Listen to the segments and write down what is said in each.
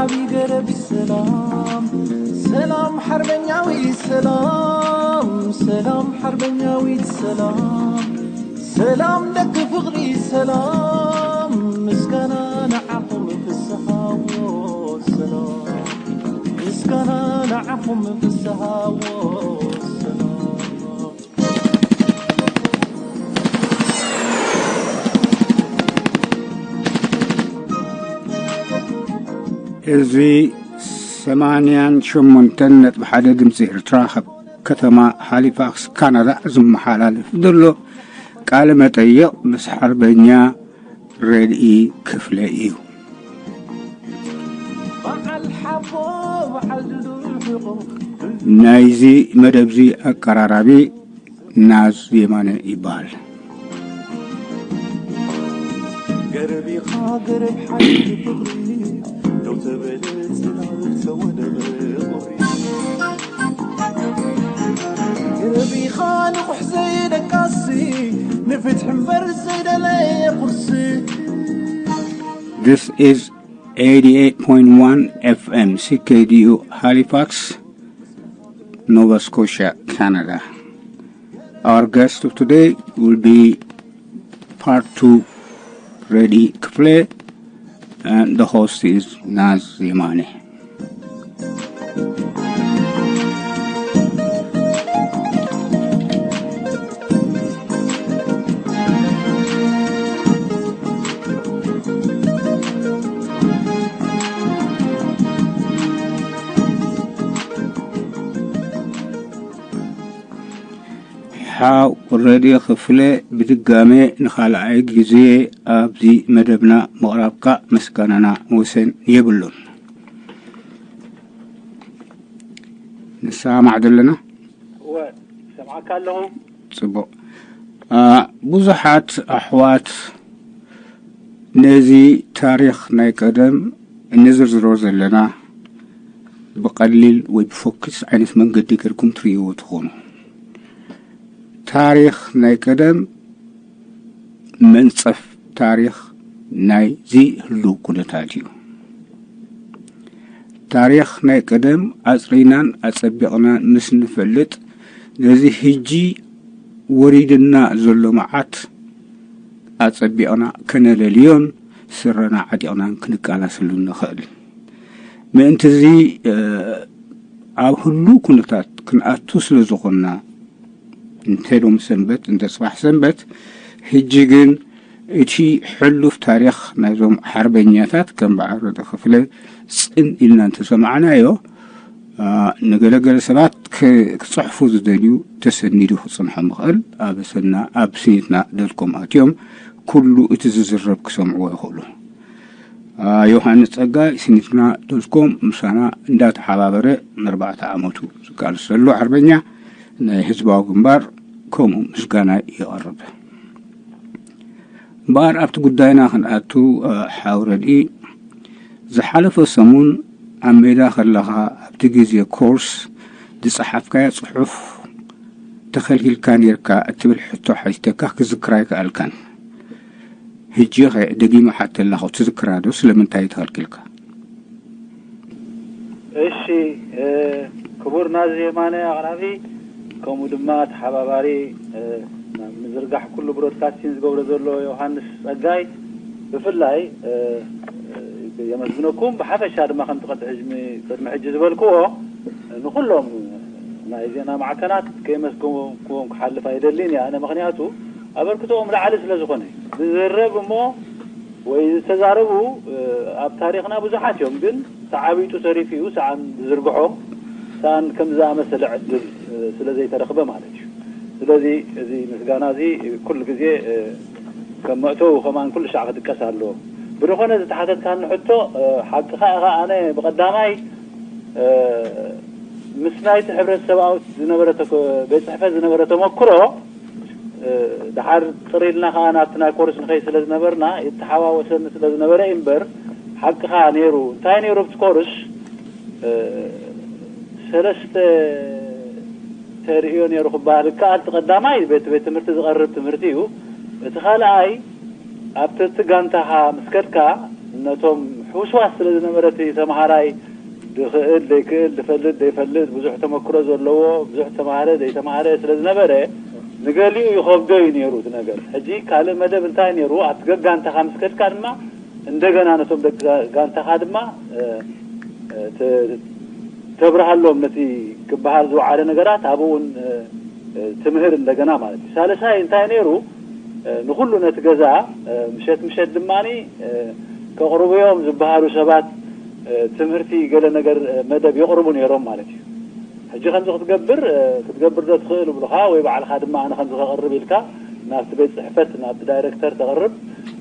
ዓቢ ገረብ ሰላም፣ ሰላም ሓርበኛዊ ሰላም፣ ሰላም ሓርበኛዊ ሰላም፣ ሰላም ደቂ ፍቕሪ ሰላም፣ ምስጋና ንዓኹም ፍስሃዎ ሰላም፣ ምስጋና ንዓኹም ፍስሃዎ ሰላም። እዚ ሰማንያን ሸሞንተን ነጥቢ ሓደ ድምፂ ኤርትራ ካብ ከተማ ሃሊፋክስ ካናዳ ዝመሓላለፍ ዘሎ ቃለ መጠይቕ ምስ ሓርበኛ ረድኢ ክፍለ እዩ። ናይዚ መደብዚ ኣቀራራቢ ናዝ የማነ ይበሃል። ገረብ ኢኻ ገረብ ሓይሊ ፍቕሪ፣ ደው ተበለ ጽላል ተወደበ ቁሪ። ገረብ ኢኻ ንቑሕ ዘይደቃሲ፣ ንፍትሒ እምበር ዘይደለየ ቁርሲ። This is eighty-eight point one F M C K D U Halifax, Nova Scotia, Canada. Our guest of today will be part two, Reddy Kfle, and the host is Naz Yemane. ሓው ረድዮ ክፍለ፣ ብድጋሜ ንኻልኣይ ግዜ ኣብዚ መደብና ምቕራብካ ምስጋናና ወሰን የብሉን። ንሰማማዕ ዘለና? እወ፣ ሰምዓካ ኣለኹ። ጽቡቕ። አ፣ ብዙሓት ኣሕዋት ነዚ ታሪኽ ናይ ቀደም እንዝርዝሮ ዘለና ብቐሊል ወይ ብፎክስ ዓይነት መንገዲ ጌርኩም ትርእይዎ ትኾኑ። ታሪኽ ናይ ቀደም መንጸፍ ታሪኽ ናይዚ ህሉው ኩነታት እዩ። ታሪኽ ናይ ቀደም ኣጽሪናን ኣጸቢቕናን ምስ ንፈልጥ፣ ነዚ ህጂ ወሪድና ዘሎ መዓት ኣጸቢቕና ከነለልዮን ስረና ዓጢቕናን ክንቃላሰሉ ንኽእል። ምእንቲ እዚ፣ እ፣ ኣብ ህሉው ኩነታት ክንኣቱ ስለ ዝኾንና፣ እንተ ሎም ሰንበት፣ እንተ ጽባሕ ሰንበት፣ ህጂ ግን እቲ ሕሉፍ ታሪኽ ናይዞም ሓርበኛታት ከም በዓል ረደ ክፍለ ጽን ኢልና እንተሰማዕናዮ፣ አ፣ ንገለገለ ሰባት ክ-፣ ክጽሕፉ ዝደልዩ ተሰኒዱ ክጽንሖም ይኽእል። ኣብ ሰና-፣ ኣብ ስኒትና ደልኮም ኣትዮም ኩሉ እቲ ዝዝረብ ክሰምዕዎ ይኽእሉ። አ፣ ዮሃንስ ጸጋይ ስኒትና ደልኮም ምሳና እንዳተሓባበረ ንኣርባዕተ ዓመቱ ዝቃለስ ዘሎ ሓርበኛ ናይ ህዝባዊ ግንባር ከምኡ ምስጋና የቐርብ። እምበኣር ኣብቲ ጉዳይና ክንኣቱ፣ እ፣ ሓው ረድኢ፣ ዝሓለፈ ሰሙን ኣብ ሜዳ ከለኻ ኣብቲ ግዜ ኮርስ ዝጸሓፍካዮ ጽሑፍ ተኸልኪልካ ኔርካ እትብል ሕቶ ሓቲተካ ክዝክር ኣይከኣልካን። ሕጂኸ ደጊመ ሓተላኹ ትዝክራ ዶ? ስለምንታይ ተኸልኪልካ? እሺ፣ እ፣ ክቡር ናዚ የማነ ኣቕራቢ፣ ከምኡ ድማ ተሓባባሪ፣ እ፣ ምዝርጋሕ ኩሉ ብሮድካስቲንግ ዝገብሮ ዘሎ ዮሃንስ ጸጋይ፣ ብፍላይ፣ እ፣ እ፣ የመስግነኩም። ብሓፈሻ ድማ ከምቲ ቅድሚ ሕጂ፣ ቅድሚ ሕጂ ዝበልክዎ፣ ንኹሎም ናይ ዜና ማዕከናት ከየመስገንኩዎም ክሓልፍ ኣይደልን እየ። ኣነ ምኽንያቱ ኣበርክቶኦም ላዕሊ ስለ ዝኾነ እዩ። ዝዝረብ እሞ ወይ ዝተዛረቡ፣ እ፣ ኣብ ታሪኽና ብዙሓት እዮም፣ ግን ተዓቢጡ ተሪፉ እዩ ሰኣን ዝዝርግሖ፣ ሰኣን ከም ዝኣመሰለ ዕድል፣ እ፣ ስለ ዘይተረኽበ ማለት እዩ። ስለዚ እዚ ምስጋና እዚ ኩሉ ግዜ፣ እ፣ ከም መእተዊ ከማን ኩሉ ሻዕ ክጥቀስ ኣለዎ። ብዝኾነ ዝተሓተትካኒ ሕቶ፣ እ፣ ሓቅኻ ኢኻ። ኣነ ብቐዳማይ፣ እ፣ ምስ ናይቲ ሕብረት ሰብኣዊ ዝነበረ ተኮ-፣ ቤት ጽሕፈት ዝነበረ ተመክሮ፣ እ፣ ደሓር ጥር ኢልና ከኣ ናብቲ ናይ ኮርስ ንኸይድ ስለ ዝነበርና፣ የተሓዋወሰኒ ስለ ዝነበረ እዩ እምበር፣ ሓቅኻ ነይሩ። እንታይ ነይሩ ኣብቲ ኮርስ? እ፣ ሰለስተ ተርእዮ ነይሩ ክበሃል ይከኣል። እቲ ቀዳማይ ቤት፣ ቤት ትምህርቲ ዝቐርብ ትምህርቲ እዩ። እቲ ካልኣይ፣ ኣብቲ፣ እቲ ጋንታኻ ምስ ከድካ፣ ነቶም ሕውስዋስ ስለ ዝነበረ እቲ ተምሃራይ ድኽእል ደይክእል፣ ድፈልጥ ደይፈልጥ፣ ብዙሕ ተመክሮ ዘለዎ፣ ብዙሕ ተማህረ ደይተማህረ ስለ ዝነበረ፣ ንገሊኡ ይኸብዶ እዩ ነይሩ እቲ ነገር። ሕጂ ካልእ መደብ እንታይ ነይሩ? ኣብቲ ገጋንታኻ ምስ ከድካ ድማ እንደገና ነቶም ደቂ ጋንታኻ ድማ ተብርሃሎም ነቲ ክበሃል ዝወዓለ ነገራት ኣብኡ እውን ትምህር እንደገና ማለት እዩ። ሳልሳይ እንታይ ነይሩ? ንኩሉ ነቲ ገዛ ምሸት ምሸት ድማ ከቕርብዮም ዝበሃሉ ሰባት ትምህርቲ ገለ ነገር መደብ የቕርቡ ነይሮም ማለት እዩ። ሕጂ ከምዚ ክትገብር ክትገብር ዶ ትኽእል ይብሉኻ፣ ወይ ባዕልኻ ድማ ኣነ ከምዚ ከቕርብ ኢልካ ናብቲ ቤት ፅሕፈት ናብቲ ዳይረክተር ተቕርብ።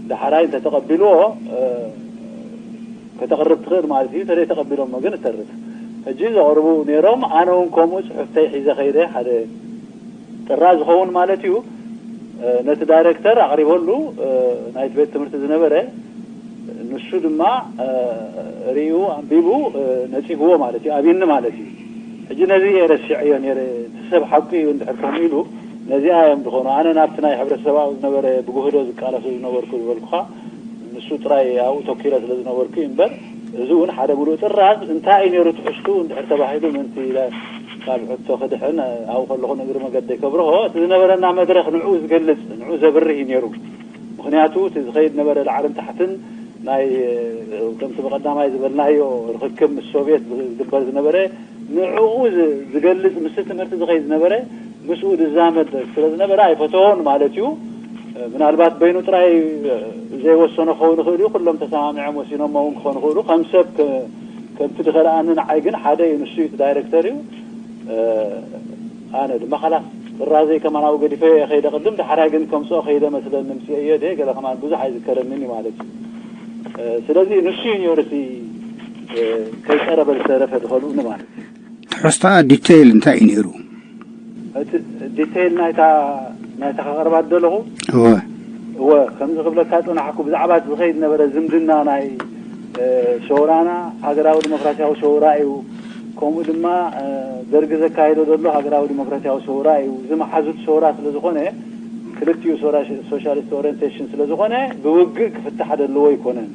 ዳሕራይ እንተተቐቢልዎ ከተቕርብ ትኽእል ማለት እዩ። ተዘይ ተቐቢሎሞ ግን እተርፍ። ሕጂ ዘቕርቡ ነይሮም፣ ኣነ እውን ከምኡ ፅሑፍተይ ሒዘ ከይደ ሓደ ጥራ ዝኸውን ማለት እዩ። ነቲ ዳይረክተር ኣቕሪበሉ፣ ናይቲ ቤት ትምህርቲ ዝነበረ ንሱ ድማ ርእዩ ኣንቢቡ ነፂግዎ ማለት እዩ፣ ኣብኒ ማለት እዩ። ሕጂ ነዚ እየ ረሲዐዮ ነይረ። እቲ ሰብ ሓቁ እዩ እንድሕር ከምኡ ኢሉ ነዚኣ እዮም ዝኾኑ። ኣነ ናብቲ ናይ ሕብረተሰባዊ ዝነበረ ብጉህዶ ዝቃለሶ ዝነበርኩ ዝበልኩኻ ንሱ ጥራይ ኣብኡ ተኪረ ስለ ዝነበርኩ እዩ እምበር፣ እዚ እውን ሓደ ሙሉእ ጥራዝ እንታይ እዩ ነይሩ ትሕዝቱ እንድሕር ተባሂሉ ምንቲ ኢለ ካብ ሕቶ ክድሕን ኣብኡ ከለኹ ንእግሪ መገደይ ከብርሆ እቲ ዝነበረና መድረኽ ንዑ ዝገልፅ ንዑ ዘብርህ እዩ ነይሩ። ምክንያቱ እቲ ዝኸይድ ነበረ ላዕልን ታሕትን ናይ ከምቲ ብቐዳማይ ዝበልናዮ ርክክብ ምስ ሶቪየት ዝግበር ዝነበረ ንዕኡ ዝገልፅ ምስ ትምህርቲ ዝኸይድ ዝነበረ ምስኡ ዝዛመድ ስለ ዝነበረ ኣይፈተዎን ማለት እዩ። ምናልባት በይኑ ጥራይ ዘይወሰኖ ክኸውን ይኽእል እዩ። ኩሎም ተሰማሚዖም ወሲኖሞ እውን ክኾኑ ይኽእሉ። ከም ሰብ ከምቲ ዝኸልኣኒ ንዓይ ግን ሓደ እዩ፣ ንሱ እዩ ዳይረክተር እዩ። ኣነ ድማ ካላስ ጥራዘይ ከማን ኣብኡ ገዲፈዮ እየ ከይደ ቅድም፣ ዳሕራይ ግን ከምፅኦ ከይደ መስለኒ ምፅኤዮ ድየ ገለ ከማን ብዙሕ ኣይዝከረንን እዩ ማለት እዩ። ስለዚ ንሱ እዩ ነይሩ እቲ ከይቀረበ ዝተረፈ ዝኸልኡኒ ማለት እዩ። ትሕዝቶኣ ዲቴይል እንታይ እዩ ነይሩ? እቲ ዲቴይል ናይታ ናይታ ከቕርባ ደለኹ እወ እወ ከምዚ ክብለካ ፅናሕኩ ብዛዕባ ዝኸይድ ነበረ ዝምድና ናይ ሸውራና ሃገራዊ ዲሞክራሲያዊ ሸውራ እዩ። ከምኡ ድማ ደርጊ ዘካየዶ ዘሎ ሃገራዊ ዲሞክራሲያዊ ሸውራ እዩ። እዚ መሓዙት ሸውራ ስለ ዝኾነ ክልቲኡ ሶሻሊስት ኦሪንቴሽን ስለ ዝኾነ ብውግእ ክፍታሕ ዘለዎ ኣይኮነን።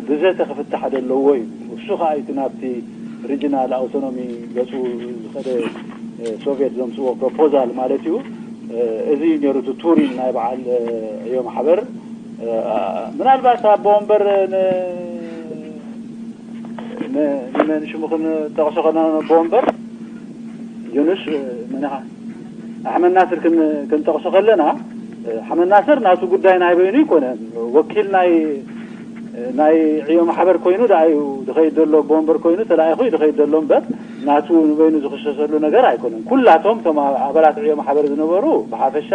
ብዘተ ክፍታሕ ዘለዎ እዩ። እሱ ከዓ እቲ ናብቲ ሪጂናል ኣውቶኖሚ ገፁ ዝኸደ ሶቪየት ዘምፅዎ ፕሮፖዛል ማለት እዩ። እዚ እዩ ነይሩ እቲ ቱሪን ናይ በዓል ዕዮ ማሕበር። ምናልባት ኣቦ ወንበር ንመን ሽሙ ክንጠቕሶ ከለና ኣቦ ወንበር ዩኑስ መን ኢኻ ኣሕመድ ናስር ክንጠቕሶ ከለና ኣሕመድ ናስር ናቱ ጉዳይ ናይ በይኑ ኣይኮነን። ወኪል ናይ ናይ ዕዮ ማሕበር ኮይኑ ደኣ እዩ ዝኸይድ ዘሎ። ኣቦ ወንበር ኮይኑ ተላኢኹ እዩ ዝኸይድ ዘሎ እምበር ናቱ ንበይኑ ዝኽሰሰሉ ነገር ኣይኮነን። ኩላቶም እቶም ኣባላት ዕዮ ማሕበር ዝነበሩ ብሓፈሻ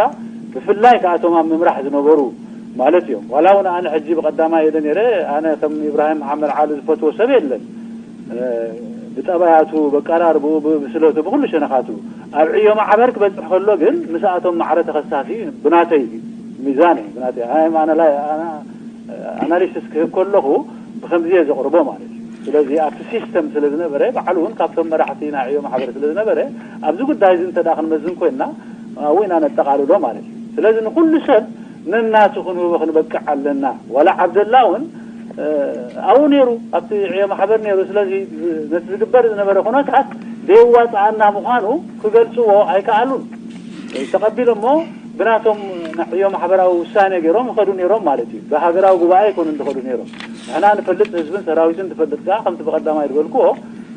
ብፍላይ ከዓ እቶም ኣብ ምምራሕ ዝነበሩ ማለት እዮም። ዋላ እውን ኣነ ሕጂ ብቐዳማይ ኢለ ነይረ። ኣነ ከም ኢብራሂም መሓመድ ዓሊ ዝፈትዎ ሰብ የለን። ብጠባያቱ ብቀራርብኡ ብብስለቱ ብኩሉ ሸነኻቱ ኣብ ዕዮ ማሕበር ክበፅሕ ከሎ ግን ምስኣቶም ማዕረ ተኸሳሲ ብናተይ ሚዛን እዩ ብናተይ ኣናሊሲስ ክህብ ከለኹ ብከምዚ እየ ዘቕርቦ ማለት እዩ። ስለዚ ኣብቲ ሲስተም ስለ ዝነበረ ባዕሉ እውን ካብቶም መራሕቲ ናይ ዕዮ ማሕበር ስለ ዝነበረ ኣብዚ ጉዳይ እዚ እንተ ክንመዝን ኮይንና ኣብኡ ኢና ነጠቓልሎ ማለት እዩ። ስለዚ ንኩሉ ሰብ ነናቱ ክንህቦ ክንበቅዕ ኣለና። ዋላ ዓብደላ እውን ኣብኡ ነይሩ ኣብቲ ዕዮ ማሕበር ነይሩ። ስለዚ ነቲ ዝግበር ዝነበረ ኩነታት ደየዋፅኣና ምዃኑ ክገልፅዎ ኣይከኣሉን። ተቐቢሎሞ ብናቶም ዕዮ ማሕበራዊ ውሳኔ ገይሮም ይኸዱ ነይሮም ማለት እዩ። ብሃገራዊ ጉባኤ ኣይኮኑን ዝኸዱ ነይሮም። ንሕና ንፈልጥ ህዝብን ሰራዊትን ትፈልጥ ከዓ ከምቲ ብቐዳማይ ዝበልክዎ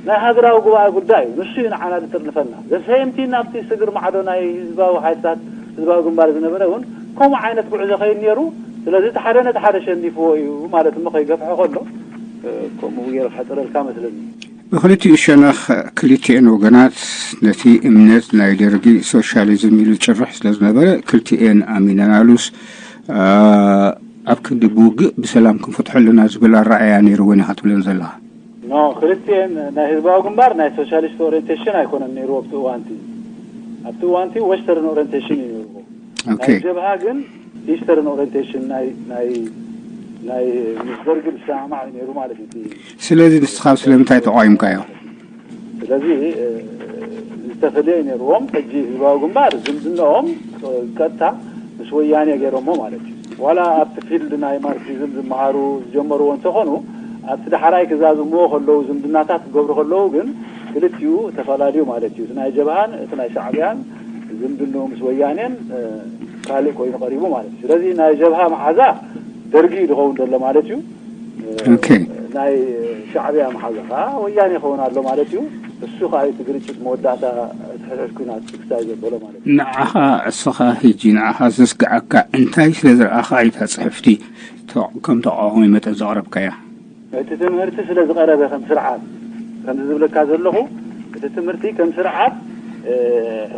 ናይ ሃገራዊ ጉባኤ ጉዳይ እዩ። ንሱ እዩ ንዓና ዝጥርንፈና። ዘሰየምቲ ናብቲ ስግር ማዕዶ ናይ ህዝባዊ ሓይልታት ህዝባዊ ግንባር ዝነበረ እውን ከምኡ ዓይነት ጉዕዞ ከይድ ነይሩ። ስለዚ እቲ ሓደ ነቲ ሓደ ሸኒፍዎ እዩ ማለት እሞ ከይገፍሐ ከሎ ከምኡ ገይረ ክሕፅረልካ መስለኒ። ብክልቲኡ ሸነኽ ክልቲኤን ወገናት ነቲ እምነት ናይ ደርጊ ሶሻሊዝም ኢሉ ዝጭርሕ ስለ ዝነበረ ክልቲኤን ኣሚነናሉስ ኣብ ክንዲ ብውግእ ብሰላም ክንፈትሖ ኣለና ዝብል ኣረኣእያ ነይርወን ኢኻ ትብለን ዘለኻ? ኖ፣ ክልቲኤን ናይ ህዝባዊ ግንባር ናይ ሶሻሊስት ኦሪንቴሽን ኣይኮነን ነይሩ ኣብቲ እዋንቲ። ኣብቲ እዋንቲ ወስተርን ኦሪንቴሽን እዩ ነይሩ። ኦኬ። ናይ ጀብሃ ግን ኢስተርን ኦሪንቴሽን ናይ ናይ ናይ ምስ ደርጊ ዝሰማማዕ እዩ ነይሩ ማለት እዩ። እቲ ስለዚ ንስኻ ስለምንታይ ተቃዊምካዮ? ስለዚ ዝተፈለየ ነይርዎም። ሕጂ ህዝባዊ ግንባር ዝምድናኦም ቀጥታ ምስ ወያኔ ገይሮሞ ማለት እዩ። ዋላ ኣብቲ ፊልድ ናይ ማርክሲዝም ዝመሃሩ ዝጀመርዎ እንተኾኑ ኣብቲ ዳሕራይ ክዛዝምዎ ከለዉ፣ ዝምድናታት ክገብሩ ከለዉ ግን ክልቲኡ ተፈላለዩ ማለት እዩ። እቲ ናይ ጀብሃን እቲ ናይ ሻዕብያን ዝምድንኡ ምስ ወያኔን፣ እ፣ ካልእ ኮይኑ ቀሪቡ ማለት እዩ። ስለዚ ናይ ጀብሃ መሓዛ ደርጊ እዩ ዝኸውን ዘሎ ማለት እዩ። እ፣ ኦኬ። ናይ ሻዕብያ መሓዛ ከዓ ወያኔ ይኸውን ኣሎ ማለት እዩ። እሱ ከዓ እቲ ግርጭት መወዳእታ እቲ ሕድሕድ ኲናት ክሳይ ዘበሎ ማለት እዩ። ንዓኻ፣ እስኻ ሕጂ ንዓኻ ዘስግዓካ እንታይ ስለ ዝረኣኻ እዩ እታ ጽሕፍቲ ተ-፣ ከም ተቃዋሚ መጠን ዘቕረብካያ? እቲ ትምህርቲ ስለ ዝቐረበ ከም ስርዓት፣ ከምዚ ዝብለካ ዘለኹ፣ እቲ ትምህርቲ ከም ስርዓት፣ እ፣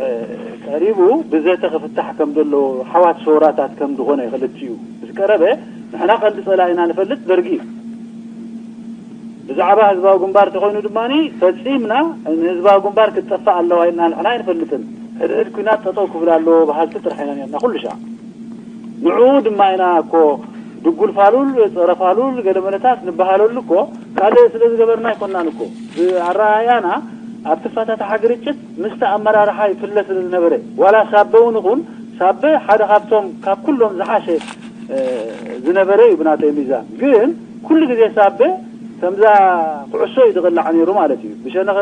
እ፣ ቀሪቡ ብዘተ ክፍታሕ ከም ዘለዎ፣ ሓዋት ሰውራታት ከም ዝኾነ ክልቲኡ ምስ ቀረበ፣ ንሕና ቀንዲ ጸላኢና ንፈልጥ ደርጊ እዩ። ብዛዕባ ህዝባዊ ግንባር ተኾይኑ ድማ ፈጺምና ንህዝባዊ ግንባር ክትጠፍእ ኣለዋ ኢልና ንሕና ኣይንፈልጥን። ሕድሕድ ኲናት ጠጠው ክብል ኣለዎ በሃልቲ ጥራሕ ኢና ነርና ኩሉ ሻዕ። ንዕኡ ድማ ኢና እኮ ድጉል ፋሉል፣ ጸረ ፋሉል፣ ገለ መለታት ንበሃለሉ እኮ ካልእ ስለ ዝገበርና ኣይኮናን እኮ። ብኣረኣእያና ኣብቲ ፈታታሓ ግርጭት ምስቲ ኣመራርሓ ይፍለ ስለ ዝነበረ፣ ዋላ ሳበ እውን ይኹን፣ ሳበ ሓደ ካብቶም ካብ ኩሎም ዝሓሸ፣ እ፣ ዝነበረ እዩ ብናተይ ሚዛን። ግን ኩሉ ግዜ ሳበ ከምዛ ኩዕሶ እዩ ዝቕላዕ ነይሩ ማለት እዩ። ብሸነኸ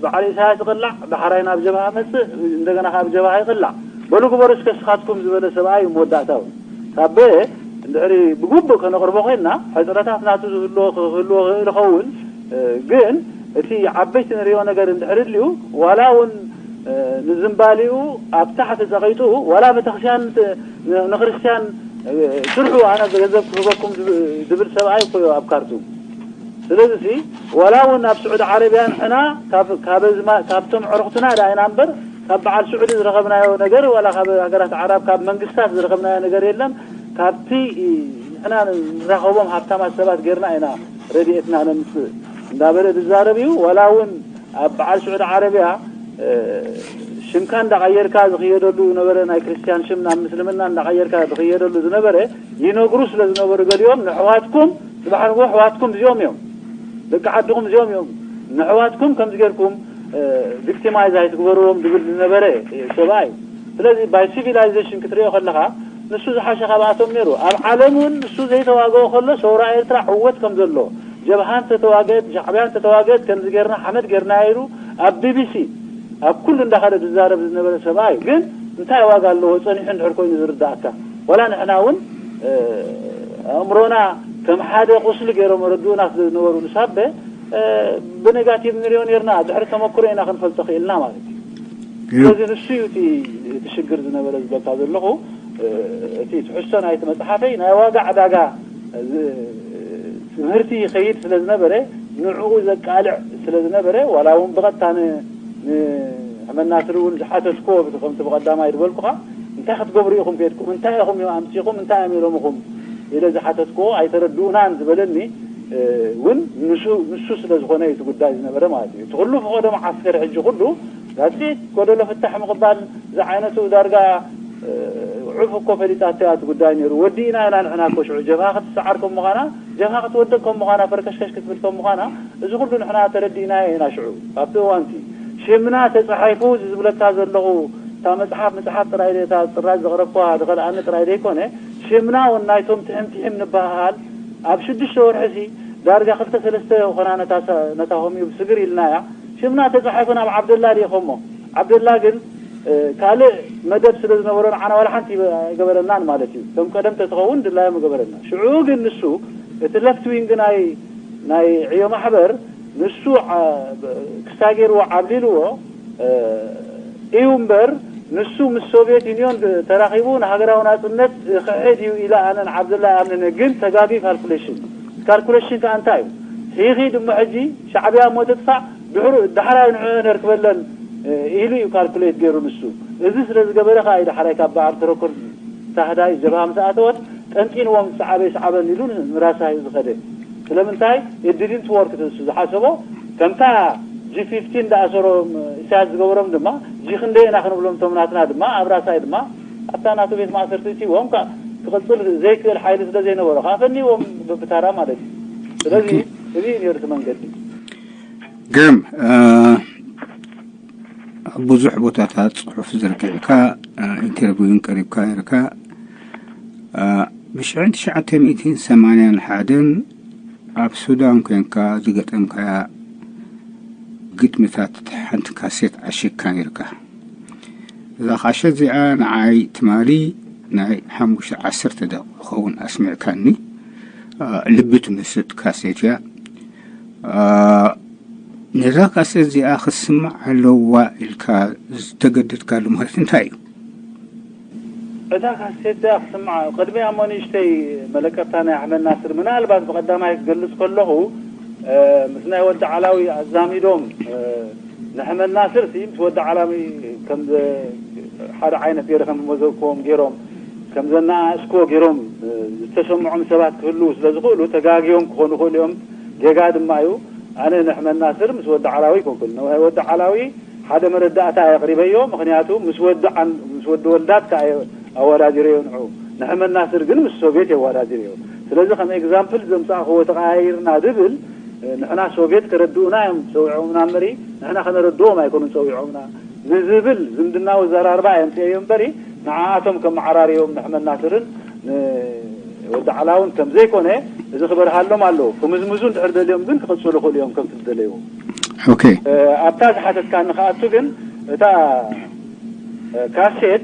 በዓል ኢሳያስ ይቕላዕ፣ ዳሕራይ ናብ ጀብሃ መጽእ፣ እንደገና ካብ ጀብሃ ይቕላዕ። በሉ ግበሩ እስከ ስኻትኩም ዝበለ ሰብኣይ እዩ መወዳእታ እውን። ሳበ እንድሕሪ ብግቡእ ከነቕርቦ ኮይንና፣ ሕጽረታት ናቱ ዝህልዎ ክህልዎ ይኽእል ይኸውን፣ እ፣ ግን እቲ ዓበይቲ ንሪኦ ነገር እንድሕሪ ድልዩ፣ ዋላ እውን፣ እ፣ ንዝምባሊኡ ኣብ ታሕቲ ጸቒጡ፣ ዋላ ቤተክርስትያን ት-፣ ን-፣ ንክርስትያን፣ እ፣ ስርሑ ኣነ ገንዘብ ክህበኩም ዝብ-፣ ዝብል ሰብኣይ እኮ እዩ ኣብ ካርቱም። ስለዚሲ ዋላ እውን ኣብ ስዑዲ ዓረብያ ንሕና ካብ፣ ካብ ዝማ-፣ ካብቶም ዕርኽትና ዳ ኢና እምበር ካብ በዓል ስዑዲ ዝረኸብናዮ ነገር ዋላ ካብ ሃገራት ዓራብ ካብ መንግስታት ዝረኸብናዮ ነገር የለን። ካብቲ ንሕና ንራኸቦም ሃብታማት ሰባት ጌርና ኢና ረድኤትና ነምጽእ እንዳበለ ዝዛረብ እዩ። ዋላ እውን ኣብ በዓል ስዑዲ ዓረብያ፣ እ፣ ሽምካ እንዳቐየርካ ዝኽየደሉ ነበረ፣ ናይ ክርስትያን ሽም ናብ ምስልምና እንዳቐየርካ ዝኽየደሉ ዝነበረ ይነግሩ ስለ ዝነበሩ ገሊኦም ንኣሕዋትኩም፣ ጽባሕ ንግሆ ኣሕዋትኩም እዚኦም እዮም፣ ደቂ ዓድኹም እዚኦም እዮም፣ ንኣሕዋትኩም ከምዚ ጌርኩም፣ እ፣ ቪክቲማይዝ ኣይትግበርዎም ዝብል ዝነበረ ሰብኣይ። ስለዚ ባይ ሲቪላይዜሽን ክትሪኦ ከለኻ ንሱ ዝሓሸ ካብኣቶም ነይሩ። ኣብ ዓለም እውን ንሱ ዘይተዋገኦ ከሎ ሰውራ ኤርትራ ዕወት ከም ዘሎ፣ ጀብሃ እንተተዋገአት፣ ሻዕብያ እንተተዋገአት ከምዚ ጌርና ሓመድ ጌርና ኢሉ ኣብ ቢቢሲ ኣብ ኩሉ እንዳኸደ ዝዛረብ ዝነበረ ሰብኣይ ግን እንታይ ዋጋ ኣለዎ ጸኒሑ እንድሕር ኮይኑ ዝርዳእካ? ዋላ ንሕና እውን፣ እ፣ ኣእምሮና ከም ሓደ ቁስሊ ገይሮም ረድኡና ስለ ዝነበሩ ንሳበ፣ እ፣ ብኔጋቲቭ ንሪኦ ኔርና፣ ድሕሪ ተመክሮ ኢና ክንፈልጦ ክኢልና ማለት እዩ። እዩ። ስለዚ ንሱ እዩ እቲ፣ እቲ ሽግር ዝነበረ ዝበልካ ዘለኹ። እ፣ እቲ ትሕዝቶ ናይቲ መጽሓፈይ ናይ ዋጋ ዕዳጋ ዝ-፣ ትምህርቲ ይኸይድ ስለ ዝነበረ፣ ንዕኡ ዘቃልዕ ስለ ዝነበረ፣ ዋላ እውን ብቐጥታ ን-፣ ንሕመናስር እውን ዝሓተትኩዎ፣ ከምቲ ብቐዳማይ ዝበልኩኻ፣ እንታይ ክትገብሩ ኢኹም ከድኩም? እንታይ ኢኹም ኣምጺኹም? እንታይ እዮም ኢሎምኹም? ኢለ ዝሓተትኩዎ፣ ኣይተረድኡናን ዝበለኒ፣ እ፣ እውን ንሱ፣ ንሱ ስለ ዝኾነ እዩ እቲ ጉዳይ ዝነበረ ማለት እዩ። እቲ ኩሉ ፈቐዶ መዓስከር ሕጂ ኩሉ፣ ዳትስ ኢት፣ ጎደሎ ፍታሕ ምቕባል ዝዓይነቱ ዳርጋ፣ እ፣ ዑፍ እኮ ፈሊጣቶ እያ እቲ ጉዳይ ነይሩ። ወዲእና ኢና ንሕና እኮ ሽዑ ጀብሃ ክትሰዓር ከም ምዃና፣ ጀብሃ ክትወድቕ ከም ምዃና፣ ፈርከሽከሽ ክትብል ከም ምዃና፣ እዚ ኩሉ ንሕና ተረዲእናዮ ኢና ሽዑ። ኣብቲ እዋንቲ ሽምና ተጻሒፉ እዚ ዝብለካ ዘለኹ፣ እታ መጽሓፍ፣ መጽሓፍ ጥራይ፣ እታ ጥራዝ ዘቕረብኳ ዝኸልኣኒ ጥራይ ዘይኮነ፣ ሽምና እውን ናይቶም ትሕም ትሕም ንበሃሃል፣ ኣብ ሽዱሽተ ወርሒሲ ዳርጋ ክልተ ሰለስተ ኾና ነታ ሰ-፣ ነታ ሆም ዩብ ስግር ኢልናያ። ሽምና ተጻሒፉ ናብ ዓብደላ ልኢኾሞ። ዓብደላ ግን፣ እ፣ ካልእ መደብ ስለ ዝነበሮ ንዓና ዋላ ሓንቲ ኣይገበረናን ማለት እዩ። ከም ቀደም ተትኸውን ድላዮም ገበረና። ሽዑ ግን ንሱ እቲ ለፍት ዊንግ ናይ፣ ናይ ዕዮ ማሕበር ንሱ ዓ-፣ ክሳይ ገይርዎ ዓብሊልዎ፣ እ፣ እዩ እምበር፣ ንሱ ምስ ሶቭየት ዩኒዮን ተራኺቡ ንሃገራዊ ናጽነት ክሕድ እዩ ኢለ ኣነ ንዓብደላ ኣይኣምንን። ግን ተጋግዩ ካልኩሌሽን። ካልኩሌሽን ከኣ እንታይ እዩ? ሒኺድ እሞ ሕጂ ሻዕብያ እሞ ትጥፋእ፣ ድሕሩ ዳሕራይ ንዕኡ ነርክበለን፣ እ፣ ኢሉ እዩ ካልኩሌት ገይሩ ንሱ። እዚ ስለ ዝገበረ ከኣ እዩ ዳሕራይ ካብ በዓል ተረኩር ታህዳይ ጀብሃ ምስ ኣተወት፣ ጠንጢንዎም፣ ሰዓበ ይስዓበኒ ኢሉ ንራሳ እዩ ዝኸደ። ስለምንታይ? It didn't work። ንሱ ዝሓሰቦ፣ ከምታ ጂ ፊፍቲን ዝኣሰሮም ኢሳያስ ዝገበሮም ድማ፣ ጂ ክንደይ ኢና ክንብሎም፣ እቶም ናትና ድማ ኣብ ራሳይ ድማ ኣብታ ናቱ ቤት ማእሰርቲ እትዎም፣ ካ-፣ ክቕጽል ዘይክእል ሓይሊ ስለ ዘይነበሮ፣ ከኣ ፈንይዎም ብብታራ ማለት እዩ። ስለዚ ኦኬ። እዚ እዩ ነይሩ እቲ መንገዲ። ግርም፣ እ፣ ኣብ ብዙሕ ቦታታት ጽሑፍ ዘርጊሕካ፣ እ፣ ኢንተርቪውን ቀሪብካ ነርካ። እ፣ ብሽሕን ትሽዓተ ሚእትን ሰማንያን ሓደን ኣብ ሱዳን ኮንካ ዝገጠምካያ ግጥምታት ሓንቲ ካሴት ዓሽግካ ነይርካ። እዛ ካሸት እዚኣ ንዓይ ትማሊ ናይ ሓሙሽተ ዓሰርተ ደቂቕ ክኸውን ኣስሚዕካኒ። ልቢ ትመስጥ ካሴት እያ። ነዛ ካሴት እዚኣ ክትስማዕ ኣለዋ ኢልካ ዝተገደድካሉ ምኽንያት እንታይ እዩ? እታ ካሴት እዚኣ ክትስማዕ ቅድሚኣ እሞ ንእሽተይ መለቀታ ናይ ኣሕመድ ናስር ምናልባት ብቐዳማይ ክገልጽ ከለኹ ምስ ናይ ወዲ ዓላዊ ኣዛሚዶም ንሕመድ ናስር ሲ ምስ ወዲ ዓላዊ ከም ሓደ ዓይነት ገይረ ከም ዝመዘግክዎም ገይሮም ከም ዘነኣእስክዎ ገይሮም ዝተሰምዖም ሰባት ክህልዉ ስለ ዝኽእሉ ተጋግዮም ክኾኑ ይኽእሉ እዮም። ጌጋ ድማ እዩ። ኣነ ንሕመድ ናስር ምስ ወዲ ዓላዊ ኣይኮንኩን። ንወዲ ዓላዊ ሓደ መረዳእታ ኣቕሪበዮ። ምኽንያቱ ምስ ወዲ ዓን ምስ ወዲ ወልዳት ከኣ ኣወዳዲረዮ ንዑ። ንሕመድ ናስር ግን ምስ ሶቪየት የወዳዲረዮ። ስለዚ ከም ኤግዛምፕል ዘምጻእክዎ ተቐያይርና ዝብል ንሕና ሶቪየት ከረድኡና እዮም ጸዊዖምና እምበሪ ንሕና ከነረድኦም ኣይኮኑን ጸዊዖምና ንዝብል ዝምድናዊ ዘራርባ ኣየምጽኤዮ እምበሪ ንዓኣቶም ከመዓራርዮም ንሕመድ ናስርን ንወዲ ዓላውን ከም ዘይኮነ እዚ ክበርሃሎም ኣለዎ። ክምዝምዙ እንድሕር ደልዮም ግን ክቕጽሉ ይኽእሉ እዮም ከምቲ ዝደለይዎ። ኦኬ። ኣብታ ዝሓተትካኒ ክኣቱ ግን እታ ካሴት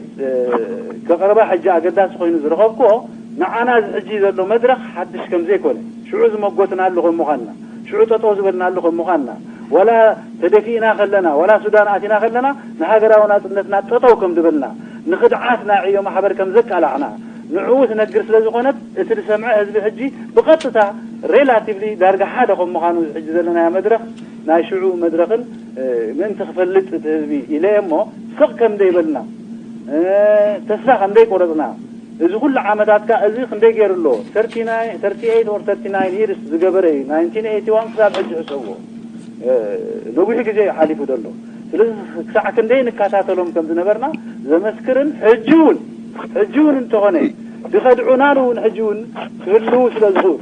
ከቕርባ ሕጂ ኣገዳሲ ኮይኑ ዝረኸብክዎ ንዓና እዚ ሕጂ ዘሎ መድረኽ ሓድሽ ከም ዘይኮነ ሽዑ ዝመጎትናሉ ከም ምዃንና ሽዑ ጠጠው ዝበልናሉ ከም ምዃንና ዋላ ተደፊእና ከለና ዋላ ሱዳን ኣቲና ከለና ንሃገራዊ ናጽነትና ጠጠው ከም ዝበልና ንኽድዓት ናይ ዕዮ ማሕበር ከም ዘቃላዕና ንዕኡ ትነግር ስለ ዝኾነት እቲ ዝሰምዐ ህዝቢ ሕጂ ብቐጥታ ሬላቲቭሊ ዳርጋ ሓደ ከም ምዃኑ ሕጂ ዘለናዮ መድረኽ ናይ ሽዑ መድረኽን ምእንቲ ክፈልጥ እቲ ህዝቢ ኢለ እየ እሞ ስቕ ከም ደይበልና ተስፋ ከም ደይቆረጽና እዚ ኩሉ ዓመታት ከኣ እዚ ክንደይ ገይሩ ኣሎ thirty-eight or thirty-nine years ዝገበረ እዩ nineteen eighty-one ክሳብ ሕጂ ሕሰብዎ ነዊሕ ግዜ እዩ ሓሊፉ ዘሎ ስለዚ ክሳዕ ክንደይ ንከታተሎም ከም ዝነበርና ዘመስክርን ሕጂ እውን ሕጂ እውን እንተኾነ ዝኸድዑና እውን ሕጂ እውን ክህልዉ ስለ ዝኽእሉ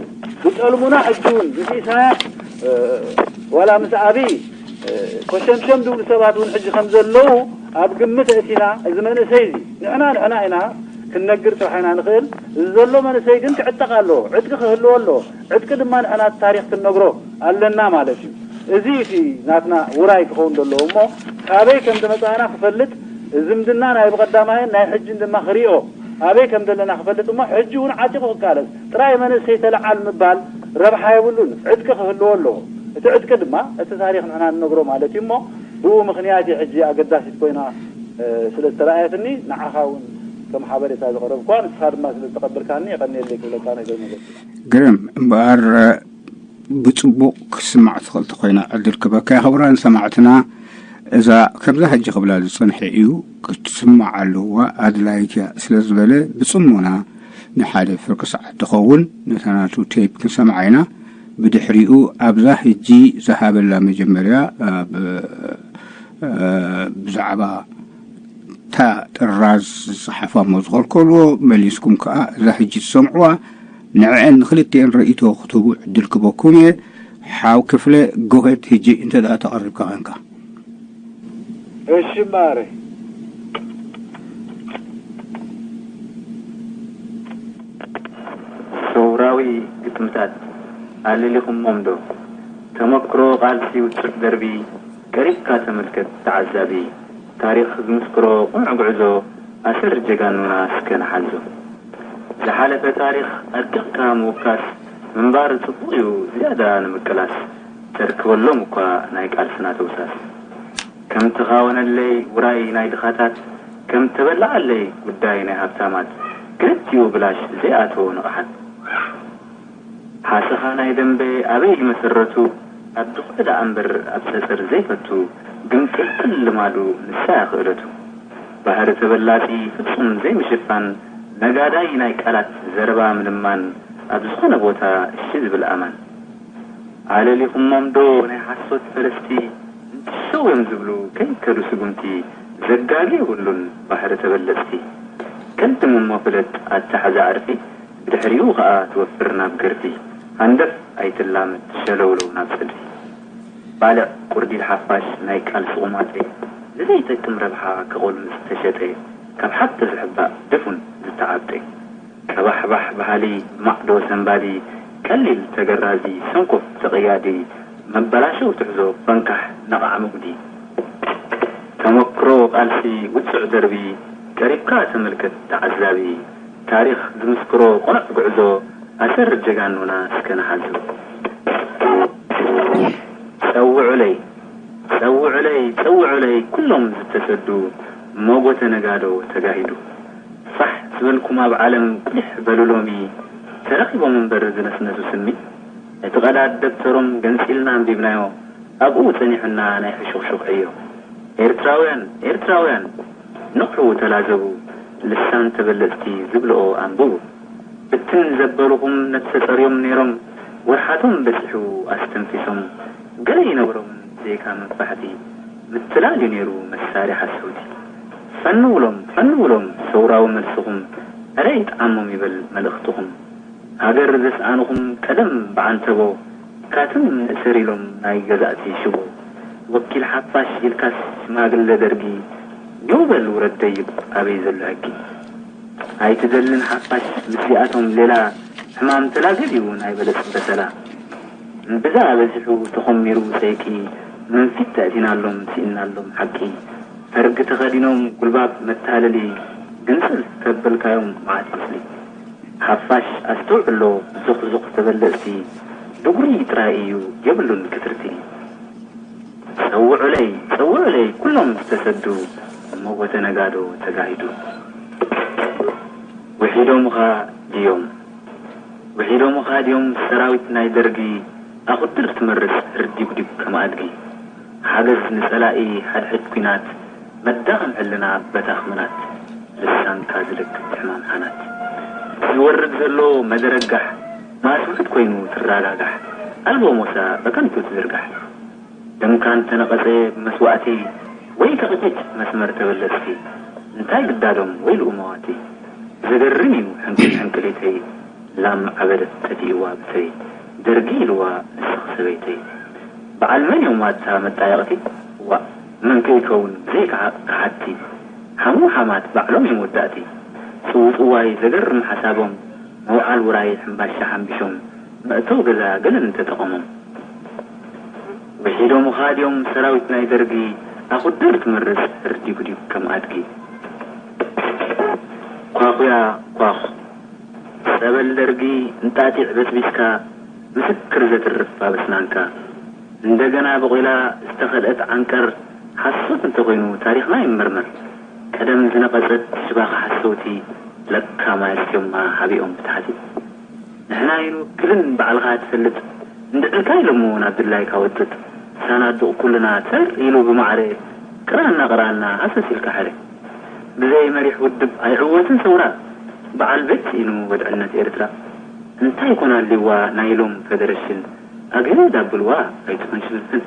ዝጠልሙና ሕጂ እውን ምስ ኢሳያስ ዋላ ምስ ኣብይ ኮሸምሸም ዝብሉ ሰባት እውን ሕጂ ከም ዘለዉ ኣብ ግምት እቲና እዚ መንእሰይ እዚ ንሕና ንሕና ኢና ክንነግር ጥራሕ ኢና ንኽእል እዚ ዘሎ መንእሰይ ግን ክዕጠቕ ኣለዎ ዕጥቂ ክህልዎ ኣለዎ ዕጥቂ ድማ ንሕና ታሪኽ ክንነግሮ ኣለና ማለት እዩ እዚ እቲ ናትና ውራይ ክኸውን ዘለዎ እሞ ካበይ ከም ዝመፃእና ክፈልጥ ዝምድና ናይ ብቐዳማይን ናይ ሕጅን ድማ ክሪኦ ኣበይ ከም ዘለና ክፈልጥ እሞ ሕጂ እውን ዓጢቑ ክቃለስ ጥራይ መንእሰይ ተለዓል ምባል ረብሓ የብሉን ዕጥቂ ክህልዎ ኣለዎ እቲ ዕጥቂ ድማ እቲ ታሪኽ ንሕና ንነግሮ ማለት እዩ እሞ ብኡ ምኽንያት እዩ ሕጂ ኣገዳሲት ኮይና ስለ ዝተረኣየትኒ ንዓኻ እውን ከም ሓበሬታ ዘቕረብኳ ንስኻ ድማ ስለ ዝተቐበልካኒ የቐንየለይ ክብለካ ነገር መገድ ግርም እምበኣር ብጽቡቕ ክትስማዕ ትኽእል ተኾይና ዕድል ክበካ እያ። ክቡራን ሰማዕትና፣ እዛ ከምዛ ሕጂ ክብላ ዝጸንሐ እዩ ክትስማዕ ኣለዋ ኣድላይት እያ ስለ ዝበለ ብጽሞና ንሓደ ፍርቂ ሰዓት ትኸውን ነታ ናቱ ቴፕ ክንሰምዓ ኢና። ብድሕሪኡ ኣብዛ ሕጂ ዝሃበላ መጀመርያ ብዛዕባ እታ ጥራዝ ዝጸሓፋ እሞ ዝኸልከልዎ መሊስኩም ከኣ እዛ ሕጂ ትሰምዕዋ ንዕአን ንኽልቲኤን ርእይቶ ክትህቡ ዕድል ክበኩም እየ። ሓው ክፍለ ጎሄድ ሕጂ እንተ ደኣ ተቐሪብካ ቐንካ። እሺ ማረ። ሰውራዊ ግጥምታት ኣለሊኹሞም ዶ? ተመክሮ ቃልሲ ውጹዕ ደርቢ ቀሪብካ ተመልከት ተዓዛቢ። ታሪኽ ዝምስክሮ ቅኑዕ ጉዕዞ ኣሰር ጀጋኑና እስከ ንሓዞ። ዝሓለፈ ታሪኽ ኣድቂቕካ ምውካስ ምንባር ጽቡቕ እዩ ዝያዳ ንምቅላስ። ተርክበሎም እኳ ናይ ቃልስና ተውሳስ። ከም ተኻወነለይ ውራይ ናይ ድኻታት ከም ተበልዓለይ ጉዳይ ናይ ሃብታማት ክልቲኡ ብላሽ ዘይኣተዎ ንቕሓት። ሓሰኻ ናይ ደምበ ኣበይ መሰረቱ ኣብ ድኹዒ ደኣ እምበር ኣብ ጸጸር ዘይፈቱ ግምጥልጥል ልማዱ ንሳ እያ ክእለቱ። ባህሪ ተበላጺ ፍጹም ዘይምሽፋን ነጋዳይ ናይ ቃላት ዘረባ ምልማን ኣብ ዝኾነ ቦታ እሺ ዝብል ኣማን። ኣለሊኹሞም ዶ ናይ ሓሶት ፈለስቲ እንትሸው እዮም ዝብሉ ከይከዱ ስጉምቲ ዘጋጊ የብሉን ባሕሪ ተበለጽቲ። ቀድም እሞ ፍለጥ ኣታ ሕዚ ዓርፊ ብድሕሪኡ ኸኣ ትወፍር ናብ ገርፊ ሃንደፍ ኣይትላመድ ሸለውለው ናብ ጸድፊ። ባልዕ ቁርዲድ ሓፋሽ ናይ ቃልሲ ቁማጤ ንዘይጠቅም ረብሓ ከቑልምጽ ተሸጠ ካብ ሓቂ ዝሕባእ ድፉን ዝተዓብጠ። ቀባሕባሕ በሃሊ ብማዕዶ ሰንባዲ ቀሊል ተገራዚ ሰንኮፍ ተቐያዲ መበላሸው ትሕዞ ፈንካሕ ነቓዕ ምጉዲ ተመክሮ ቃልሲ ውጹዕ ደርቢ ቀሪብካ ተመልከት ተዓዛቢ ታሪኽ ዝምስክሮ ቅኑዕ ጉዕዞ ኣሰር ጀጋኑና እስከ ንሓዞ። ጸውዑለይ ጸውዑለይ ጸውዑለይ ኩሎም ዝተሰዱ ሞጎተ ነጋዶ ተጋሂዱ ፋሕ ዝበልኩም ኣብ ዓለም ቁሊሕ በሉ ሎሚ ተረኺቦም እምበር ዝነስነሱ ስሚ እቲ ቀዳድ ደብተሮም ገንጺልና ኣንቢብናዮ ኣብኡ ጸኒሑና ናይ ሕሹኽሹኽ ዕዮ ኤርትራውያን ኤርትራውያን ንቕሑ ተላዘቡ ልሳን ተበለጽቲ ዝብልኦ ኣንብቡ ብትን ዘበሉኹም ነብሰ ጸርዮም ነይሮም ወርሓቶም በጺሑ ኣስተንፊሶም ገለ ይነብሮምን ዘይካ መግፋሕቲ ምትላል እዩ ነይሩ መሳርሒ ሓሰውቲ ፈንውሎም ፈንውሎም ሰውራዊ መልስኹም እረ ይጥዓሞም ይበል መልእኽትኹም ሃገር ዘስኣንኹም ቀደም ብዓንተቦ ካትም ንእሰር ኢሎም ናይ ገዛእቲ ሽቦ ወኪል ሓፋሽ ኢልካስ ሽማግለ ደርጊ ደው በል ውረድ ደይብ ኣበይ ዘሎ ሕጊ ኣይትደልን ሓፋሽ ምስዚኣቶም ሌላ ሕማም ተላገድ እዩ ናይ በለጽ በሰላ እምብዛ በዚሑ ተኾሚሩ ሰይቂ መንፊት ተእቲናሎም ስኢናሎም ሓቂ ፈርጊ ተኸዲኖም ጉልባብ መታለሊ ግንጽል ተበልካዮም መዓት ቁስሊ ሓፋሽ ኣስተውዕሎ ዙኽዙኽ ተበለጽቲ ድጉሪ ጥራይ እዩ የብሉን ክትርቲ ጸውዑለይ ጸውዑለይ ኩሎም ዝተሰዱ ሞጎተ ነጋዶ ተጋሂዱ ውሒዶምኻ ድዮም ውሒዶምኻ ድዮም ሰራዊት ናይ ደርጊ ኣኹድር ትመርስ ህርዲጉዲግ ከም ኣድጊ ሓገዝ ንጸላኢ ሓድሕድ ኲናት መዳኸም ሕልና በታኽ ምናት ልሳንካ ዝልክት ሕማም ሓናት ዝወርድ ዘሎ መደረጋሕ ማእስውዕት ኮይኑ ትራጋጋሕ ኣልቦ ሞሳ በከንቱ ትዝርጋሕ ደምካ እንተነቐጸ ብመስዋእቲ ወይ ከቕጭጭ መስመር ተበለጽቲ እንታይ ግዳዶም ወይ ልኡመዋቲ ዘገርም እዩ ሕንቅል ሕንቅሊተይ ላም ዓበደት ጠፊእዋ ብተይ ደርጊ ኢልዋ ንስኺ ሰበይተይ በዓል መን እዮም ኣታ መጣየቕቲ ዋእ መን ከይከውን ብዘይ ከሓድቲ ሓሙ ሓማት ባዕሎም እዮም ወዳእቲ ጽውጽዋይ ዘገርም ሓሳቦም መውዓል ውራይ ሕምባሻ ሓምቢሾም መእተው ገዛ ገለን ተጠቐሞም ውሒዶምኻ ድዮም ሰራዊት ናይ ደርጊ ኣኹድር ትመርስ ህርዲጉዲግ ከም ኣድጊ ኳኹያ ኳኹ ጸበል ደርጊ እንጣጢዕ በጽቢስካ ምስክር ዘትርፍ ኣብ ኣስናንካ እንደገና በቒላ ዝተኸልአት ዓንቀር ሓሶት እንተኾይኑ ታሪኽና ይመርመር ቀደም ዝነቐጸት ሽባኻ ሓሰውቲ ለካ ማይ ኣስትዮማ ሓቢኦም ብታሕቲ ንሕና ኣይንውክልን ባዕልኻ ትፈልጥ እንድዕልካ ኢሎሞ ናብ ድላይካ ወጥጥ ሳናዱቕ ኩልና ተር ኢሉ ብማዕረ ቅራና ቅራና ሃሰስ ኢልካ ሕረ ብዘይ መሪሕ ውድብ ኣይዕወትን ሰውራ በዓል ቤት ስኢኑ ወድዕነት ኤርትራ እንታይ ኮን ኣልዋ ናይ ሎም ፈደረሽን ኣግህድ ኣብልዋ ኣይትኹን ሽፍንፍን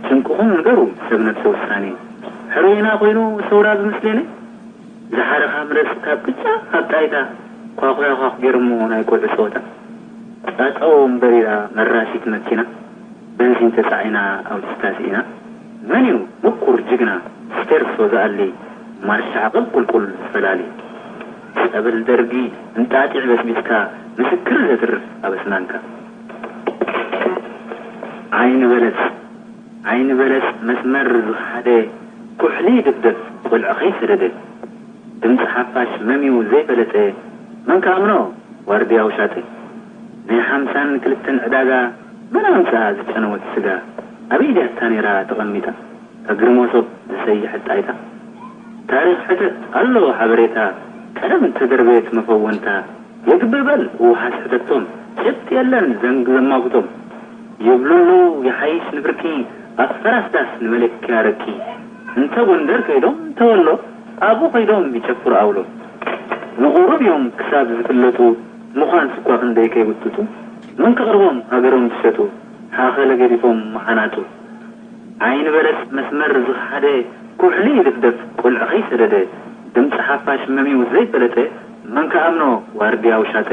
ጭንቅኹም ንገሩ ሰብ ነብሰ ውሳኔ ሕሩይና ኮይኑ ሰውራ ብምስሌነ ዝሓረኻ ምረጽ ካብ ቅጫ ካብ ጣይታ ኳኹያ ኳኹ ገይሮሞ ናይ ቆልዑ ጸወታ ጣጠው እምበር ኢላ መራሲት መኪና በንዚን ተጻዒና ኣውቲስታ ስኢና መን እዩ ምኩር ጅግና ስቴርሶ ዝኣሊ ማርሻ ዓቐብ ቁልቁል ዝፈላሊ ጸበል ደርጊ እንጣጢዕ በስቢስካ ምስክር ዘትርፍ ኣብ ኣስናንካ ዓይኒ በለስ ዓይኒ በለስ መስመር ዝኸሓደ ኩሕሊ ይድፍደፍ ቆልዑ ከይሰደደ ድምፂ ሓፋሽ መምዩ ዘይፈለጠ መን ከኣምኖ ዋርድያ ውሻጠ ናይ ሓምሳን ክልተን ዕዳጋ መን ኣምፅኣ ዝጨነወት ስጋ ኣበይ ድያታ ነይራ ተቐሚጣ እግሪ መሶብ ዝሰይሐት ጣይታ ታሪኽ ሕተት ኣሎ ሓበሬታ ቀደም ተደርበየት መፈወንታ የግብእ በል እውሓስ ሕተቶም ጭብጥ የለን ዘንግ ዘማጉቶም ይብሉሉ ይሓይሽ ንብርኪ ኣብ ፈራስ ዳስ ንመለኪያ ረኪ እንተ ጎንደር ከይዶም እንተ ወሎ ኣብኡ ከይዶም ይጨፍሩ ኣውሎ ንቑሩብ እዮም ክሳብ ዝፍለጡ ምዃን ስኳ ክንደይ ከይውጥጡ መን ከቕርቦም ሃገሮም ዝሸጡ ሓኸለ ገዲፎም መዓናጡ ዓይኒ በለስ መስመር ዝኸሓደ ኩሕሊ ይድፍደፍ ቆልዑ ከይሰደደ ድምፂ ሓፋሽ መምዩ ዘይፈለጠ መን ከኣምኖ ዋርድያ ውሻጠ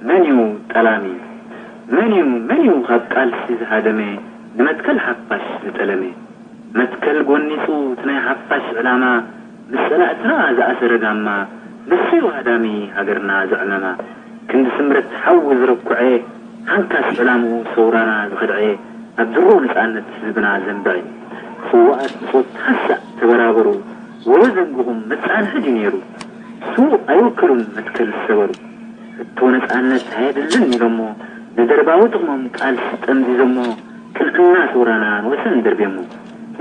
መን እዩ ጠላሚ መን እዩ መን እዩ ካብ ቃልሲ ዝሃደመ ንመትከል ሓፋሽ ዝጠለመ መትከል ጎኒፁ እቲ ናይ ሓፋሽ ዕላማ ምስ ፀላእትና ዝኣሰረ ጋማ ንሱ እዩ ሃዳሚ ሃገርና ዘዕመማ ክንዲ ስምረት ሓዊ ዝረኩዐ፣ ሓንካስ ዕላምኡ ሰውራና ዝኸድዐ፣ ኣብ ድሮ ነጻነት ህዝብና ዘንብዐ። ስውኣት ብጾት ሓሳእ ተበራበሩ፣ ወሎ ዘንግኹም መጻንሒ ድዩ ነይሩ? ስዉእ ኣይውክሉን መትከል ዝሰበሩ። ሕቶ ነጻነት ኣየድልን ኢሎሞ፣ ንደርባዊ ጥቕሞም ቃልሲ ጠምዚዞሞ፣ ቅንዕና ሰውራና ንወሰን ደርብዮሞ።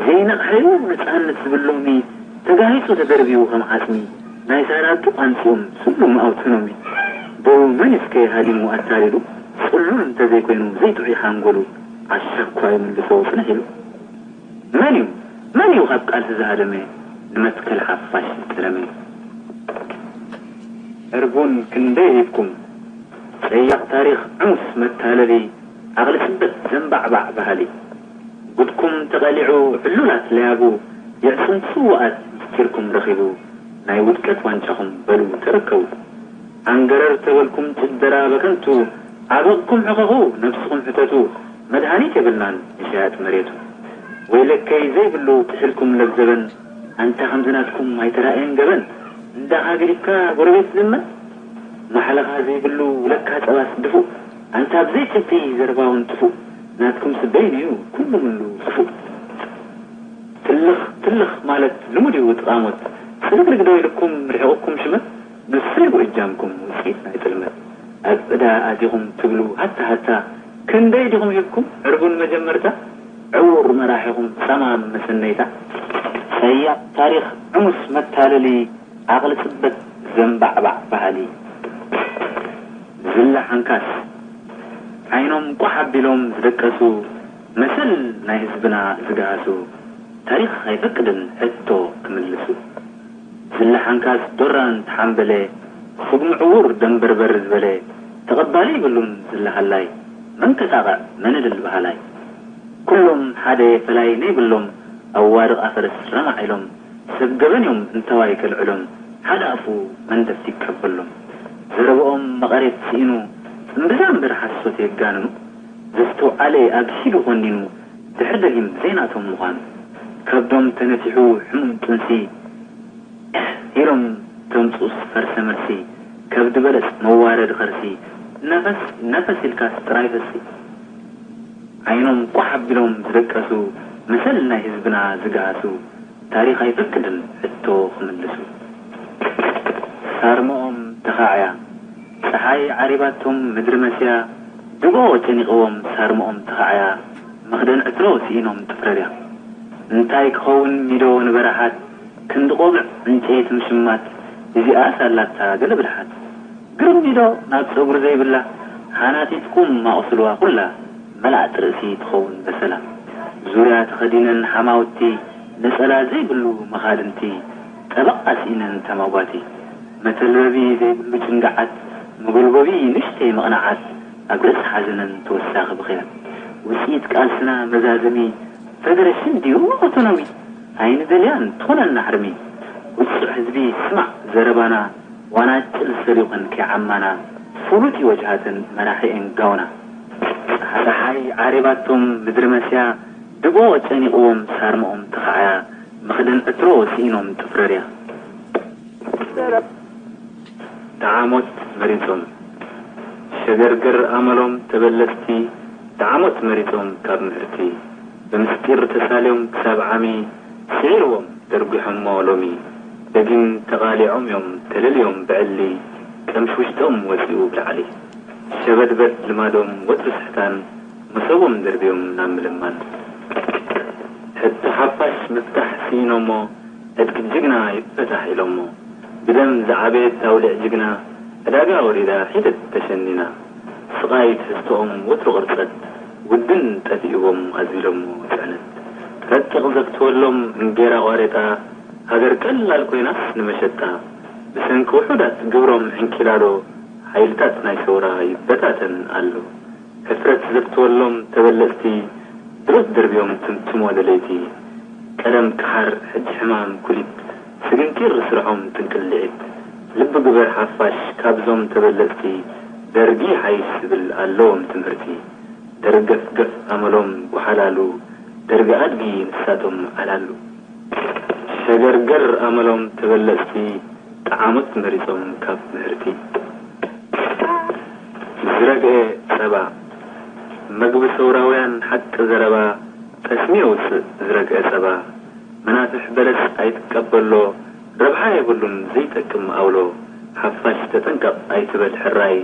ዘይነቕሐዩ ነጻነት ዝብል ሎሚ፣ ተጋሂጹ ተደርብዩ ከም ዓጽሚ፣ ናይ ሳራቱ ኣምጺኦም ስሉም ኣውቶኖሚ። ዶ መን እስከ ሃዲሙ ኣታሊሉ፣ ጽሉል እንተዘይኮይኑ ዘይጥዑይ ሓንጎሉ፣ ኣሻኳ ይምልሶ ጽንሕ ኢሉ። መን እዩ፣ መን እዩ ካብ ቃልሲ ዝሃደመ፣ ንመትከል ሓፋሽ ዝጠለመ? ዕርቡን ክንደይ ሂብኩም፣ ጸያቕ ታሪኽ ዕሙስ መታለሊ፣ ዓቕሊ ጽበት ዘንባዕባዕ ባህሊ። ጉድኩም ተቐሊዑ ዕሉላት ለያቡ፣ የዕጽምቲ ስዉኣት ምስጢርኩም ረኺቡ፣ ናይ ውድቀት ዋንጫኹም በሉ ተረከቡ። ዓንገረር ተበልኩም ጭደራ በከንቱ፣ ዓበቕኩም ሕኸኹ ነብስኹም ሕተቱ፣ መድሃኒት የብልናን ንሸያጥ መሬቱ። ወይለከይ ዘይብሉ ጥሒልኩም ለብዘበን፣ ኣንታ ከምዚ ናትኩም ኣይተራእየን ገበን፣ እንዳኻ ገዲፍካ ጎረቤት ዝእመን። ማሕለኻ ዘይብሉ ለካ ጸባስ ድፉእ፣ ኣንታ ብዘይ ጭብጢ ዘረባ እውን ጥፉእ፣ ናትኩም ስበይን እዩ ኩሉ ምሉ ስፉእ። ትልኽ ትልኽ ማለት ልሙድ እዩ ጥቓሞት፣ ጽልግልግ ዶ ኢልኩም ርሒቑኩም ሽመት፣ ንሱ እዩ እጃምኩም ውጽኢት ናይ ጥልመት። ኣብ ዕዳ ኣቲኹም ትብሉ ሃታ ሃታ፣ ክንደይ ዲኹም ሂብኩም ዕርቡን መጀመርታ፣ ዕዉር መራሒኹም ጸማም መሰነይታ። ጸያቕ ታሪኽ ዕሙስ መታለሊ፣ ዓቕሊ ጽበት ዘንባዕባዕ ባህሊ። ዝላ ሓንካስ ዓይኖም ቋሕ ኣቢሎም ዝደቀሱ፣ መሰል ናይ ህዝብና ዝገሃሱ፣ ታሪኽ ኣይፈቅድን ሕቶ ክምልሱ። ዝላ ሓንካስ ዶራን ተሓምበለ፣ ስግሚ ዕዉር ደንበርበር ዝበለ፣ ተቐባሊ ይብሉን ዝላ ሃላይ፣ መን ከጣቕዕ መን እልል በሃላይ። ኩሎም ሓደ ፈላይ ነይብሎም፣ ኣዋድቕ ኣፈርስ ረማዕ ኢሎም፣ ሰብ ገበን እዮም እንተዋይ ከልዕሎም፣ ሓደ ኣፉ መንደፍ ይቀበሎም። ዘረብኦም መቐሬት ስኢኑ፣ እምብዛ እምበር ሓሶት የጋንኑ። ዘስተውዓለ ኣብ ኪዱ ኮኒኑ፣ ድሕሪ ደጊም ዘይናቶም ምዃኑ። ከብዶም ተነፊሑ ሕሙም ጥንሲ፣ ኢሎም ተምጽኡስ ፈርሰ መልሲ፣ ከብዲ በለጽ መዋረዲ ኸርሲ፣ ነፈስ ነፈስ ኢልካስ ጥራይ ፈሲ። ዓይኖም ቋሕ ኣቢሎም ዝደቀሱ፣ መሰል ናይ ህዝብና ዝገሃሱ፣ ታሪኽ ኣይፈቅድን ሕቶ ክምልሱ። ሳርምኦም ተኻዕያ፣ ጸሓይ ዓሪባቶም ምድሪ መስያ፣ ድቦ ጨኒቕዎም ሳርምኦም ተኻዕያ፣ መኽደን ዕትሮ ስኢኖም ጥፍረርያ። እንታይ ክኸውን ሚዶ ንበረሓት፣ ክንዲ ቆብዕ ዕንጨይቲ ምሽማት፣ እዚኣስ ኣላታ ገለ ብልሓት። ግርም ሚዶ ናብ ጸጉሪ ዘይብላ፣ ሓናቲትኩም ኣቑስልዋ ኩላ፣ መላእቲ ርእሲ ትኸውን በሰላ። ዙርያ ተኸዲነን ሓማውቲ፣ ነጸላ ዘይብሉ መኻድንቲ፣ ጠበቓ ስኢነን ተማጓቲ። መተልበቢ ዘይብሉ ጭንግዓት፣ መጎልጎቢ ንእሽተይ መቕናዓት፣ ኣብ ርእሲ ሓዘነን ተወሳኺ ብኽያት። ውጽኢት ቃልስና መዛዘሚ፣ ፈደረሽን ድዩ ኣውቶኖሚ? ኣይንደልያን ትኾነና ሕርሚ። ውጹዕ ህዝቢ ስማዕ ዘረባና፣ ዋናጭል ሰሪቑን ከይዓማና፣ ፍሉጥ እዩ ወጅሃተን መራሒኤን ጋውና። ጸሓይ ዓሪባቶም ምድሪ መስያ፣ ድቦ ጨኒቕዎም ሳርምኦም ተኻዕያ፣ መኽደን ዕትሮ ስኢኖም ጥፍረርያ። ጠዓሞት መሪጾም ሸገርገር ኣመሎም ተበለጽቲ፣ ጠዓሞት መሪጾም ካብ ምህርቲ፣ ብምስጢር ተሳልዮም ክሳብ ዓሚ፣ ስዒርዎም ደርጒሖሞ ሎሚ። ደጊም ተቓሊዖም እዮም ተለልዮም ብዕሊ፣ ቀምሽ ውሽጦም ወጺኡ ብላዕሊ። ሸበድበድ ልማዶም ወትሩ ስሕታን፣ መሶቦም ደርብዮም ናብ ምልማን። ሕቶ ሓፋሽ ምፍታሕ ስኢኖሞ፣ ዕጥቂ ጅግና ይፈታሕ ኢሎሞ። ብደም ዝዓበየት ኣውሊዕ ጅግና፣ ዕዳጋ ወሪዳ ሒደት ተሸኒና። ስቓይ ትሕዝቶኦም ወትሩ ቅርጸት፣ ውድን ጠፊእዎም ኣዝቢሎሞ ጽዕነት። ረቂቕ ዘግትወሎም እንጌራ ቋሬጣ፣ ሃገር ቀላል ኮይናስ ንመሸጣ። ብሰንኪ ውሑዳት ግብሮም ዕንኪላሎ፣ ሓይልታት ናይ ሰውራ ይበታተን ኣሎ። ሕፍረት ዘግትወሎም ተበለጽቲ፣ ድሮት ደርብዮም ትምትሞ ለለይቲ። ቀደም ከሓር ሕጂ ሕማም ኩሊት፣ ስግንጢር ስርሖም ጥንቅልዒት። ልቢ ግበር ሓፋሽ ካብዞም ተበለጽቲ፣ ደርጊ ሓይሽ ዝብል ኣለዎም ትምህርቲ። ደርገፍገፍ ኣመሎም ጓሓላሉ፣ ደርጊ ኣድጊ ንሳቶም ዓላሉ። ሸገርገር ኣመሎም ተበለጽቲ፣ ጠዓሞት መሪጾም ካብ ምህርቲ። ዝረግአ ጸባ። መግቢ ሰውራውያን ሓቂ ዘረባ፣ ጠስሚ የውጽእ ዝረግአ ጸባ። መናፍሕ በለስ ኣይትቀበሎ፣ ረብሓ የብሉን ዘይጠቅም ኣውሎ። ሓፋሽ ተጠንቀቕ ኣይትበል ሕራይ፣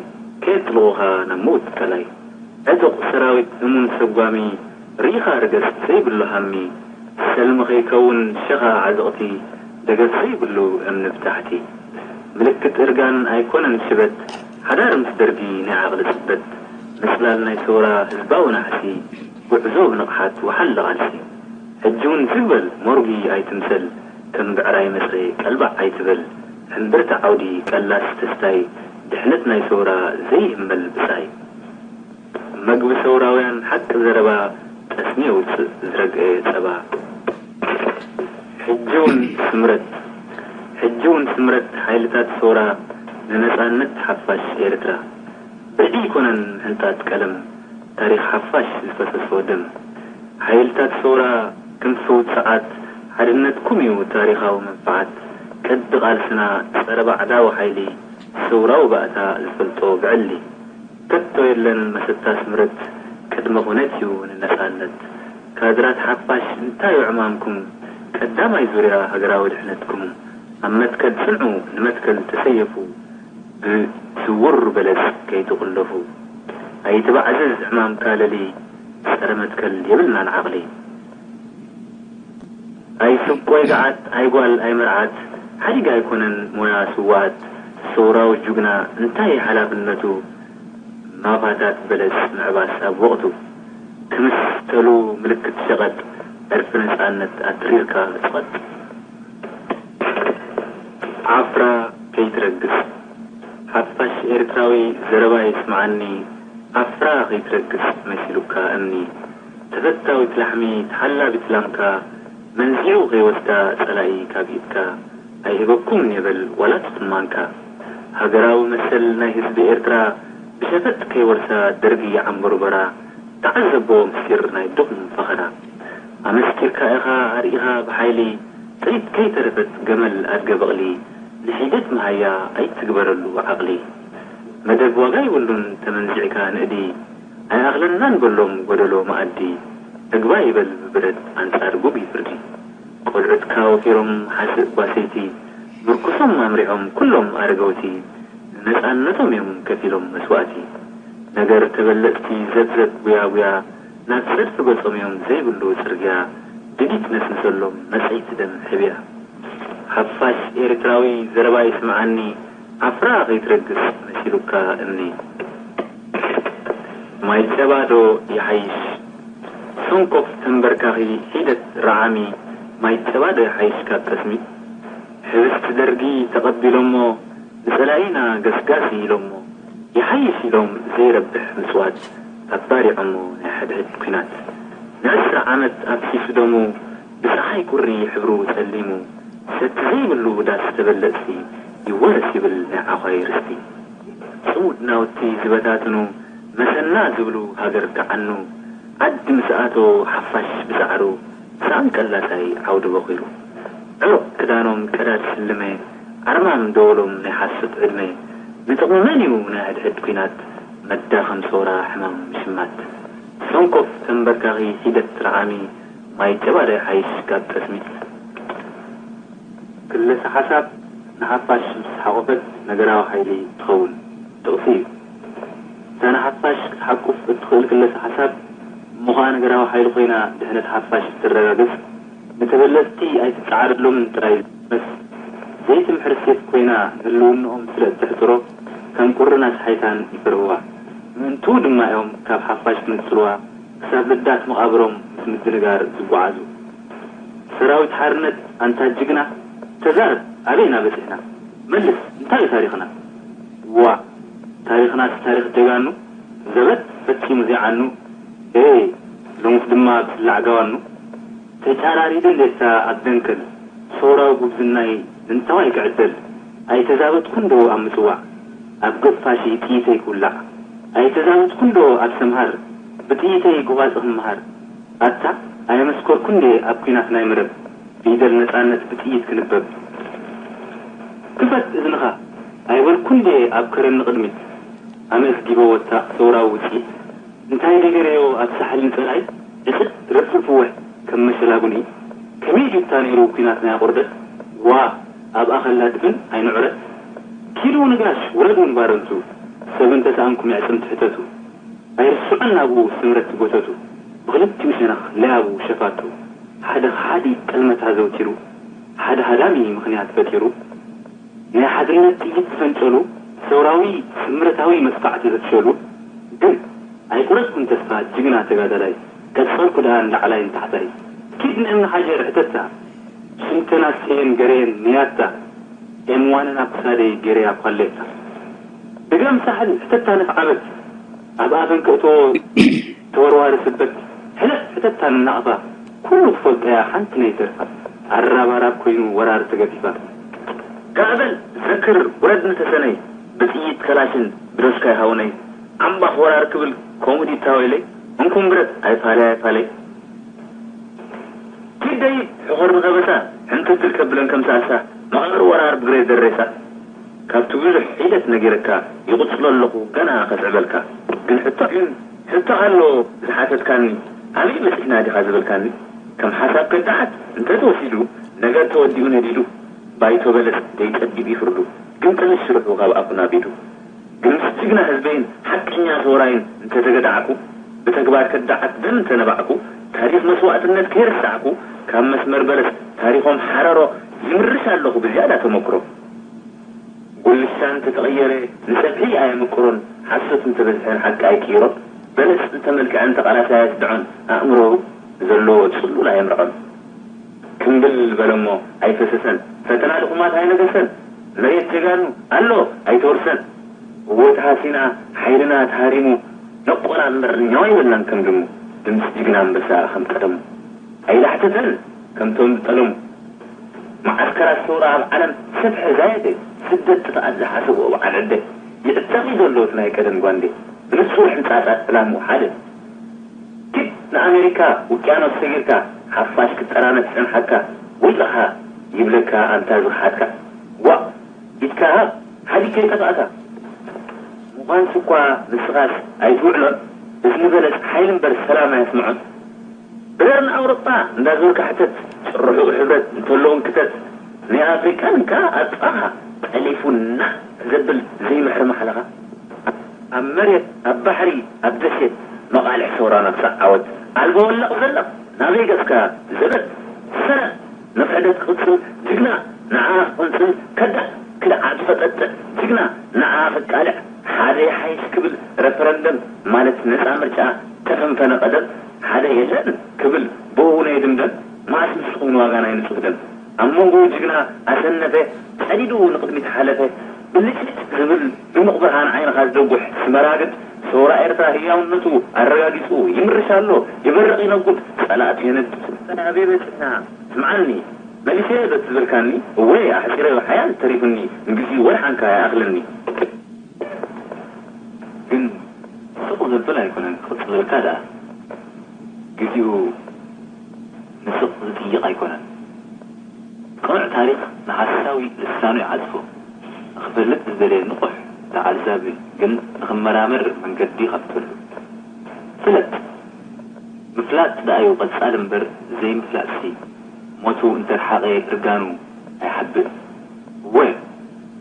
ከየጥልቑኻ ናብ ምዉት ቀላይ። ዕጡቕ ሰራዊት እሙን ሰጓሚ፣ ርኢኻ ርገጽ ዘይብሉ ሃሚ። ሰልሚ ከይከውን ሸኻ ዓዘቕቲ፣ ደገፍ ዘይብሉ እምኒ ብታሕቲ። ምልክት እርጋን ኣይኮነን ሽበት፣ ሓዳር ምስ ደርጊ ናይ ዓቕሊ ጽበት። ምጽላል ናይ ሰውራ ህዝባዊ ናሕሲ፣ ጉዕዞ ብንቕሓት ወሓለ ቃልሲ። ሕጂ እውን ዝግ በል ሞርጊ ኣይትምሰል፣ ከም ብዕራይ መጽረ ቀልባዕ ኣይትበል። ሕምብርቲ ዓውዲ ቀላስ ተስታይ፣ ድሕነት ናይ ሰውራ ዘይህመል ብጻይ። መግቢ ሰውራውያን ሓቂ ዘረባ፣ ጠስሚ የውጽእ ዝረግአ ጸባ። ሕጂ እውን ስምረት፣ ሕጂ እውን ስምረት ሓይልታት ሰውራ ንነጻነት ሓፋሽ ኤርትራ። ብርዒ ኣይኮነን ምሕንጣጥ ቀለም፣ ታሪኽ ሓፋሽ ዝፈሰሶ ደም። ሓይልታት ሰውራ ክንፊ ውጽዓት፣ ሓድነትኩም እዩ ታሪኻዊ መንፍዓት። ቀዲ ቃልስና ጸረ ባዕዳዊ ሓይሊ፣ ሰውራዊ ባእታ ዝፈልጦ ብዕሊ። ከቶ የለን መሰታ ስምረት፣ ቅድመ ኩነት እዩ ንነጻነት። ካድራት ሓፋሽ እንታይ እዩ ዕማምኩም? ቀዳማይ ዙርያ ሃገራዊ ድሕነትኩም። ኣብ መትከል ጽንዑ፣ ንመትከል ተሰየፉ፣ ብስውር በለስ ከይትቑለፉ። ኣይትባዕዝዝ ዕማምካ ለሊ፣ ጸረ መትከል የብልናን ዓቕሊ። ኣይስንቆይ ገዓት፣ ኣይጓል ኣይመርዓት፣ ሓዲግ ኣይኮነን ሞያ ስውኣት። ሰውራዊ ጁግና እንታይ ሓላፍነቱ? ማፋታት በለስ ምዕባስ ኣብ ወቕቱ። ክምስተሉ ምልክት ሸቐጥ፣ ዕርፊ ነጻነት ኣትሪርካ ጽቐጥ። ዓፍራ ከይትረግጽ። ሓፋሽ ኤርትራዊ ዘረባይ ስምዓኒ፣ ዓፍራ ከይትረግጽ መሲሉካ እምኒ። ተፈታዊት ላሕሚ ተሓላቢት ላምካ፣ መንዚዑ ከይወስዳ ጸላኢ ካብ ኢድካ። ኣይህበኩምን የበል ዋላ ትኹን ማንካ። ሃገራዊ መሰል ናይ ህዝቢ ኤርትራ፣ ብሸፈጥ ከይወርሳ ደርጊ ዓምበርበራ። ተዓዘቦ ምስጢር ናይ ድኹም ፈኸራ። ኣመስኪርካ ኢኻ ኣርኢኻ ብሓይሊ፣ ጥሪት ከይተረፈት ገመል ኣድገ በቕሊ። ንሒደት መሃያ ኣይትግበረሉ ዓቕሊ። መደብ ዋጋ የብሉን ተመንዚዕካ ንእዲ። ኣይኣኽለናን በሎም ጎደሎ መኣዲ። እግባ ይበል ብብረት ኣንጻር ጉጉይ ፍርዲ። ቆልዑትካ ወፊሮም ሓስእ ጓሰይቲ፣ ምርኩሶም ኣምሪሖም ኩሎም ኣረገውቲ፣ ንነጻነቶም እዮም ከፊሎም መስዋእቲ። ነገር ተበለጽቲ ዘብዘብ ጉያጉያ፣ ናብ ጸድፊ ገጾም እዮም ዘይብሉ ጽርግያ፣ ድዲት ነስንሰሎም መጽይቲ ደም ሕብያ። ሓፋሽ ኤርትራዊ ዘረባይ ስምዓኒ፣ ዓፍራ ከይትረግጽ መሲሉካ እምኒ። ማይ ጸባ ዶ ይሓይሽ? ሰንኮፍ ተንበርካኺ ሒደት ረዓሚ፣ ማይ ጸባ ዶ ይሓይሽ ካብ ጠስሚ? ሕብስቲ ደርጊ ተቐቢሎሞ፣ ንጸላኢና ገስጋሲ ኢሎሞ፣ ይሓይሽ ኢሎም ዘይረብሕ ምጽዋት ኣባሪዖሞ ናይ ሕድሕድ ኲናት። ንዕስራ ዓመት ኣፍሲሱ ደሙ፣ ብጸሓይ ቁሪ ሕብሩ ጸሊሙ፣ ሰቲ ዘይብሉ ዳስ ተበለጽቲ፣ ይወረስ ይብል ናይ ዓዃይ ርስቲ። ጽሙድ ናውቲ ዝበታትኑ፣ መሰና ዝብሉ ሃገር ከዓኑ፣ ዓዲ ምስ ኣተወ ሓፋሽ ብጻዕሩ፣ ሳእን ቀላሳይ ዓውዲ በኺሩ። ዕሩቕ ክዳኖም ቀዳድ ስልመ፣ ኣርማም ደወሎም ናይ ሓሶት ዕድመ። ንጥቕሚ መን እዩ ናይ ሕድሕድ ኲናት፣ መዳኸም ሰውራ ሕማም ምሽማት። ሰንኮፍ ተንበርካኺ ሒደት ረዓሚ፣ ማይ ጨባ ዶ ይሓይሽ ካብ ጠስሚ። ክለሰ ሓሳብ ንሓፋሽ ምስ ሓቖፈት ነገራዊ ሓይሊ ትኸውን ጥቕሲ እዩ። እታ ንሓፋሽ ክትሓቁፍ እትኽእል ክለሰ ሓሳብ እሞ ኸኣ ነገራዊ ሓይሊ ኮይና ድሕነት ሓፋሽ እትረጋገጽ፣ ንተበለጽቲ ኣይትጸዓረሎምን ጥራይ ዘይኮነስ፣ ዘይትምሕር ሴፍ ኮይና ንህልውንኦም ስለ እተሕጽሮ፣ ከም ቁርን ኣስሓይታን ይፈርህዋ። ምእንትኡ ድማ እዮም ካብ ሓፋሽ ክነጽልዋ ክሳብ ልዳት መቓብሮም ምስ ምድንጋር ዝጓዓዙ። ሰራዊት ሓርነት ኣንታ ጅግና፣ ተዛረብ ኣበይ ኢና በጺሕና? መልስ እንታይ እዩ ታሪኽና? ዋእ ታሪኽናስ ታሪኽ ጀጋኑ፣ ዘበት ፈጺሙ ዘይዓኑ፣ ኤ ሎምስ ድማ ብስላዕ ጋዋኑ። ተጫራሪዱ እንዴታ ኣብ ደንከል፣ ሰውራዊ ጉብዝናይ እንታዋይ ክዕደል? ኣይተዛበጥኩን ዶ ኣብ ምጽዋዕ፣ ኣብ ገፋሺ ጥይተይ ክውላዕ? ኣይተዛበጥኩን ዶ ኣብ ሰምሃር፣ ብጥይተይ ጎባጽ ክምሃር? ኣታ ኣየመስከርኩን ድየ ኣብ ኲናት ናይ መረብ፣ ፊደል ነጻነት ብጥይት ክንበብ? ክፈት እዝንኻ ኣይበልኩን ድየ ኣብ ከረን ንቕድሚት፣ ኣመዝጊበ ወታእ ሰውራዊ ውጽኢት እንታይ ደገረዮ ኣብ ሳሕል ንጸላኢ ዕጽድ ረፍርፍወ ከም መሸላ ጉንኢ ከመይ ድዩ እታ ነይሩ ኲናት ናይ ኣቑርደት ዋ ኣብኣ ከላ ድፍን ኣይንዑረት ኪዱ ንጋሽ ውረዱ ንባረንቱ ሰብ እንተሰኣንኩም የዕጽምቲ ሕተቱ ኣይርስዑን ናብኡ ስምረት ትጎተቱ ብኽልቲኡ ሸነኽ ለያቡ ሸፋቱ ሓደ ከሓዲ ጥልመት ኣዘውቲሩ ሓደ ሃዳሚ ምኽንያት ፈጢሩ ናይ ሓድነት ጥይት ዝፈንጨሉ ሰውራዊ ስምረታዊ መጥቃዕቲ ዘፍሸሉ ግን ኣይቁረጽኩን ተስፋ ጅግና ተጋዳላይ ቀጸልኩ ደኣ ንላዕላይ ንታሕታይ ኪድ ንእምኒ ሓጀር ሕተታ ሽንተን ኣስተየን ገረየን ንያታ ኤምዋንን ኣብ ክሳደይ ገረያ ኳሌታ ብገም ሳሕል ሕተታ ነፍዓበት ኣብ ኣፈን ክእቶ ተወርዋሪ ስበት ሕለፍ ሕተታ ንናቕፋ ኩሉ ትፈልጦ እያ ሓንቲ ነይተርፋ ኣራባራብ ኮይኑ ወራር ተገፊፋ ጋዕበል ዘክር ውረድ ንተሰነይ ብጥይት ከላሽን ብዶስካይ ሃውነይ ዓምባኽ ወራር ክብል ኮሙዲታ ወይለይ እንኩም ብረት ኣይፋለይ ኣይፋለይ ኪደይ ሕኾር ንኸበሳ ሕንትትል ከብለን ከም ሳሳ መቓብር ወራር ብግሬደር ሬሳ ካብቲ ብዙሕ ሒደት ነጊረካ ይቕጽሎ ኣለኹ ገና ከስዕበልካ ግን ሕቶ ግን ሕቶ ኣሎ ዝሓተትካኒ ኣበይ በጺሕና ዲኻ ዝበልካኒ ከም ሓሳብ ከዳዓት እንተተወሲዱ ነገር ተወዲኡ ነዲዱ ባይቶ በለስ ደይጸቢብ ይፍርዱ ግን ጥንሽ ስርሑ ካብ ኣፉ ናቢዱ ግን ምስ ጅግና ህዝበይን ሓቀኛ ሰውራይን እንተተገዳዕኩ ብተግባር ከዳዓት ደም እንተነባዕኩ ታሪኽ መስዋእትነት ከይረሳዕኩ ካብ መስመር በለስ ታሪኾም ሓረሮ ይምርሽ ኣለኹ ብዝያዳ ተመክሮ ጉልሻ እንተተቐየረ ንጸብሒ ኣየምቅሮን ሓሶት እንተበዝሐ ንሓቂ ኣይቅይሮን በለስ እንተመልክዐ እንተቓላሲ ኣየስድዖን ኣእምሮኡ ንዘለዎ ጽሉል ኣየምርዖን ክምብል በለሞ ኣይፈሰሰን ፈተና ድኹማት ኣይነገሰን መሬት ጀጋኑ ኣሎ ኣይተወርሰን እወ ተሃሲና ሓይልና ተሃሪሙ ነቆና እምበር ኛው ኣይበልናን ከም ድሙ ድምፂ ጅግና ኣንበሳ ከም ቀደሙ ኣይላሕተተን ከምቶም ዝጠለሙ መዓስከራት ሰውራ ኣብ ዓለም ሰፍሐ ዛየደ ስደት ጥፍኣት ዝሓሰብኦ በዓል ዕደ ይዕጠቕ እዩ ዘሎ እቲ ናይ ቀደም ጓንዴ ብንጹር ሕንጻጻት ዕላምኡ ሓደ ኪድ ንኣሜሪካ ውቅያኖስ ሰጊርካ ሓፋሽ ክትጠራነፍ ዝጸንሓካ ውልቕኻ ይብለካ ኣንታ ዝኸሓድካ ዋእ ኢድካ ሃብ ሓዲግካ ይጠፍኣካ ምዃንስ እኳ ንስኻስ ኣይትውዕሎን እዝኒ በለጽ ሓይሊ እምበር ሰላም ኣየስምዖን ብረር ንኣውሮጳ እንዳዞርካ ሕተት ጭርሑቕ ሕብረት እንተለዎም ክተት ናይ ኣፍሪቃን ከኣ ኣብ ጥቓኻ ጠሊፉ ናዕ ዘብል ዘይምሕሪ ማሕለኻ ኣብ መሬት ኣብ ባሕሪ ኣብ ደሴት መቓልሕ ሰውራና ክሳብ ዓወት ኣልቦ ወለቕ ዘለቕ ናበይ ገጽካ ዘበት ሰላም ንኽሕደት ክቕጽል ጅግና ንዓ ክቕንጽል ከዳዕ ክድዓት ፈጠጥዕ ጅግና ንዓ ክቃልዕ ሓደ ይሓይሽ ክብል ረፈረንደም ማለት ነጻ ምርጫ ተፈንፈነ ቀደም ሓደ የለን ክብል ብእውነ ይድምደም መዓስ ንስኹም ንዋጋ ናይ ንጹህ ደም ኣብ መንጎ ጅግና ኣሰነፈ ጸዲዱ ንቕድሚት ሓለፈ ብልጭልጭ ዝብል ድሙቕ ብርሃን ዓይንኻ ዝደጉሕ ስመራግድ ሰውራ ኤርትራ ህያውነቱ ኣረጋጊጹ ይምርሽ ኣሎ ይበርቕ ይነጉድ ጸላእቱ የነድድ ኣበይ በጺሕና ስምዓኒ መሊሰ ዶ ትዝልካኒ እወ ኣሕጺረዮ ሓያል ተሪፉኒ ንግዚኡ ወድሓንካ ይኣኽለኒ ግን ስቕ ዘብል ኣይኮነን ክቕጽለልካ ደኣ ግዜኡ ንስቕ ዝጥይቕ ኣይኮነን ቅኑዕ ታሪኽ ንሓሳዊ ልሳኑ ይዓጽፎ ንኽፈልጥ ዝደለየ ንቑሕ ተዓዛቢ ግን ንኽመራመር መንገዲ ይኸፍተሉ ፍለጥ ምፍላጥ ደኣዩ ቐጻሊ እምበር ዘይምፍላጥሲ ሞቱ እንተረሓቐ እርጋኑ ኣይሓብእን እወ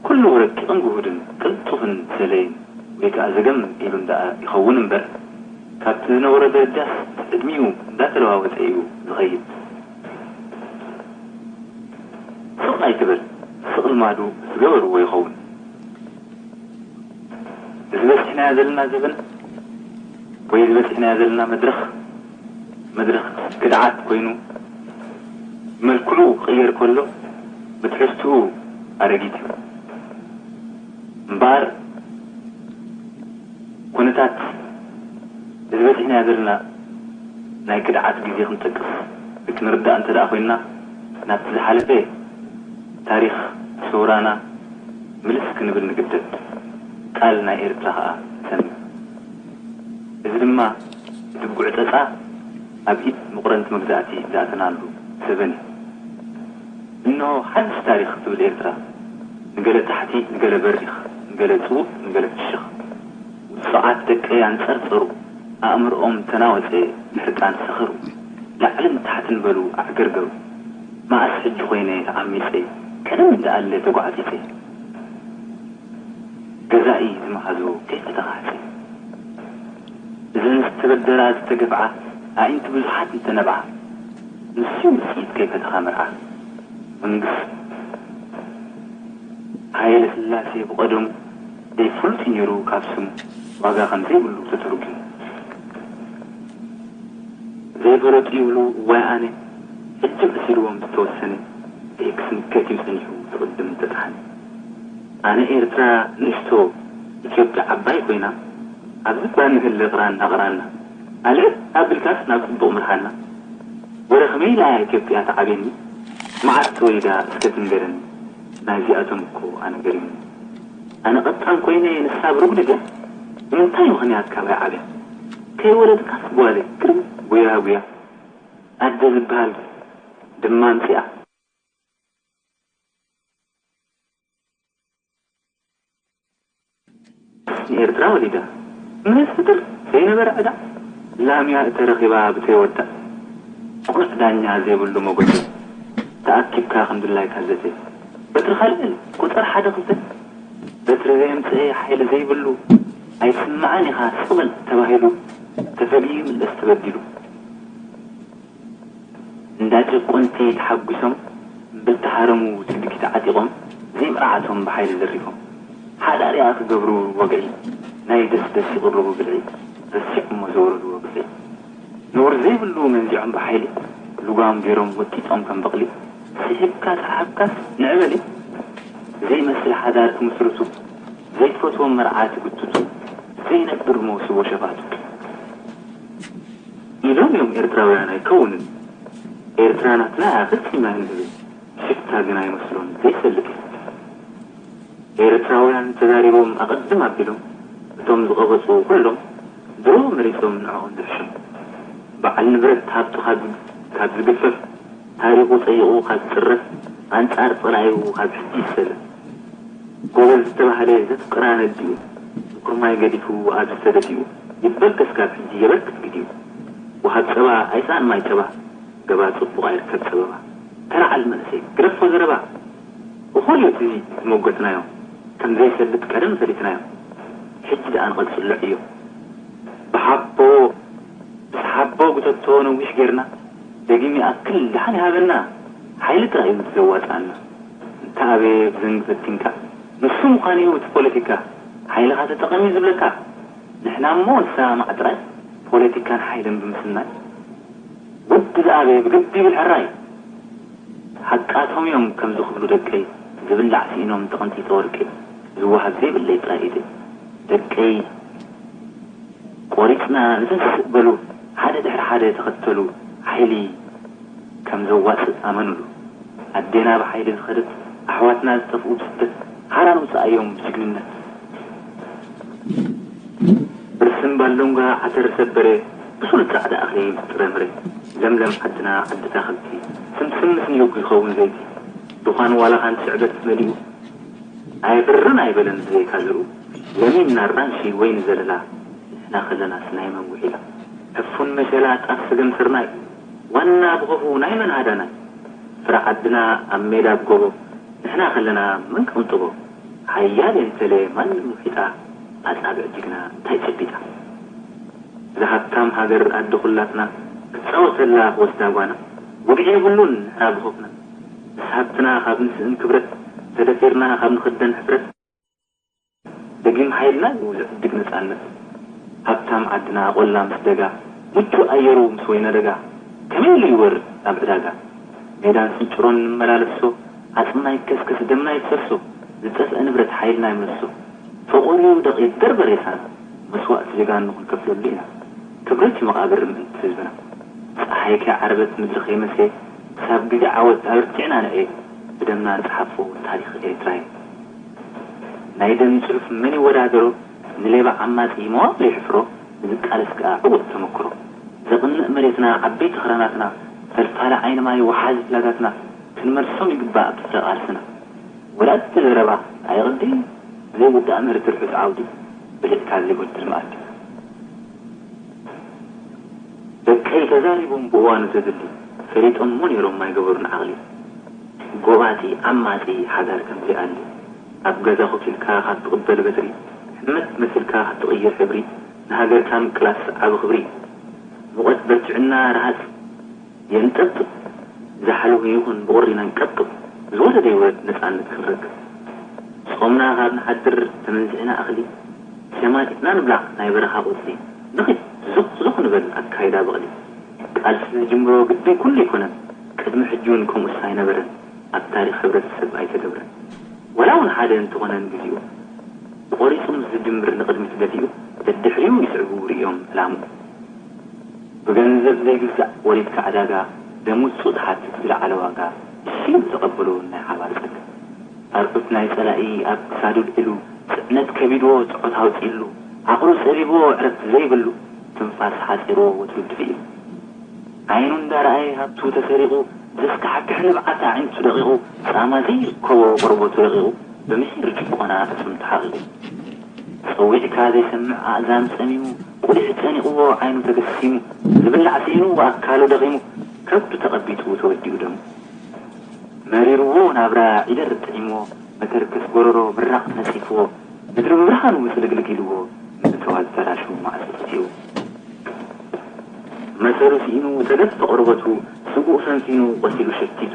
ኩሉ ረቂቕን ግሁድን ቅልጡፍን ሰለይን ወይ ከኣ ዘገም ኢሉን ደኣ ይኸውን እምበር ካብቲ ዝነበሮ ደረጃስ ዕድሚኡ እንዳተለዋወጠ እዩ ዝኸይድ ስቕ ኣይትበል ስቕ ልማዱ ዝገበርዎ ይኸውን እዚ በጺሕናዮ ዘለና ዘበን ወይ እዚ በጺሕናዮ ዘለና መድረኽ መድረኽ ክድዓት ኮይኑ መልክዑ ክቕየር ከሎ ብትሕዝትኡ ኣረጊት እዩ እምበኣር ኩነታት እዚ በጺሕናዮ ዘለና ናይ ክድዓት ግዜ ክንጠቅስ ክንርዳእ እንተ ደኣ ኮይንና ናብቲ ዝሓለፈ ታሪኽ ሰውራና ምልስ ክንብል ንግደድ። ቃል ናይ ኤርትራ ከኣ ትሰምዕ። እዚ ድማ እቲ ብጉዕጸጻ ኣብ ኢድ ምቑረንቲ መግዛእቲ ዝኣተናሉ ዘበን እዩ። እንሆ ሓድሽ ታሪኽ ትብል ኤርትራ፣ ንገለ ታሕቲ፣ ንገለ በሪኽ፣ ንገለ ጽቡቕ፣ ንገለ ፍሽኽ። ሱዓት ደቀይ ኣንጸርጸሩ፣ ኣእምርኦም ተናወጸ፣ ብሕርቃን ሰኸሩ። ላዕልን ታሕትን በሉ ኣዕገርገሩ። መኣስ ሕጂ ኾይነ ተዓሚጸ፣ ቀደም እንድኣለ ተጓዕጺጸ። ገዛኢ ዝመሃዞ ከይፈተኻ ሕጸ። እዘን ዝተበደላ ዝተገፍዓ ኣዒንቲ ብዙሓት እንተነብዓ፣ ንሱ ውጽኢት ከይፈተኻ መርዓ። መንግስት ሃይለ ስላሴ ብቐደሙ ዘይፍሉጥ እዩ ነይሩ ካብ ስሙ፣ ዋጋ ከም ዘይብሉ ተተርጉሙ። ዘይፈለጡ ይብሉ እዋይ ኣነ፣ ሕጂ መሲልዎም ዝተወሰነ፣ ብኤክስ ንከት እዩ ጸኒሑ ትቕድም እንተጠሓነ። ኣነ ኤርትራ ንእሽቶ፣ ኢትዮጵያ ዓባይ ኮይና፣ ኣብዚ እባ ንህለ ቅራና ቅራና። ኣልዕል ኣቢልካስ ናብ ጽቡቕ ምርሓና። ወረ ከመይ ኢላ ኢትዮጵያ ትዓብየኒ? መዓስ ተወሊዳ እስከ ትንገረኒ። ናይዚኣቶም እኮ ኣነ ገሪሙኒ። ኣነ ቀጣን ኮይነ ንሳ ብሩግ ድያ? ብምንታይ ምኽንያት ካባይ ዓብያ? ከይወለድካስ ጓለይ ግርም ጉያ ጉያ። ኣደ ዝበሃል ድማ ኣምጺኣ። ንኤርትራ ወሊዳ ምህዝ ፍጥር ዘይነበረ ዕዳ። ላምያ እተረኺባ ብተይወዳ ቁኑዕ ዳኛ ዘይብሉ መጎተ። ተኣኪብካ ከም ድላይካ ዘተ። በትሪ ካልእ ቁጸር ሓደ ክልተ። በትሪ ዘየምጽኤ ሓይሊ ዘይብሉ ኣይስምዓን ኢኻ ስቕ በል ተባሂሉ ተፈግዩ ይምለስ ተበዲሉ። እንዳ ጨቆንቲ ተሓጒሶም እምብልታ ሃረሙ ስልኪ ተዓጢቖም ዘይምርዓቶም ብሓይሊ ዘሪፎም ሓዳሪኣ ክገብሩ ወግዒ ናይ ደስ ደስ ይቕርቡ ብልዒ ረሲዖሞ ዘወረድዎ ግፍዒ ነውሪ ዘይብሉ መንዚዖም ብሓይሊ ልጓም ገይሮም ወጢጦም ከም በቕሊ ስሒብካ ሰሓብካስ ንዕበሊ ዘይመስል ሓዳር ክምስርቱ ዘይትፈትዎም መርዓ ትግትቱ ዘይነብር መውስቦ ሸፋቱ ኢሎም እዮም ኤርትራውያን ኣይከውንን። ኤርትራ ናትና እያ ፈጺማ ንህብል ሽፍታ ግን ኣይመስሎን ዘይሰልጥ እዩ። ኤርትራውያን ተዛሪቦም ኣቐድም ኣቢሎም እቶም ዝቐበጹ ኩሎም ድሮ መሪጾም ንዕኦም ዝሕሾም። በዓል ንብረት ሃብቱ ካብ ካብ ዝግፈፍ ታሪኹ ጸይቑ ካብ ዝጽረፍ ኣንጻር ጸላኢኡ ካብ ሕጂ ይሰለፍ። ጎበዝ ዝተባህለ ዘፍቅራ ነዲኡ ምኩርማይ ገዲፉ ኣብዚ ተደፊኡ ይበገስ ካብ ሕጂ የበርክት ግዲኡ። ወሃብ ጸባ ኣይስኣን ማይ ጸባ ገባ ጽቡቕ ኣይርከብ ጸበባ። ተላዓል መንእሰይ ግደፎ ዘረባ እኹል እዩ እቲ ዝሞገትናዮ ከም ዘይሰልጥ ቀደም ፈሊጥናዮ ሕጂ ደኣ ንቐጽሎ ዕዮ። ብሓቦ ብስሓቦ ጉተቶ ነዊሕ ጌርና ደጊም ይኣክል ደሓን ይሃበና ሓይሊ ጥራይ እዩ ዘዋጽኣና። እንተ ኣበየ ብዘንጊ ፈቲንካ ንሱ ምዃኑ እዩ እቲ ፖለቲካ ሓይልኻ ተጠቐም እዩ ዝብለካ። ንሕና እሞ ንሰማማዕ ጥራይ ፖለቲካን ሓይልን ብምስናይ ወዲ ዝኣበየ ብግዲ ይብል ሕራይ። ሓቃቶም እዮም ከምዚ ክብሉ ደቀይ ዝብላዕ ስኢኖም ተቐንጢጠ ወርቂ ዝወሃብ ዘይብለይ ጥራይ ኢደይ ደቀይ ቆሪጽና ንተንስእ በሉ ሓደ ድሕሪ ሓደ ተኸተሉ ሓይሊ ከም ዘዋጽእ ኣመኑሉ ኣዴና ብሓይሊ ዝኸደት ኣሕዋትና ዝጠፍኡ ብስደት ሓራ ንውጽኣዮም ብጅግንነት ብርስን ባሎንጋ ዓተር ሰበረ ብሱል ጻዕዳ ኣኽሊ ምስ ጥረ መሬት ለምለም ዓድና ዓዲ ታኸልቲ ስምስም ምስ ንህጉ ይኸውን ዘይቲ ድዃን ዋላ ሓንቲ ስዕበት መሊኡ ኣይብርን ኣይበለን ብዘይካ ዝርኡ ለሚን ኣራንሺ ወይኒ ዘለላ ንሕና ከለናስ ናይ መን ውዒላ ዕፉን መሸላ ጣፍ ስገም ስርናይ ዋና ብኸፉ ናይ መን ሃዳናይ ፍረ ዓድና ኣብ ሜዳ ኣብ ጎቦ ንሕና ከለና መን ቀንጥቦ ሓያል የንተለ ማንም ውሒጣ ኣጻብዕ ጅግና እንታይ ጨቢጣ እዛ ሃብታም ሃገር ኣደ ኩላትና ክትጻወተላ ክወስዳ ጓና ወግዒ የብሉን ንሕና ብኸፍና ምስ ሃብትና ካብ ንስእን ክብረት ተደፊርና ካብ ንኽደን ሕፍረት ደጊም ሓይልና እዩ ዝዕድግ ነጻነት ሃብታም ዓድና ቆላ ምስ ደጋ ምቹእ ኣየሩ ምስ ወይነ ደጋ ከመይ ኢሉ ይወርድ ናብ ዕዳጋ ሜዳን ስንጭሮን ንመላለሶ ዓጽምና ይከስከስ ደምና ይፍሰሶ ዝጠፍአ ንብረት ሓይልና ይመልሶ ፈቑሪ ደቒ ደርበ ሬሳና መስዋእቲ ጀጋኑ ክንከፍለሉ ኢና ክብረት እዩ መቓብር ምእንቲ ህዝብና ጸሓይ ከይዓረበት ምድሪ ከይመሰየ ክሳብ ግዜ ዓወት ኣበርቲዕና ንዕየ ብደምና ንጽሓፎ ታሪኽ ኤርትራ እዩ ናይ ደም ጽሑፍ መን ይወዳደሮ ንሌባ ዓማጺ መዋቕል ይሕፍሮ ንዝቃለስ ከኣ ዕዉት ተመክሮ ዘቕንእ መሬትና ዓበይቲ ክራናትና ፈልፋሊ ዓይኒ ማይ ወሓዚ ፍላጋትና ክንመልሶም ይግባእ ክፍለ ቃልስና ወላዲ ዘረባ ኣየቕዲ ዘይውዳእ ምህርቲ ርሑስ ዓውዲ ብልካ ዘይጎድል መኣዲ። ደቀይ ተዛሪቦም ብእዋኑ ተድሊ፣ ፈሊጦሞ ነይሮም ኣይገበሩን ዓቕሊ። ጎባጢ ዓማጺ ሓዳር ከም ዘይኣሊ፣ ኣብ ገዛ ኮፍ ኢልካ ካብ ትቕበል በትሪ፣ ሕመት መሲልካ ካብ ትቕይር ሕብሪ፣ ንሃገርካ ምቅላስ ዓቢ ክብሪ። ሙቐት በርትዕና ረሃጽ የንጠጥጥ፣ ዝሓለወ ይኹን ብቑሪ ነንቀጥቅጥ፣ ዝወረደ ይውረድ ነጻነት ክንረክብ። ጾምና ካብ ንሓድር ተመንዚዕና እኽሊ፣ ሸማጢጥና ንብላዕ ናይ በረኻ ቆጽሊ፣ ንኺድ ዞኽ ዞኽ ንበል ኣካይዳ በቕሊ። ቃልሲ ዝጅምሮ ግድን ኩሉ ኣይኮነን፣ ቅድሚ ሕጂ እውን ከምኡስ ኣይነበረን፣ ኣብ ታሪኽ ሕብረተሰብ ኣይተገብረን። ዋላ እውን ሓደ እንተኾነን ግዚኡ፣ ቆሪጹ ምስ ዝጅምር ንቕድሚት ገቲኡ፣ ደድሕሪኡ ይስዕቡ ርእዮም ዕላምኡ። ብገንዘብ ዘይግዛእ ወሪድካ ዕዳጋ፣ ደም ውጹእ ትሓትት ዝለዓለ ዋጋ፣ እሺ ኢሉ ተቐበሎ ናይ ሓባር ጸጋ። ኣርዑት ናይ ጸላኢ ኣብ ክሳዱ ልዒሉ፣ ጽዕነት ከቢድዎ ጽዖት ኣውጺእሉ፣ ዓቕሉ ጸቢብዎ ዕረፍቲ ዘይብሉ፣ ትንፋስ ሓጺርዎ ወትሩ ድፍእ ኢሉ። ዓይኑ እንዳረኣየ ሃብቱ ተሰሪቑ፣ ዘስካሕክሕ ንብዓት ኣዒንቱ ደቒቑ፣ ጻማ ዘይርከቦ ቆርበቱ ረቒቑ፣ ብምሒር ጭቆና እሱም ተሓቒቑ። ጸዊዕካ ዘይሰምዕ ኣእዛን ጸሚሙ፣ ቁሊሕ ጨኒቕዎ ዓይኑ ተገሲሙ፣ ዝብላዕ ስኢኑ ኣካሉ ደኺሙ፣ ከብዱ ተቐቢጡ ተወዲኡ ደሙ። መሪርዎ ናብራ ዒደር ጥዒምዎ፣ መተርከስ ጎረሮ ምራቕ ነጺፍዎ፣ ምድሪ ብብርሃኑ ምጽልግልግ ኢልዎ፣ ምእተዋ ዝተራሹ ማዕጾ ተሲኡ። መሰሉ ስኢኑ ተገፈ ቆርበቱ፣ ስግኡ ፈንፊኑ ቆሲሉ ሸቲቱ፣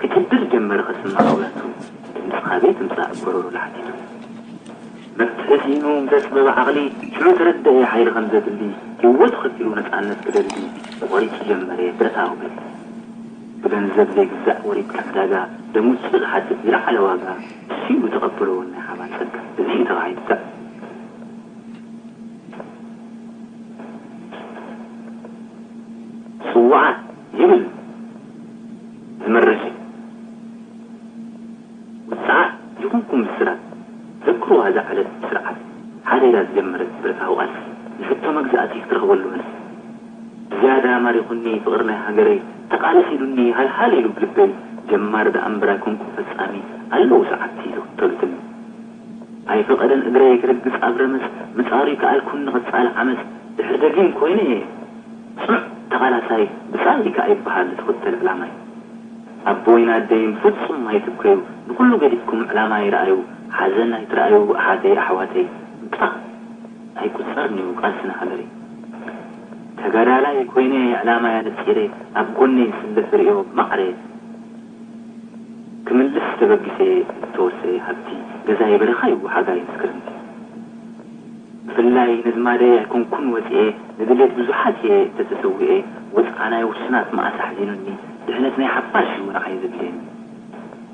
ክጭድር ጀመረ ከስምዕ ኣውያቱ፣ ድምጺ ካበይ ትምጻእ ጎረሮ ላሕቲቱ። መፍትሒ ስኢኑ ምስ ኣጽበበ ዓቕሊ፣ ሽዑ ተረደአ ሓይሊ ከም ዘድሊ፣ ህይወቱ ከፊሉ ነጻነት ክደሊ፣ ቆሪጹ ጀመረ ብረታዊ ገድሊ። ብገንዘብ ዘይግዛእ ወሪድካ ዕዳጋ፣ ደም ውጹእ ዝሓትት ዝለዓለ ዋጋ፣ እሱ ኢሉ ተቐበሎ ናይ ሓባር ጸጋ፣ እዚ እዩ ተባሂሉ ይትካእ። ስዉዓት ይብል ዝመርሽ እዩ። ውጽዓት ይኹንኩም ብስራት፣ ዘክሩዋ እዛ ዕለት ብስርዓት፣ ሓደ ኢላ ዝጀመረት ብረታዊ ቃልሲ፣ ንሕቶ መግዛእቲ ክትረኽበሉ መልሲ። ብዝያዳ ማሪኹኒ ፍቕሪ ናይ ሃገረይ፣ ተቓለስ ኢሉኒ ሃልሃል ኢሉ ብልበይ፣ ጀማሪ ደኣ እምበር ኣይኮንኩን ፈጻሚ፣ ኣለዉ ሰዓብቲ ዝኽተሉ ትልሚ። ኣይፈቐደን እግረይ ክርግጽ ኣብ ረመጽ፣ ምጻሩ ይከኣልኩን ንቐጻሊ ዓመጽ፣ ድሕሪ ደጊም ኮይነ እየ ጽኑዕ ተቓላሳይ፣ ብጻይ ከኣ ይበሃል ዝኽተል ዕላማይ። ኣቦይን ኣደይን ፍጹም ኣይትብከዩ፣ ንኹሉ ገዲፍኩም ዕላማይ ረኣዩ፣ ሓዘን ኣይትረኣዩ ኣሓተይ ኣሕዋተይ፣ ምጥፋእ ኣይቁጸርን እዩ ቃልሲ ንሃገረይ። ተጋዳላይ ኮይነ ዕላማይ ኣነጺረ፣ ኣብ ጎነይ ዝስለፍ ርእዮ ብማዕረ ክምልስ ተበጊሰ፣ ዝተወርሰ ሃብቲ ገዛይ በረኻ'ዩ ሓጋይ ምስ ክረምቲ። ብፍላይ ነዝማደይ ኣይኮንኩን ወጺኤ፣ ንድሌት ብዙሓት እየ ተተሰዊኤ፣ ወጽዓ ናይ ውሱናት መኣስ ኣሕዚኑኒ፣ ድሕነት ናይ ሓፋሽ እዩ ንዓይ ዘድልየኒ።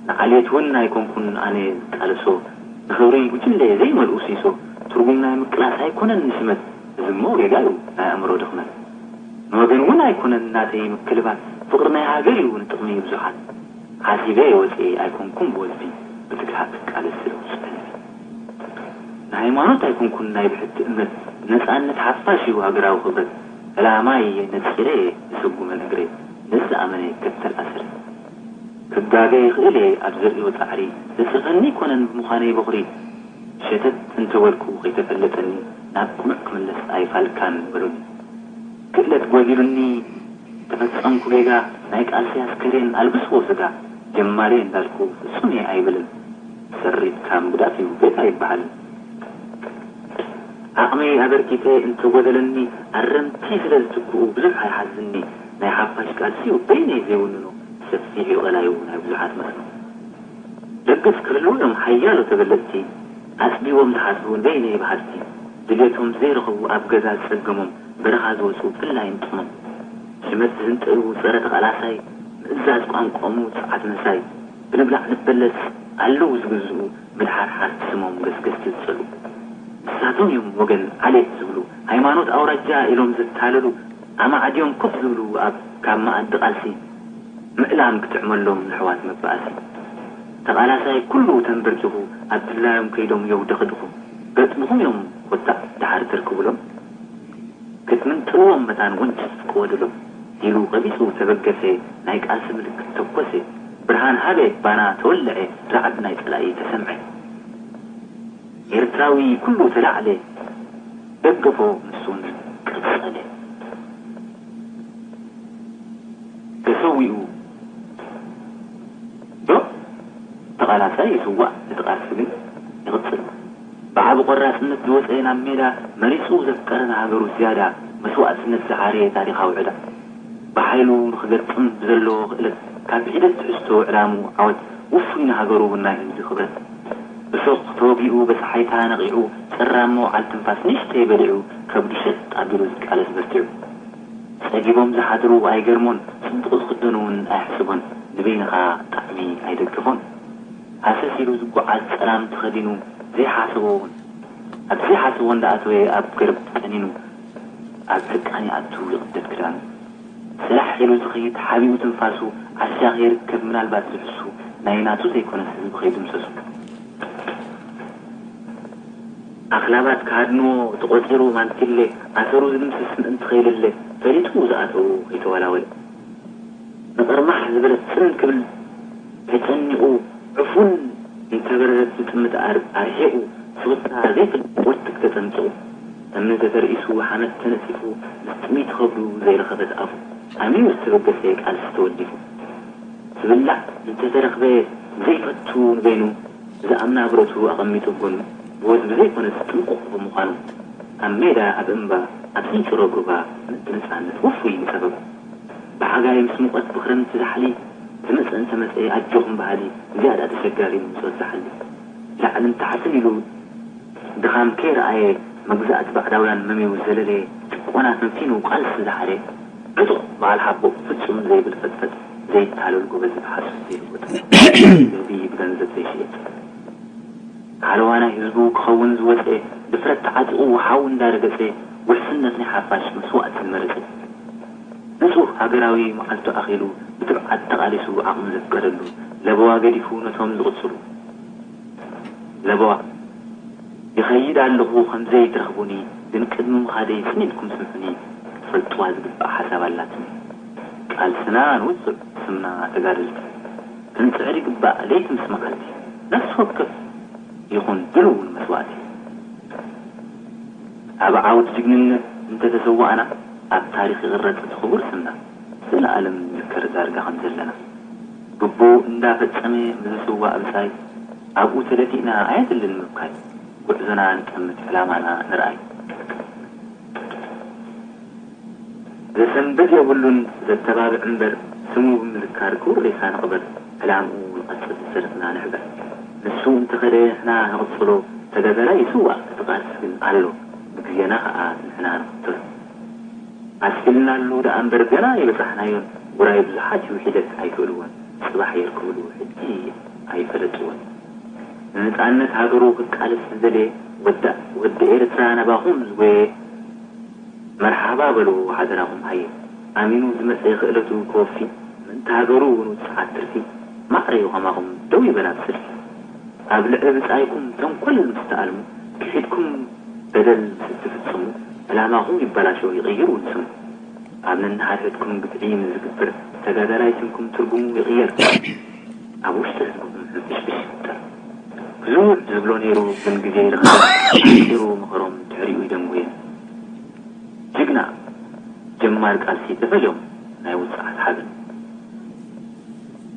ንዓሌት እውን ኣይኮንኩን ኣነ ዝቃለሶ፣ ንኽብሪ ጉጅለ ዘይመልኡ ሲሶ፣ ትርጉም ናይ ምቅላስ ኣይኮነን ንሽመት፣ እዚ እሞ ጌጋ እዩ ናይ ኣእምሮ ድኽመት። ንወገን እውን ኣይኮነን ናተይ ምክልባት፣ ፍቕሪ ናይ ሃገር እዩ ንጥቕሚ ብዙሓት። ሓሲበ ወፂኤ ኣይኮንኩን ብወዝቢ፣ ብትግሃት ክቃለስ ስለ ውስጠ ነቢ። ንሃይማኖት ኣይኮንኩን ናይ ብሕቲ እምነት፣ ነፃነት ሓፋሽ እዩ ሃገራዊ ክብረት። ዕላማይ እየ ነፂረ እየ ዝስጉመን እግረይ፣ ነዚ ዝኣመነ ይከተል ኣሰረይ። ክጋገ ይኽእል እየ ኣብ ዘርእዮ ፃዕሪ፣ ዘፅርፈኒ ኣይኮነን ብምዃነይ በኹሪ። ሸተት እንተበልኩ ከይተፈለጠኒ፣ ናብ ቅኑዕ ክምለስ ኣይፋልካን በሉኒ። ክእለት ጎዲሉኒ ተፈጸምኩ ጌጋ፣ ናይ ቃልሲ ኣስከሬን ኣልብስዎ ስጋ። ጀማሪ እንዳልኩ ፍጹም እየ ኣይብልን፣ ሰሪትካ ምግዳፍ እዩ ቤት ኣይበሃልን። ዓቕመይ ኣበርኪተ እንተጎደለኒ፣ ኣረምቲ ስለ ዝትክኡ ብዙሕ ኣይሓዝኒ። ናይ ሓፋሽ ቃልሲ እዩ በይነይ ዘይውንኖ፣ ሰፊሕ እዩ ቀላዩ ናይ ብዙሓት መስኖ። ደገፍ ክህልዉ እዮም ሓያሎ ተበለጽቲ፣ ኣጽቢቦም ዝሓስቡ በይነይ በሃልቲ፣ ድሌቶም ዘይረኸቡ ኣብ ገዛ ዝጸገሞም፣ በረኻ ዝወጹ ብፍላይ ንጥቕሞም። ሽመት ዝህንጠዩ ጸረ ተቓላሳይ፣ ምእዛዝ ቋንቋኦም ውጹዓት መሳይ፣ ብንብላዕ ንበለጽ ኣለዉ ዝግዝኡ፣ ምድሓርሓር ስሞም ገስገስቲ ዝጸሉ። ንሳቶም እዮም ወገን ዓሌት ዝብሉ፣ ሃይማኖት ኣውራጃ ኢሎም ዘታለሉ፣ ኣማዕድዮም ኮፍ ዝብሉ ኣብ ካብ መኣዲ ቃልሲ፣ ምዕላም ክጥዕመሎም ንሕዋት መባእሲ። ተቓላሳይ ኩሉ ተንበርኪኹ ኣብ ድላዮም ከይዶም የውደኽድኹ። ገጥምኹም እዮም ኮታዕ ደሓር ተርክቡሎም። ክትምንጥልዎም መታን ወንጭፍ ክወድሎም ኢሉ ቀቢጹ ተበገሰ፣ ናይ ቃልሲ ምልክት ተኮሰ። ብርሃን ሃበ ባና ተወልዐ፣ ራዕዲ ናይ ጸላኢ ተሰምዐ። ኤርትራዊ ኩሉ ተላዕለ፣ ደገፎ ንሱን ቀጸለ። ተሰዊኡ ዶ ተቓላሳይ ይስዋእ፣ እቲ ቃልሲ ግን ይቕጽል። ብዓቢ ቆራጽነት ዝወጸ ናብ ሜዳ መሪጹ ዘፍቀረ ንሃገሩ ዝያዳ መስዋእትነት ዝዓረየ ታሪኻዊ ዕዳ። ብሓይሉ ንኽገጥም ብዘለዎ ክእለት ካብ ሒደት ትሕዝቶ ዕላምኡ ዓወት ውፉይ ንሃገሩ ናይ ህዝቢ ክብረት። ብሶቕ ተወጊኡ በጽሓይታ ነቒዑ ጸራሞ ዓል ትንፋስ ንእሽተይ በሊዑ ከብዱ ሸጥ ኣቢሉ ዝቃለስ በርቲዑ። ጸጊቦም ዝሓድሩ ኣይገርሞን፣ ጽቡቕ ዝኽደኑ እውን ኣይሕስቦን፣ ንበይንኻ ጣዕሚ ኣይደገፎን። ሃሰስ ኢሉ ዝጓዓዝ ጸላም ተኸዲኑ ዘይሓሰቦ እውን ኣብ ዘይሓሰቦ እንዳኣተወ ኣብ ገርብ ቀኒኑ ኣብ ሕቃን ይኣቱ ይቕደድ ክዳኑ። ስራሕ ኢሉ ዝኸይድ ሓቢኡ ትንፋሱ ዓሻ ከይርከብ ምናልባት ዝሕሱ ናይ ናቱ ዘይኮነስ ህዝቢ ከይድምሰሱ። ኣኽላባት ክሃድንዎ ተቖጺሩ ማንቲለ ኣሰሩ ዝድምስስ ምእንቲ ከይልለ ፈሊጡ ዝኣተዉ ከይተወላወለ። ንቐርማሕ ዝበለት ጽን ክብል ተጨኒቑ ዕፉን እንተበረረት ዝጥምት ኣር- ኣርሒቑ ስኽፍታ ዘይፈልጥ ወርትግ ተጸንጺቑ። እምኒ ተተርኢሱ ሓመድ ተነጺፉ ምስ ጥሚት ከብዱ ዘይረኸበት ኣፉ ኣሚኑ ዝተበገሰ ቃልሲ ተወሊፉ። ዝብላዕ እንተተረኽበ ዘይፈቱ ንበይኑ ዝኣምና ብረቱ ኣቐሚጡ ጎኑ ብወዝቢ ዘይኮነስ ጥንቁቕ ብምዃኑ ኣብ ሜዳ ኣብ እምባ ኣብ ስንጭሮ ሩባ ምእንቲ ነጻነት ውፉይ ንጸበባ። ብሓጋይ ምስ ሙቐት ብኽረምቲ ዛሕሊ ዝመጸ እንተመጸ ኣጆኹም በሃሊ ዝያዳ ተሸጋሪ ምምጾት ዝሓሊ ላዕልን ታሕትን ኢሉ ድኻም ከይረኣየ መግዛእቲ ባዕዳውያን መምዩ ዘለለየ ጭቆና ፈንፊኑ ቃልሲ ዝሓረ ዕጡቕ በዓል ሓቦ ፍጹም ዘይብል ፈጥፈጥ ዘይታለል ጎበዝ ብሓሶት ዘይልወጥ ህዝቢ ብገንዘብ ዘይሽየጥ ሃለዋ ናይ ህዝቡ ክኸውን ዝወፀ ድፍረት ተዓጢቑ ሓው እንዳረገፀ ውሕስነት ናይ ሓፋሽ መስዋእቲ ዝመረፀ ንጹህ ሃገራዊ መዓልቱ ኣኺሉ ብትብዓት ተቓሊሱ ዓቕሚ ዘፍቀደሉ ለበዋ ገዲፉ ነቶም ዝቕጽሉ ለበዋ ይኸይድ ኣለኹ ከም ዘይትረኽቡኒ ግን ቅድሚ ምኻደይ ጽን ኢልኩም ስምዑኒ ክትፈልጥዋ ዝግባእ ሓሳብ ኣላትኒ ቃልስና ንውጹዕ ስምና ተጋደልቲ ክንጽዕር ይግባእ ለይቲ ምስ መዓልቲ ነፍሲ ወከፍ ይኹን ድልው ንመስዋእቲ ኣብ ዓውዲ ጅግንነት እንተተሰዋእና ኣብ ታሪኽ ይቕረጽ እቲ ክቡር ስምና ዘለኣለም ንዝከር ዳርጋ ከም ዘለና ግቡእ እንዳፈጸመ ንዝስዋእ ብጻይ ኣብኡ ተደፊእና ኣየድልን ምብካይ ጉዕዞና ንጠምት ዕላማና ንርኣይ ዘሰንብድ የብሉን ዘተባብዕ እምበር ስሙ ብምዝካር ክቡር ሬሳ ንቕበር ዕላምኡ ንቐጽል ሰልፍና ንሕበር ንሱ እንተኸደ ንሕና ንቕጽሎ ተጋዳላይ ይስዋእ እቲ ቃልሲ ግን ኣሎ ብግዜና ኸኣ ንሕና ንኽተሎ ኣስፊልናሉ ደኣ እምበር ገና ኣይበጻሕናዮን ውራይ ብዙሓት እዩ ሒደት ኣይክእልዎን ጽባሕ የርክብሉ ሕጂ ኣይፈለጥዎን ንነጻነት ሃገሩ ክቃለስ ዝደልየ ወዲ ኤርትራ ናባኹም ዝጎየ መርሓባ በልዎ ሓደራኹም ሃየ ኣሚኑ ዝመጸ ክእለቱ ክወፊ ምእንቲ ሃገሩ ንውጽዓት ትርፊ ማዕረ እዩ ኸማኹም ደው ይበል ኣብ ሰልፊ ኣብ ልዕሊ ብጻይኩም ተንኮል ምስ ትኣልሙ ክሒድኩም በደል ምስ እትፍጽሙ ዕላማኹም ይበላሾ ይቕይር እውን ስሙ ኣብ ነንሓድሕድኩም ግፍዒ ምስ ዝግበር ተጋዳላይ ስምኩም ትርጉሙ ይቕየር ኣብ ውሽጢ ህዝብኹም ሕንፍሽፍሽ ይፍጠር ብዙሕ ዝብሎ ነይሩ ግን ግዜ ይረኽበ ሩ ምኸሮም ድሕሪኡ ይደንጉየ ጅግና ጀማሪ ቃልሲ ተፈልዮም ናይ ውፅዓት ሓበን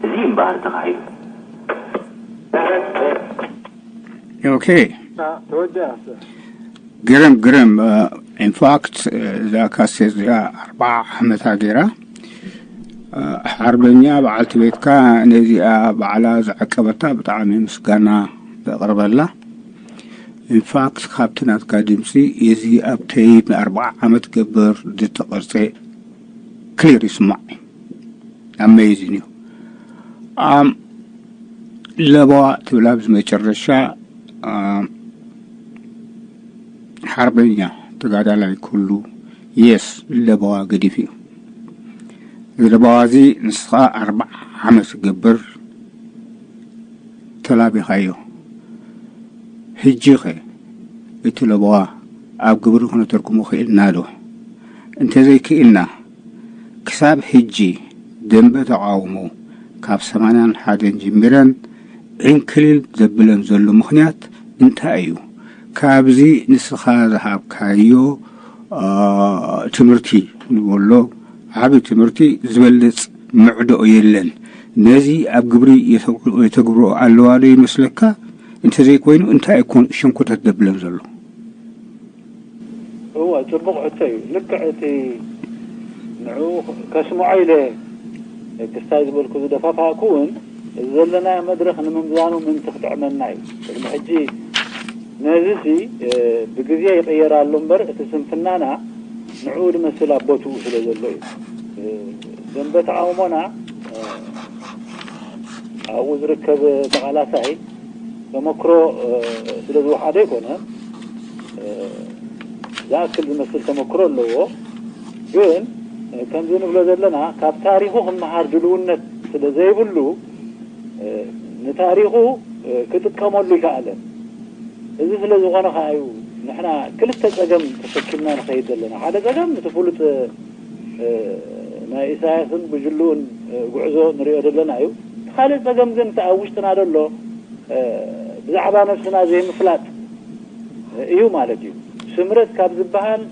እዚ እምበኣር ተኻዒዱ ኦኬ ተወዲኣ ግርም ግርም ኢንፋክት እዛ ካሴት እዚኣ ኣርባዓ ዓመታ ገይራ ሓርበኛ በዓልቲ ቤትካ ነዚኣ ባዕላ ዝዓቀበታ ብጣዕሚ ምስጋና ተቕርበላ ኢንፋክት ካብቲ ናትካ ድምፂ እዚ ኣብ ተይብ ንኣርባዓ ዓመት ገብር ዝተቐርፀ ክሊር ይስማዕ ኣሜዚን እዩ ለበዋ ትብል ኣብዚ መጨረሻ ሓርበኛ ተጋዳላይ ኩሉ የስ ለበዋ ገዲፍ እዩ እዚ ለበዋ እዚ ንስኻ ኣርባዓ ዓመት ዝገብር ተላቢኻዮ ሕጂ ኸ እቲ ለበዋ ኣብ ግብሪ ክነተርጉሞ ክኢልና ዶ እንተዘይክኢልና ክሳብ ሕጂ ደንበ ተቓውሞ ካብ ሰማንያን ሓደን ጀሚረን ዕንክሊል ዘብለን ዘሎ ምኽንያት እንታይ እዩ? ካብዚ ንስኻ ዝሃብካዮ ትምህርቲ ንበሎ ዓቢ ትምህርቲ ዝበልጽ ምዕዶ የለን። ነዚ ኣብ ግብሪ የተግብሮ ኣለዋ ዶ ይመስለካ? እንተዘይኮይኑ እንታይ እኮን ሸንኮታት ደብለን ዘሎ? እወ፣ ጽቡቕ ሕቶ እዩ። ልክዕ እቲ ንዕኡ ከስምዖ ኢለ ክስታይ ዝበልኩ ዝደፋፋእኩ እውን፣ እዚ ዘለናዮ መድረኽ ንምምዛኑ ምእንቲ ክጥዕመና እዩ። ቅድሚ ሕጂ ነዚ ሲ ብግዜ ይቕየር ኣሎ እምበር፣ እቲ ስንፍናና ንዕኡ ዝመስል ኣብ ቦትኡ ስለ ዘሎ እዩ። ደንበ ተቓውሞና ኣብኡ ዝርከብ ተቓላሳይ ተመክሮ ስለ ዝወሓደ ኣይኮነን። ዝኣክል ዝመስል ተመክሮ ኣለዎ። ግን ከምዚ ንብሎ ዘለና ካብ ታሪኹ ክመሃር ድልውነት ስለ ዘይብሉ ንታሪኹ ክጥቀመሉ ይከኣለን። እዚ ስለ ዝኾነ ከኣ እዩ ንሕና ክልተ ጸገም ተሰኪምና ንኸይድ ዘለና። ሓደ ጸገም እቲ ፍሉጥ ናይ ኢሳያስን ጉጅልኡን ጉዕዞ ንሪኦ ዘለና እዩ። እቲ ካልእ ጸገም ግን እቲ ኣብ ውሽጥና ዘሎ ብዛዕባ ነብስና ዘይምፍላጥ እዩ ማለት እዩ። ስምረት ካብ ዝበሃል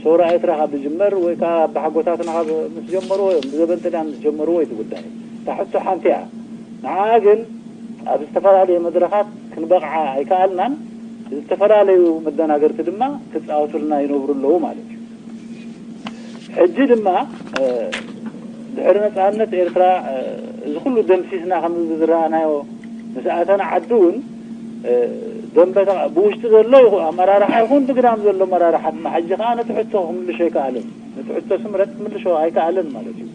ሰውራ ኤርትራ ካብ ዝጅመር ወይ ከዓ ኣባሓጎታትና ካብ ምስ ጀመርዎ እዮም፣ ብዘበን ጥልያን ምስ ጀመርዎ እዩ እቲ ጉዳይ። እታ ሕቶ ሓንቲ እያ። ንዓ ግን ኣብ ዝተፈላለየ መድረኻት ክንበቕዓ ኣይከኣልናን። ዝተፈላለዩ መደናገርቲ ድማ ክፃወቱልና ይነብሩ ኣለዉ ማለት እዩ። ሕጂ ድማ ድሕሪ ነፃነት ኤርትራ እዚ ኩሉ ደምሲስና ከምዚ ዝረኣናዮ ምስ ኣተና ዓዲ እውን ደንበ ብውሽጢ ዘሎ ኣመራርሓ ይኹን ብግዳም ዘሎ ኣመራርሓ ድማ ሕጂ ከዓ ነቲ ሕቶ ክምልሾ ኣይከኣልን። ነቲ ሕቶ ስምረት ክምልሾ ኣይከኣልን ማለት እዩ።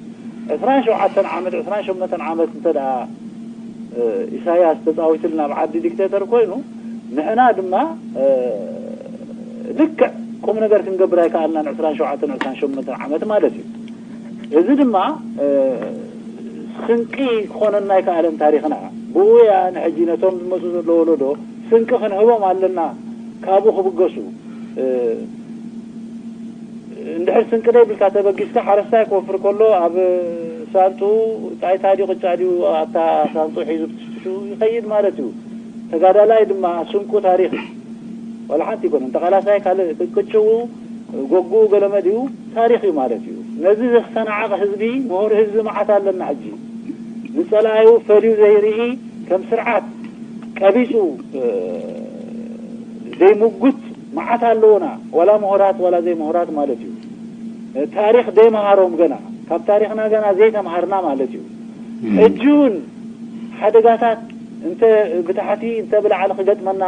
ዕስራን ሸውዓተን ዓመት ዕስራን ሸሞንተን ዓመት እንተ ደኣ ኢሳያስ ተፃዊትልና ኣብ ዓዲ ዲክቴተር ኮይኑ ንሕና ድማ ልክዕ ቁም ነገር ክንገብር ኣይከኣልናን ዕስራን ሸውዓተን ዕስራን ሸሞንተን ዓመት ማለት እዩ። እዚ ድማ ስንቂ ክኾነና ኣይከኣለን ታሪኽና። ብኡ እያ ንሕጂ ነቶም ዝመፁ ዘሎ ወለዶ ስንቂ ክንህቦም ኣለና ካብኡ ክብገሱ። እንድሕር ስንቂ ደይብልካ ተበጊስካ ሓረስታይ ክወፍር ከሎ ኣብ ሳንጡ ጣይታ ድዩ ቅጫ ድዩ ኣብታ ሳንጡ ሒዙ ብትሽትሹ ይኸይድ ማለት እዩ። ተጋዳላይ ድማ ስንቁ ታሪኽ እዩ። ዋላ ሓንቲ ይኮነ እንተቃላሳይ ካልእ ቅጭው ጎጉ ገለመድ እዩ ታሪኽ እዩ ማለት እዩ። ነዚ ዘስተናዓቕ ህዝቢ ምሁር ህዝቢ መዓት ኣለና ሕጂ ንጸላዩ ፈልዩ ዘይርኢ ከም ስርዓት ቀቢጹ ዘይምጉት መዓት ኣለውና ዋላ ምሁራት ዋላ ዘይምሁራት ማለት እዩ። ታሪኽ ዘይመሃሮም ገና ካብ ታሪኽና ገና ዘይተምሃርና ማለት እዩ። ሕጂ እውን ሓደጋታት እንተ ብታሕቲ እንተ ብላዕሊ ክገጥመና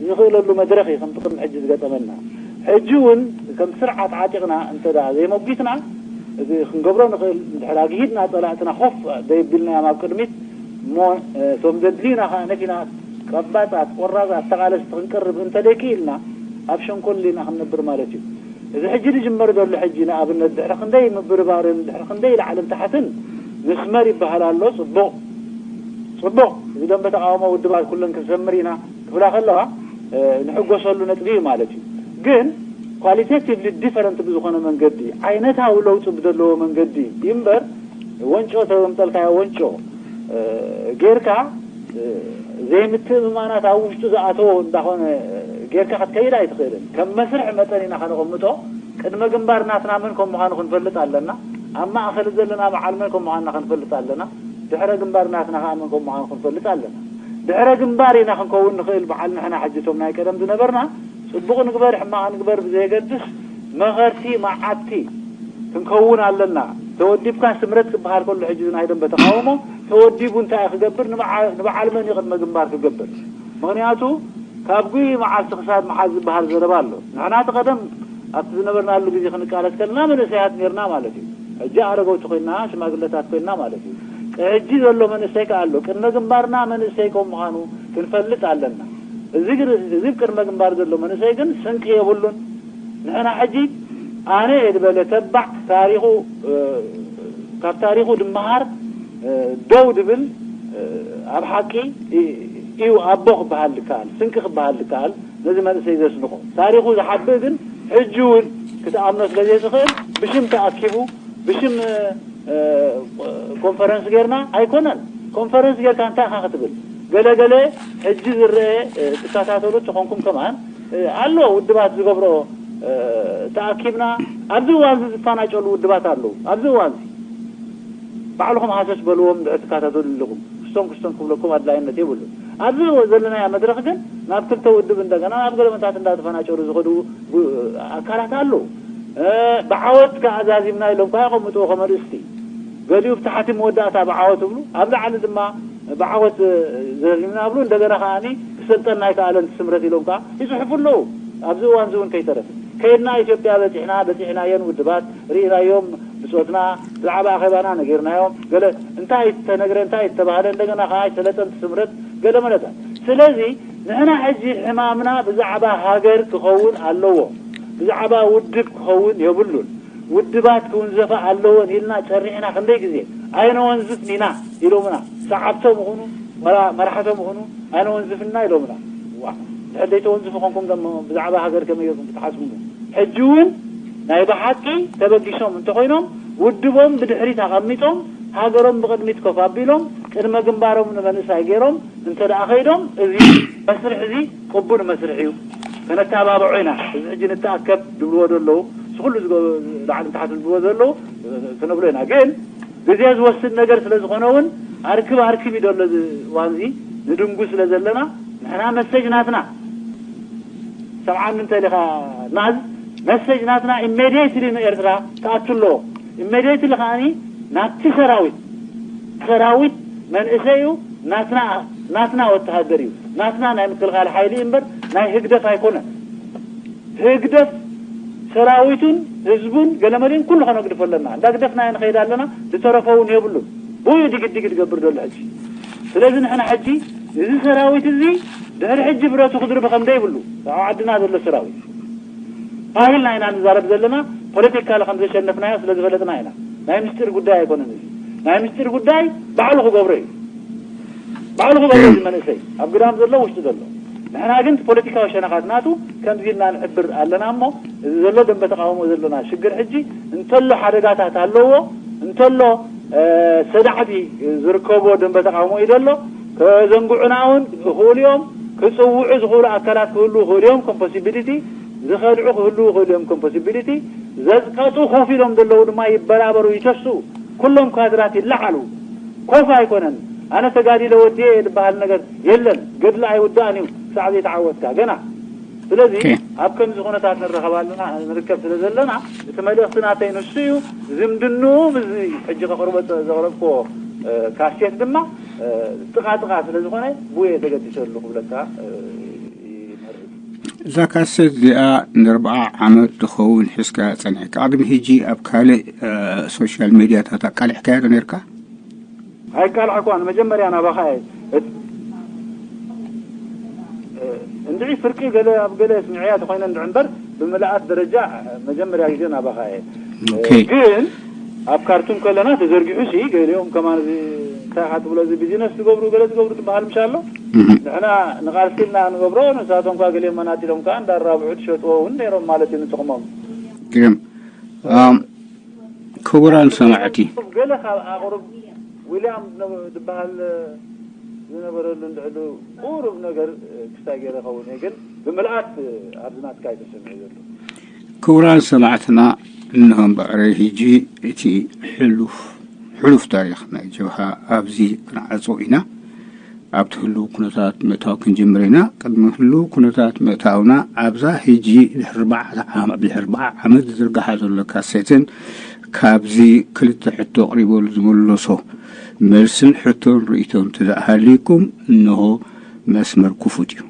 ዝኽእለሉ መድረኽ እዩ ከምቲ ቅድሚ ሕጂ ዝገጠመና። ሕጂ እውን ከም ስርዓት ዓጢቕና እንተ ደኣ ዘይመጒትና እዚ ክንገብሮ ንኽእል እንድሕር ኣግሂድና ጸላእትና ኮፍ ደይቢልናዮም ኣብ ቅድሚት እሞ እቶም ዘድልዩና ከኣ ነቲና ቀባጻት ቆራጻት ተቓለስቲ ክንቅርብ እንተ ደይክኢልና ኣብ ሸንኮል ኢና ክንነብር ማለት እዩ። እዚ ሕጂ ዝጅመር ዘሎ ሕጂ ንኣብነት ድሕሪ ክንደይ ምብርባርን ድሕሪ ክንደይ ላዕልን ታሕትን ንስመር ይበሃል ኣሎ። ጽቡቕ ጽቡቕ እዚ ደንበ ተቃውሞ ውድባት ኩለን ክንሰምር ኢና ክብላ ከለዋ ንሕጎሰሉ ነጥቢ እዩ ማለት እዩ። ግን qualitatively different ብዝኾነ መንገዲ ዓይነታዊ ለውጢ ብዘለዎ መንገዲ እዩ እምበር ወንጮ ተዘምጠልካዮ ወንጮ ጌርካ ዘይምትእምማናት ኣብ ውሽጡ ዝኣተዎ እንዳኾነ ጌርካ ክትከይድ ኣይትኽእልን። ከም መስርሕ መጠን ኢና ከነቐምጦ። ቅድመ ግንባር ናትና መን ከም ምዃኑ ክንፈልጥ ኣለና። ኣብ ማእኸል ዘለና በዓል መን ከም ምዃንና ክንፈልጥ ኣለና። ድሕረ ግንባር ናትና ከዓ መን ከም ምዃኑ ክንፈልጥ ኣለና። ድሕረ ግንባር ኢና ክንከውን ንኽእል። በዓል ንሕና ሕጂ እቶም ናይ ቀደም ዝነበርና ጽቡቕ ንግበር ሕማቕ ንግበር ብዘየገድስ መኸርቲ መዓቲ ክንከውን ኣለና። ተወዲብካ ስምረት ክበሃል ከሎ ሕጂ ናይ ደንበ ተቃውሞ ተወዲቡ እንታይ ክገብር ንበዓል መን ቅድመ ግንባር ክገብር? ምኽንያቱ ካብ ጉይ መዓልቲ ክሳድ መዓዝ ዝበሃል ዘረባ ኣሎ። ንሕና እቲ ቀደም ኣብቲ ዝነበርናሉ ግዜ ክንቃለስ ከለና መንእሰያት ነርና ማለት እዩ። ሕጂ ኣረገውቲ ኮይና ሽማግለታት ኮይና ማለት እዩ። ሕጂ ዘሎ መንእሰይ ከ ኣሎ። ቅድመ ግንባርና መንእሰይ ከም ምዃኑ ክንፈልጥ ኣለና። እዚ ግን እዚ ቅድመ ግንባር ዘሎ መንእሰይ ግን ስንቂ የብሉን። ንሕና ሕጂ ኣነ እየ ዝበለ ተባዕ ታሪኹ ካብ ታሪኹ ድመሃር ደው ድብል ኣብ ሓቂ እዩ ኣቦ ክበሃል ዝከኣል ስንቂ ክበሃል ዝከኣል ነዚ መንእሰይ ዘስንቆ ታሪኹ ዝሓብእ ግን ሕጂ እውን ክትኣምኖ ስለ ዘይትኽእል ብሽም ተኣኪቡ ብሽም ኮንፈረንስ ጌርና ኣይኮነን። ኮንፈረንስ ጌርካ እንታይ ኢኻ ክትብል? ገለ ገለ ሕጂ ዝረአ ትከታተሉ ተኾንኩም ከማን ኣሎ ውድባት ዝገብሮ ተኣኪብና ኣብዚ እዋን እዚ ዝፋናጨሉ ውድባት ኣለዉ። ኣብዚ እዋን እዚ ባዕልኹም ሃሰስ በልዎም፣ ድሕር ትከታተሉ ኣለኹም። ክስቶም ክስቶም ክብለኩም ኣድላይነት የብሉን። ኣብዚ ዘለናያ መድረኽ ግን ናብ ክልተ ውድብ እንደገና ናብ ገለመታት እንዳተፈናጨሩ ዝኸዱ ኣካላት ኣለዉ። ብዓወት ከኣ ዛዚምና ኢሎም ከኣ የቐምጥዎ ከም ኣርእስቲ። ገሊኡ ብታሕቲ መወዳእታ ብዓወት እብሉ፣ ኣብ ላዕሊ ድማ ብዓወት ዘዚምና እብሉ። እንደገና ከኣ ክሰልጠና ኣይከኣለን ስምረት ኢሎም ከኣ ይጽሕፉ ኣለዉ። ኣብዚ እዋን እዚ እውን ከይተረፈ ከይድና ኢትዮጵያ በጺሕና፣ በጺሕናየን ውድባት ርኢናዮም፣ ብጾትና ብዛዕባ ኣኼባና ነጊርናዮም። ገለ እንታይ ተነግረ እንታይ ተባህለ፣ እንደገና ከኣ ኣይሰለጠን ስምረት ገለ መለታት። ስለዚ ንሕና ሕጂ ሕማምና ብዛዕባ ሃገር ክኸውን ኣለዎ፣ ብዛዕባ ውድብ ክኸውን የብሉን። ውድባት ክውንዘፋ ኣለወን ኢልና ጸሪሕና ክንደይ ግዜ ኣይነወንዝፍን ኢና ኢሎምና። ሰዓብቶም ይኹኑ መራ- መራሕቶም ይኹኑ ኣይነወንዝፍና ኢሎምና። ዋ፣ ድሕር ዘይተወንዝፉ ኮንኩም ደሞ ብዛዕባ ሃገር ከመይ ጌርኩም ክትሓስቡ? ሕጂ እውን ናይ ብሓቂ ተበጊሶም እንተኾይኖም ውድቦም ብድሕሪት ኣቐሚጦም ሃገሮም ብቕድሚት ኮፍ ኣቢሎም ቅድመ ግንባሮም ንመንእሳይ ገይሮም እንተ ደኣ ከይዶም እዚ መስርሕ እዚ ቅቡል መስርሕ እዩ። ከነተባብዖ ኢና። እዚ ሕጂ ንተኣከብ ዝብልዎ ዘለዉ፣ እዚ ኩሉ ዝገ- ላዕሊ ታሕቲ ዝብልዎ ዘለዉ ክንብሎ ኢና። ግን ግዜ ዝወስድ ነገር ስለ ዝኾነ እውን ኣርክብ ኣርክብ እዩ ዘሎ እዚ እዋን እዚ ንድንጉ ስለ ዘለና ንሕና መሰጅ ናትና ሰብዓን እንተ ኢኻ ናዝ መሰጅ ናትና ኢሜዲየትሊ ንኤርትራ ክኣቱ ኣለዎ። ኢሜዲየትሊ ከዓኒ ናብቲ ሰራዊት ሰራዊት መንእሰይ እዩ። ናትና ናትና ወተሃደር እዩ። ናትና ናይ ምክልኻል ሓይሊ እምበር ናይ ህግደፍ ኣይኮነን። ህግደፍ ሰራዊቱን ህዝቡን ገለመሌን ኩሉ ከነግድፎ ኣለና። እንዳግደፍናዮ ንኸይድ ኣለና። ዝተረፈ እውን የብሉን። ብኡ እዩ ዲግዲግ ዝገብር ዘሎ ሕጂ። ስለዚ ንሕና ሕጂ እዚ ሰራዊት እዚ ድሕሪ ሕጂ ብረቱ ክድርቢ ከም ዘይብሉ ኣብ ዓድና ዘሎ ሰራዊት ባህልና ኢና ንዛረብ ዘለና። ፖለቲካሊ ከም ዘሸነፍናዮ ስለ ዝፈለጥና ኢና። ናይ ምስጢር ጉዳይ ኣይኮነን። እዚ ናይ ምስጢር ጉዳይ ባዕሉ ክገብሮ እዩ። ባዕሉ ክገብሮ እዩ መንእሰይ ኣብ ግዳም ዘሎ ውሽጢ ዘሎ። ንሕና ግን እቲ ፖለቲካዊ ሸነኻት ናቱ ከምዚ ኢልና ንሕብር ኣለና እሞ እዚ ዘሎ ደንበ ተቃውሞ ዘለና ሽግር ሕጂ እንተሎ ሓደጋታት ኣለዎ እንተሎ ሰዳዕቲ ዝርከብዎ ደንበ ተቃውሞ እዩ ዘሎ። ከዘንግዑና እውን ይኽእሉ እዮም። ክፅውዑ ዝኽእሉ ኣካላት ክህሉ ይኽእሉ እዮም ከም ፖሲቢሊቲ። ዝኸድዑ ክህሉ ይኽእሉ እዮም ከም ፖሲቢሊቲ። ዘፅቀጡ ኮፍ ኢሎም ዘለዉ ድማ ይበራበሩ ይተስኡ። ኩሎም ካድራት ይለዓሉ። ኮፍ ኣይኮነን። ኣነ ተጋዲለ ወዲየ ዝበሃል ነገር የለን። ገድሊ ኣይውዳእን እዩ ክሳዕ ዘይተዓወትካ ገና። ስለዚ ኣብ ከምዚ ኩነታት ንረኸብ ኣለና ንርከብ ስለ ዘለና እቲ መልእኽቲ ናተይ ንሱ እዩ። ዝምድንኡ ምስዚ ሕጂ ከቕርቦ ዘቕረብክዎ ካሴት ድማ ጥቓ ጥቓ ስለ ዝኾነ ብኡ እየ ተገዲሰሉ ክብለካ ይመርጽ። እዛ ካሴት እዚኣ ንኣርብዓ ዓመት ዝኸውን ሒዝካ ጸኒሕካ። ቅድሚ ሕጂ ኣብ ካልእ ሶሻል ሜድያታት ኣቃሊሕካያ ዶ ነርካ? ኣይቃልዐኳን መጀመርያ ናባኻ እየ። እንድዒ ፍርቂ ገለ ኣብ ገለ ስምዕያ ተኾይነ እንድዒ እምበር ብምልኣት ደረጃ መጀመርያ ግዜ ናባኻ እየ። ግን ኣብ ካርቱም ከለና ተዘርጊሑ ሲ ገሊኦም ከማን እዚ እንታይ ኢኻ ትብሎ እዚ ቢዝነስ ትገብሩ ገለ ትገብሩ ትበሃል ምሽ ኣሎ። ንሕና ንቓልሲ ኢልና ንገብሮ ንሳቶም ከ ገሊኦም መናጢሎም ከኣ እንዳራብሑ ትሸጥዎ እውን ነይሮም ማለት እዩ ንጥቕሞም። ግርም። ክቡራን ሰማዕቲ። ገለ ካብ ኣቕሩብ ዊልያም ዝበሃል ዝነበረሉ እንድሕሉ ቁሩብ ነገር ክስታይ ገይረ ኸውን እየ ግን ብምልኣት ኣብዚ ናትካ ኣይተሰምዐ ዘሎ። ክቡራን ሰማዕትና፣ እንሆ እምበኣር ሕጂ እቲ ሕሉፍ ሕሉፍ ታሪኽ ናይ ጀብሃ ኣብዚ ክንዓጾ ኢና። ኣብቲ ህሉው ኩነታት ምእታው ክንጅምር ኢና። ቅድሚ ህሉው ኩነታት ምእታውና ኣብዛ ሕጂ ድሕሪ ኣርባዓ ዓመት ዝዝርግሓ ዘሎ ካሴትን ካብዚ ክልተ ሕቶ ኣቕሪበሉ ዝመለሶ መልስን ሕቶን ርእይቶን እንተ ደኣ ሃልይኩም እንሆ መስመር ክፉት እዩ።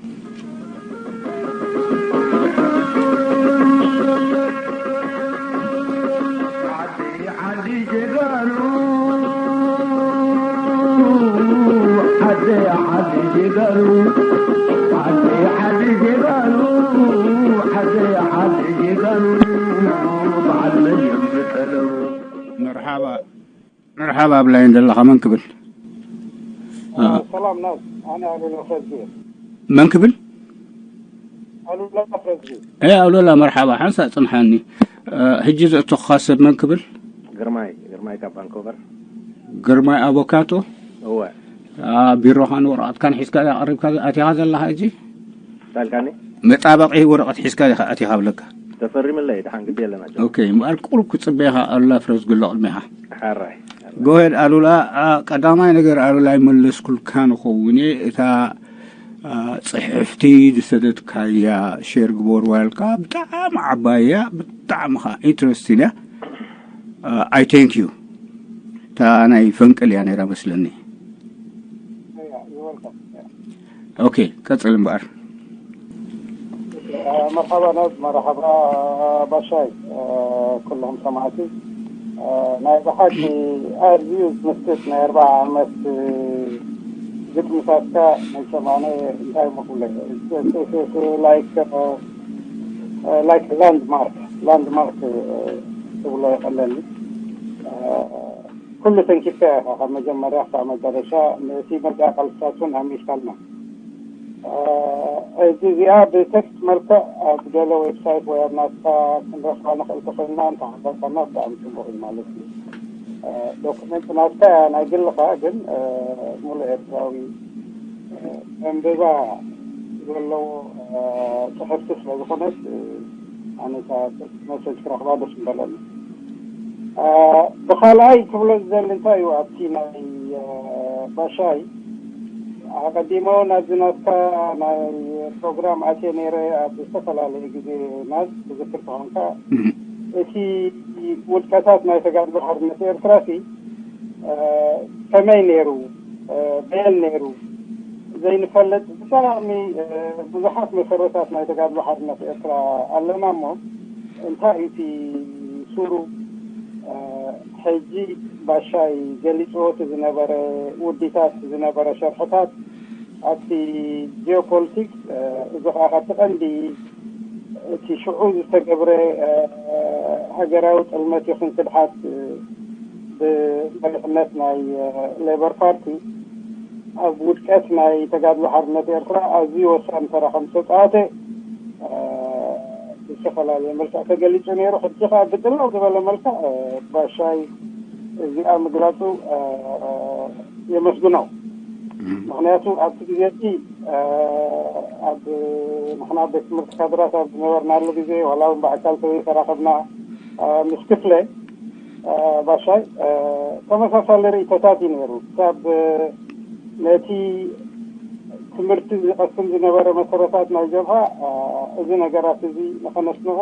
ዓዲ ዓዲ ጀጋኑ ዓዲ ዓዲ ጀጋኑ ዓዲ ዓዲ ጀጋኑ ዓዲ ዓዲ ጀጋኑ በዓል መን እዮም ዝጠለቡ። መርሓባ መርሓባ ኣብ ላይን ዘለኻ መን ክብል? ሰላም ናት ኣነ ኣሉላ ፈዝየ። መን ክብል? ኣሉላ ፈዝየ። ኤ ኣሉላ መርሓባ ሓንሳ ጽንሓኒ። ሕጂ ዘእተኹኻ ሰብ መን ክብል? ግርማይ ግርማይ ካብ ቫንኮቨር። ግርማይ ኣቮካቶ። እወ። ቢሮኻን ወረቐትካን ሒዝካ ኣቕሪብካ ኣቲኻ ዘለኻ ሕጂ? ታልካኒ። መጣበቂ ወረቐት ሒዝካ ዲኻ ኣቲኻ ብለካ? ተፈሪምለይ፣ ደሓን ግዲ የለና። ኦኬ፣ እምበኣር ቁሩብ ክጽበየኻ ኣሉላ ፍረዝግሎ ቅድሜኻ። ሓራይ። ጎሄድ ኣሉላ። አ፣ ቀዳማይ ነገር ኣሉላ ይመለስኩልካ ንኸውን እየ። እታ፣ አ፣ ጽሕፍቲ ዝሰደድካያ ሼር ግበርዋ ኢልካ፣ ብጣዕሚ ዓባይ እያ፣ ብጣዕሚ ኸኣ ኢንትረስቲን እያ። አ፣ I thank you። እታ ናይ ፈንቅል እያ ነይራ መስለኒ። ኦኬ፣ ቀጽል እምበኣር። መርሓባ ናዝ፣ መርሓባ ባሻይ፣ ኩሎም ሰማዕቲ። ናይ ብሓቂ ኣዝዩ ዝምስጥ ናይ ኣርብዓ ዓመት ግጥምታትካ ናይ ሰማነ እንታይ ምኹለ ላይክ ላይክ ላንድማርክ ላንድማርክ ትብሎ ይቐለኒ። ኩሉ ተንኪፍካ ኢኻ፣ ካብ መጀመርያ ክሳብ መጨረሻ። ነቲ መርድኣ ቃልስታት እውን ኣሚርካልና። እ፣ እዚ እዚኣ ብቴክስት መልክዕ ኣብ ገለ ዌብሳይት ወይ ኣብ ናትካ ክንረኽባ ንኽእል ተኾይንና እንተሓበርካና ብጣዕሚ ጽቡቕ እዩ ማለት እዩ። እ፣ ዶክመንት ናትካ እያ፣ ናይ ግልኻ ግን፣ እ፣ ሙሉእ ኤርትራዊ፣ እ፣ ኣንብባ ዘለዎ፣ እ፣ ጽሕፍቲ ስለ ዝኾነት፣ እ፣ ኣነ እታ መሰጅ ክረኽባ ደስ ምበለኒ። እ፣ ብኻልኣይ ክብሎ ዝደሊ እንታይ እዩ፣ ኣብቲ ናይ፣ እ፣ ባሻይ ኣቐዲመ እውን ኣብዚ ናትካ ናይ ፕሮግራም ኣትየ ነይረ ኣብ ዝተፈላለየ ግዜ ናት ክዝክር ተኾንካ፣ እቲ ውድቀታት ናይ ተጋድሎ ሓርነት ኤርትራ ሲ፣ እ፣ ከመይ ነይሩ፣ እ፣ በየን ነይሩ ዘይንፈልጥ ብጣዕሚ፣ እ፣ ብዙሓት መሰረታት ናይ ተጋድሎ ሓርነት ኤርትራ ኣለና እሞ እንታይ እዩ እቲ ሱሩ? እ፣ ሕጂ ባሻይ ገሊጽዎ እቲ ዝነበረ ውዲታት፣ ዝነበረ ሸርሕታት ኣብቲ ጂኦፖለቲክስ፣ እ፣ እዚ ኸኣ ካብቲ ቀንዲ እቲ ሽዑ ዝተገብረ፣ እ፣ ሃገራዊ ጥልመት ይኹን ክድሓት፣ እ፣ ብመሪሕነት ናይ፣ እ፣ ሌበር ፓርቲ ኣብ ውድቀት ናይ ተጋድሎ ሓርነት ኤርትራ ኣዝዩ ወሳኒ ተራ ከም ዝተጻወተ፣ እ፣ ብዝተፈላለየ መልክዕ ተገሊጹ ነይሩ። ሕጂ ኸኣ ብጥልቕ ዝበለ መልክዕ፣ እ፣ ባሻይ እዚኣ ምግላጹ፣ እ፣ የመስግኖ። ምኽንያቱ ኣብቲ ግዜ እቲ፣ እ፣ ኣብ ንሕና ኣብ ቤት ትምህርቲ ካድራት ኣብ ዝነበርናሉ ግዜ ዋላ እውን ብኣካል ተራኸብና፣ እ፣ ምስ ክፍለ፣ እ፣ ባሻይ፣ እ፣ ተመሳሳሊ ርእይቶታት እዩ ነይሩ። ክሳብ፣ እ፣ ነቲ ትምህርቲ ዝቐስም ዝነበረ መሰረታት ናይ ጀብሃ፣ እ፣ እዚ ነገራት እዚ ንኸነስንቖ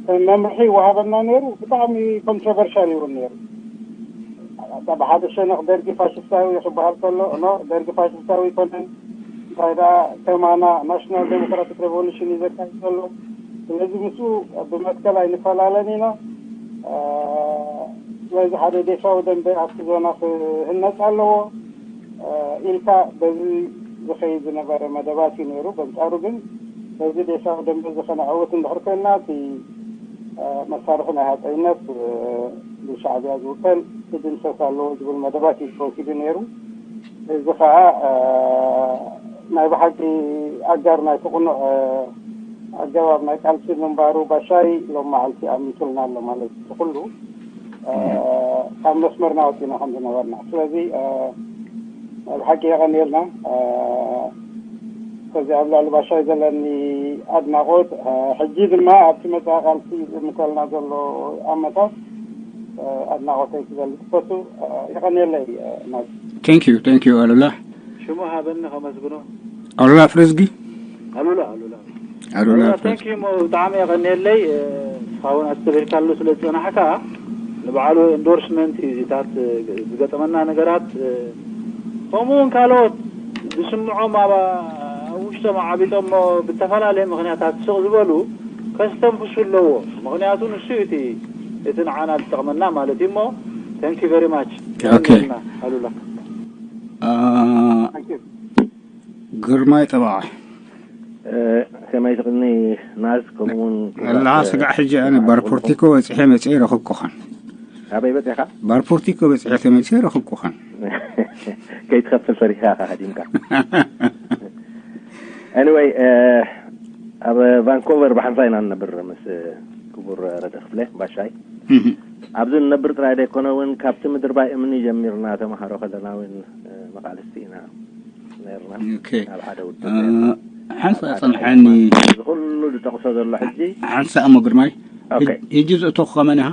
ከም መምርሒ ይወሃበና ነይሩ። ብጣዕሚ ኮንትሮቨርሻል ይውን ነይሩ። ብሓደ ሸነኽ ደርጊ ፋሽስታዊ ክበሃል ከሎ፣ ኖ፣ ደርጊ ፋሽስታዊ ኣይኮነን፣ እንታይ ደኣ ከማና ናሽናል ዴሞክራቲክ ሬቮሉሽን እዩ ዘካይድ ዘሎ። ስለዚ ምስኡ ብመትከል ኣይንፈላለን ኢና። እ፣ ስለዚ ሓደ ዴሳዊ ደንበ ኣብቲ ዞና ክህነጽ ኣለዎ፣ እ፣ ኢልካ በዚ ዝኸይድ ዝነበረ መደባት እዩ ነይሩ። በንጻሩ ግን በዚ ዴሳዊ ደንበ እዚ ከነዕውት እንድሕር ኮይንና፣ እቲ፣ እ፣ መሳርሒ ናይ ሃጸይነት፣ እ፣ ብሻዕብያ ዝውከል ክድምሰስ ኣለዎ ዝብል መደባት እዩ ተወሲዱ ነይሩ። እዚ ኸኣ፣ እ፣ ናይ ብሓቂ ኣጋር ናይ ትቕኑዕ፣ እ፣ ኣገባብ ናይ ቃልሲ ምንባሩ ባሻይ ሎም መዓልቲ ኣሚቱልና ኣሎ ማለት እዩ። እቲ ኩሉ፣ እ፣ ካብ መስመርና ወጺና ከም ዝነበርና። ስለዚ፣ እ፣ ናይ ብሓቂ የቐንየልና። እ፣ ስለዚ ኣብ ልዕሊ ባሻይ ዘለኒ ኣድናቖት፣ እ፣ ሕጂ ድማ ኣብቲ መጻኢ ቃልሲ ዝምተልና ዘሎ ኣመታት፣ እ፣ ኣድናቖተይ ክገልጽ ክፈቱ። እ፣ የቐንየለይ፣ እ፣ ናቲ። Thank you፣ thank you ኣሉላ። ሽሙ ሃበኒ ከመስግኖ። ኣሉላ ፍረዝጊ። ኣሉላ፣ ኣሉላ። ኣሉላ ኣሉላ፣ ፍረዝጊ። Thank you ሞ ብጣዕሚ የቐንየለይ። እ፣ ንስኻ እውን ኣስተብሂልካሉ ስለ ዝጸናሕካ፣ ንባዕሉ ኢንዶርስመንት እዩ እዚታት፣ እ፣ ዝገጠመና ነገራት፣ እ፣ ከምኡ እውን ካልኦት ዝስምዖም ኣብ፣ ኣብ ውሽጦም ዓቢጦሞ ብተፈላለየ ምኽንያታት ስቕ ዝበሉ ከስተንፍሱ ኣለዎ። ምኽንያቱ ንሱ እዩ እቲ፣ እቲ ንዓና ዝጠቕመና ማለት እዩ። እሞ thank you very much። ኦኬ። የቐንየልና ኣሉላ። አ፣ ግርማይ ጠበቓ። እ፣ ከመይ ትቕኒ ናዝ፣ ከምኡ እውን ኣላ ክቡራት፣ ስጋዕ ሕጂ ኣነ ክቡራት ባርፖርቲኮ በጺሐ መጺኤ ረኽብኩኻን። ኣበይ በጺኻ? ባርፖርቲኮ በጺሐ ተመጺኤ ረኽብኩኻን። ከይትኸፍል ፈሪኻ ኢኻ ሃዲምካ። Anyway፣ እ፣ ኣብ ቫንኮቨር ብሓንሳእ ኢና ንነብር ምስ ክቡር ረደ ክፍለ ባሻይ። እህ። ኣብዚ ንነብር ጥራይ ዘይኮነ እውን ካብቲ ምድርባይ እምኒ ጀሚርና ተምሃሮ ከለና እውን፣ እ፣ መቓልስቲ ኢና ነርና። ኦኬ። ኣብ ሓደ ውድብ እ፣ ነርና። ሓንሳእ ጸንሐኒ። እዚ ኩሉ ዝጠቕሶ ዘሎ ሕጂ ሓንሳእ እሞ ግርማይ፣ ኦኬ። ሕጂ ዝእተኹ ከመን ኢኻ?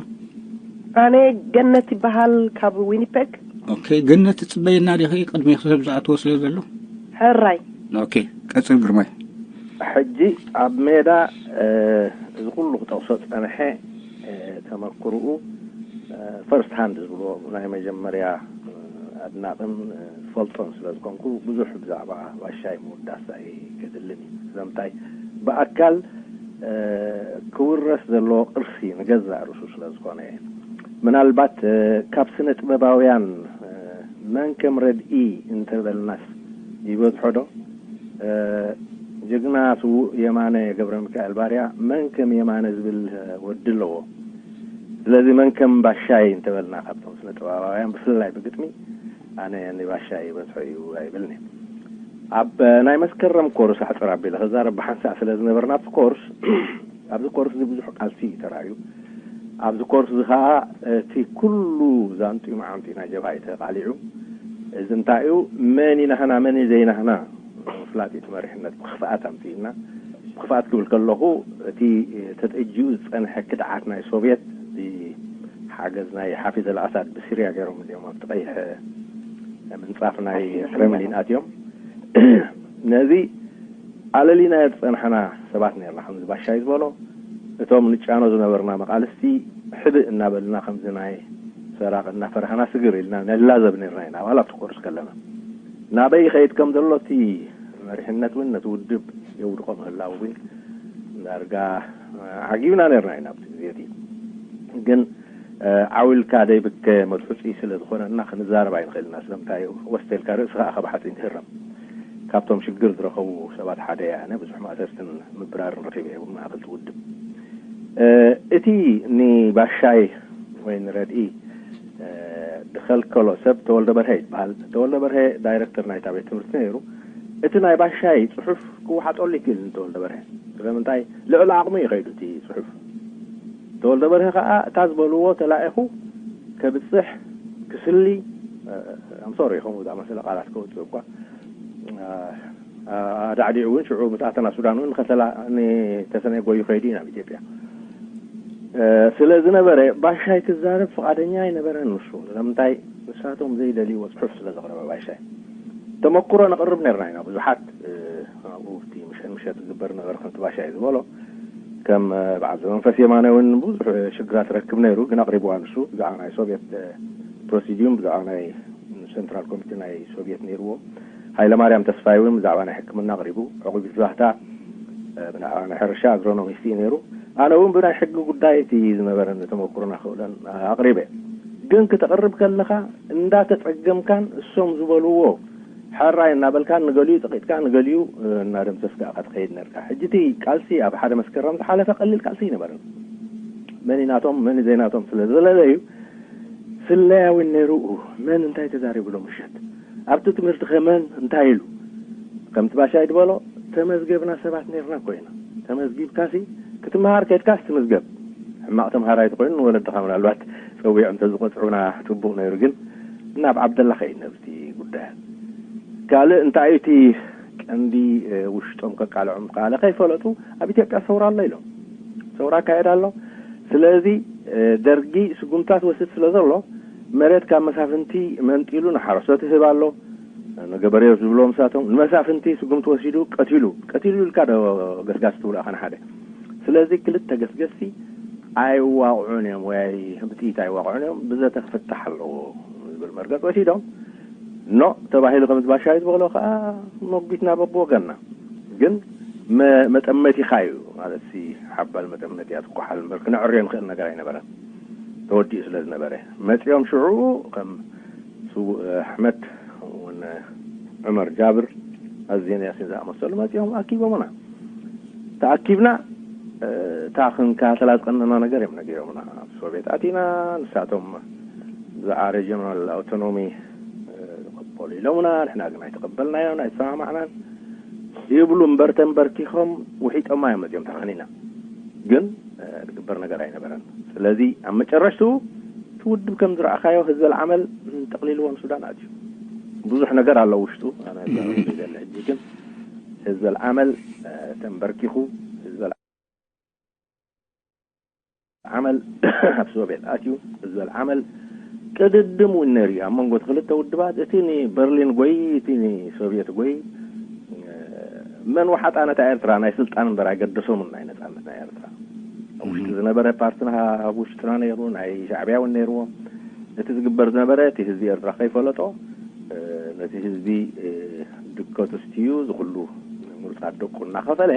ኣነ ገነት ይበሃል ካብ ዊኒፔግ። ኦኬ፣ ገነት ትጽበየና ዲኺ? ቅድሚ ክሰብ ዝኣተወ ስለ ዘሎ። ሕራይ። ኦኬ፣ ቀጽል ግርማይ። ሕጂ ኣብ ሜዳ፣ እ፣ እዚ ኩሉ ክጠቕሶ ጸንሐ፣ እ፣ ተመክርኡ፣ እ፣ ፈርስት ሃንድ ዝብልዎ ናይ መጀመርያ፣ እ፣ ኣድናቕን፣ እ፣ ዝፈልጦን ስለ ዝኾንኩ ብዙሕ ብዛዕባ ባሻይ ምውዳስ ኣይገድልን እዩ። ስለምንታይ ብኣካል፣ እ፣ ክውረስ ዘለዎ ቅርሲ ንገዛእ ርእሱ ስለ ዝኾነ እየ። ምናልባት፣ እ፣ ካብ ስነ ጥበባውያን፣ እ፣ መን ከም ረድኢ እንተበልናስ ይበዝሖ ዶ? እ፣ ጅግና ስዉእ የማነ ገብረ ሚካኤል ባርያ መን ከም የማነ ዝብል፣ እ፣ ወዲ ኣለዎ። ስለዚ መን ከም ባሻይ እንተበልና ካብቶም ስነ ጥበባውያን ብፍላይ ብግጥሚ ኣነ ንባሻይ ይበዝሖ እዩ ኣይብልኒ። ኣብ ናይ መስከረም ኮርስ ኣሕፅር ኣቢለ ክዛረብ ብሓንሳእ ስለ ዝነበርና ኣብቲ ኮርስ ኣብዚ ኮርስ እዚ ብዙሕ ቃልሲ እዩ ተራእዩ። ኣብዚ ኮርስ እዚ ከዓ እቲ ኩሉ ዛንጢ መዓንጢ ናይ ጀብሃ እዩ ተቃሊዑ። እዚ እንታይ እዩ? መን ኢናህና መን እዩ ዘይናህና ምፍላጥ እዩ እቲ መሪሕነት። ብክፍኣት ኣምፅእና፣ ብክፍኣት ክብል ከለኹ እቲ ተጠጂኡ ዝፀንሐ ክድዓት ናይ ሶቪየት፣ እዚ ሓገዝ ናይ ሓፊዝ ኣልኣሳድ ብሲርያ ገይሮም እዚኦም ኣብቲ ቀይሕ ምንፃፍ ናይ ክሬምሊን ኣትዮም ነዚ ኣለሊናዮ ዝፀናሕና ሰባት ነርና። ከምዚ ባሻይ ዝበሎ እቶም ንጫኖ ዝነበርና መቃልስቲ ሕብእ እናበልና ከምዚ ናይ ሰራቂ እናፈራህና ስግር ኢልና ንላዘብ ነርና ኢና። ዋላ ኣብቲ ኮርስ ከለና ናበይ ይኸይድ ከም ዘሎ እቲ መሪሕነት እውን ነቲ ውድብ የውድቆ ምህላው እውን ዳርጋ ዓጊብና ነርና ኢና ኣብቲ ግዜ እቲ። ግን ዓው ኢልካ ደይብከ መድሑፂ ስለ ዝኾነና ክንዛረብ ኣይንኽእልና። ስለምንታይ ወስተ ኢልካ ርእስኻ ኣኸ ብሓፂን ትህረም። ካብቶም ሽግር ዝረኸቡ ሰባት ሓደ እየ ኣነ። ብዙሕ ማእሰርትን ምብራርን ረኺበ እየ እውን ማእኸል ትውድብ። እቲ ንባሻይ ወይ ንረድኢ ድኸልከሎ ሰብ ተወልደ በርሀ ይበሃል። ተወልደ በርሀ ዳይረክተር ናይታ ቤት ትምህርቲ ነይሩ። እቲ ናይ ባሻይ ፅሑፍ ክወሓጠሉ ይክእል ንተወልደ በርሀ። ስለምንታይ ልዕሊ ዓቕሙ እዩ ከይዱ እቲ ፅሑፍ። ተወልደ በርሀ ከዓ እታ ዝበልዎ ተላኢኹ ከብፅሕ ክስሊ ኣምሶሪ ከምኡ ዝኣመሰለ ቃላት ከውፅእ እኳ ኣዳዕዲዑ እውን ሽዑ ምስ ኣተና ሱዳን እውን ንከተላ ንተሰነይ ጎዩ ከይዱ እዩ ናብ ኢትዮጵያ ስለ ዝነበረ ባሻይ ክዛረብ ፍቓደኛ ኣይነበረን። ንሱ ስለምንታይ ንሳቶም ዘይደልይዎ ፅሑፍ ስለ ዘቕረበ ባሻይ ተመክሮ ነቕርብ ነርና ኢና ብዙሓት ኣብኡ እቲ ምሸት ምሸት ዝግበር ነበረ ከምቲ ባሻይ ዝበሎ ከም በዓል ዘመንፈስ የማነ እውን ብዙሕ ሽግራት ረክብ ነይሩ ግን ኣቕሪብዋ ንሱ ብዛዕባ ናይ ሶቪየት ፕሮሲዲዩም ብዛዕባ ናይ ሴንትራል ኮሚቴ ናይ ሶቪየት ነይርዎ። ሃይለማርያም ተስፋይ እውን ብዛዕባ ናይ ሕክምና ኣቕሪቡ። ዕቑቢት ባህታ ብዛዕባ ናይ ሕርሻ ኣግሮኖሚስት እዩ ነይሩ። ኣነ እውን ብናይ ሕጊ ጉዳይ እቲ ዝነበረኒ ተመክሮን ኣኽእሎን ኣቕሪበ። ግን ክተቕርብ ከለኻ እንዳተፀገምካን እሶም ዝበልዎ ሕራይ እናበልካን ንገሊኡ ፀቒጥካ ንገሊኡ እናደምሰስካ ኢኻ ትኸይድ ነርካ። ሕጂ እቲ ቃልሲ ኣብ ሓደ መስከረም ዝሓለፈ ቀሊል ቃልሲ ኣይነበረን። መን ናቶም መን ዘይናቶም ስለ ዘለለዩ ስለያ እውን ነይሩ። መን እንታይ ተዛሪቡ ሎ ምሸት ኣብቲ ትምህርቲ ከመን እንታይ ኢሉ ከምቲ ባሻይ ዝበሎ ተመዝገብና ሰባት ነርና ኮይና ተመዝጊብካሲ ክትመሃር ከድካስ ትምዝገብ ሕማቕ ተምሃራይ ተኮይኑ ንወለድኻ ምናልባት ፀዊዖም ተዝቆፅዑና ፅቡቅ ነይሩ ግን ናብ ዓብደላ ከይድ ነብቲ ጉዳያት ካልእ እንታይ እቲ ቀንዲ ውሽጦም ከቃልዖም ከኣለ ከይፈለጡ ኣብ ኢትዮጵያ ሰውራ ኣሎ ኢሎም ሰውራ ኣካየድ ኣሎ። ስለዚ ደርጊ ስጉምታት ወስድ ስለ ዘሎ መሬት ካብ መሳፍንቲ መንጢሉ ንሓረስቶት ይህብ ኣሎ። ንገበሬው ዝብሎም ንሳቶም ንመሳፍንቲ ስጉምቲ ወሲዱ ቀቲሉ ቀቲሉ ኢልካ ዶ ገስጋስ ትብሎ ኣኸ ንሓደ ስለዚ ክልተ ገስገስቲ ኣይዋቕዑን እዮም ወይ ብጥይት ኣይዋቕዑን እዮም ብዘተ ክፍታሕ ኣለዎ ዝብል መርገፂ ወሲዶም ኖ ተባሂሉ ከም ዝባሻይ ዝበሎ ከዓ መጒትና በብወገንና ግን መጠመቲኻ እዩ ማለት ሓባል መጠመቲ ኣትኳሓል እምበር ክነዕርዮ ንኽእል ነገር ኣይነበረን ተወዲኡ ስለ ዝነበረ መፂኦም ሽዑ ከም ስዉእ ኣሕመድ እውን ዑመር ጃብር ኣዜን ያሲን ዝኣመሰሉ መፂኦም ኣኪቦምና ተኣኪብና እታ ክንከታተላ ዝቀነና ነገር እዮም ነጊሮምና ኣብ ሶቪየት ኣቲና ንሳቶም ዝዓረ ጀነራል ኣውቶኖሚ ይቕበሉ ኢሎምና ንሕና ግን ኣይተቐበልናዮን ኣይተሰማማዕናን ይብሉ እምበር ተንበርኪኾም ውሒጦማ እዮም መፂኦም ተኸኒና ግን ዝግበር ነገር ኣይነበረን ስለዚ ኣብ መጨረሽትኡ እቲ ውድብ ከም ዝረኣኻዮ ህዝበል ዓመል ጠቕሊልዎ ንሱዳን ኣትዩ ብዙሕ ነገር ኣሎ ውሽጡ ኣነ ዘለ ሕጂ ግን ዝበል ዓመል ተንበርኪኹ ዝበል ዓመል ኣብ ሶቪየት ኣትዩ ዝበል ዓመል ቅድድም እውን ነይሩ እዩ። ኣብ መንጎ እቲ ክልተ ውድባት እቲ ንበርሊን ጎይ እቲ ንሶቪየት ጎይ መን ወሓጣ ነታ ኤርትራ ናይ ስልጣን እምበር ኣይገደሶምን ናይ ነጻነት ናይ ኤርትራ። ኣብ ውሽጢ ዝነበረ ፓርትና ኣብ ውሽጥና ነይሩ፣ ናይ ሻዕብያ እውን ነይርዎ። እቲ ዝግበር ዝነበረ እቲ ህዝቢ ኤርትራ ከይፈለጦ ነቲ ህዝቢ ድከቱ ስትዩ ዝኩሉ ምሩፃት ደቁ እናኸፈለ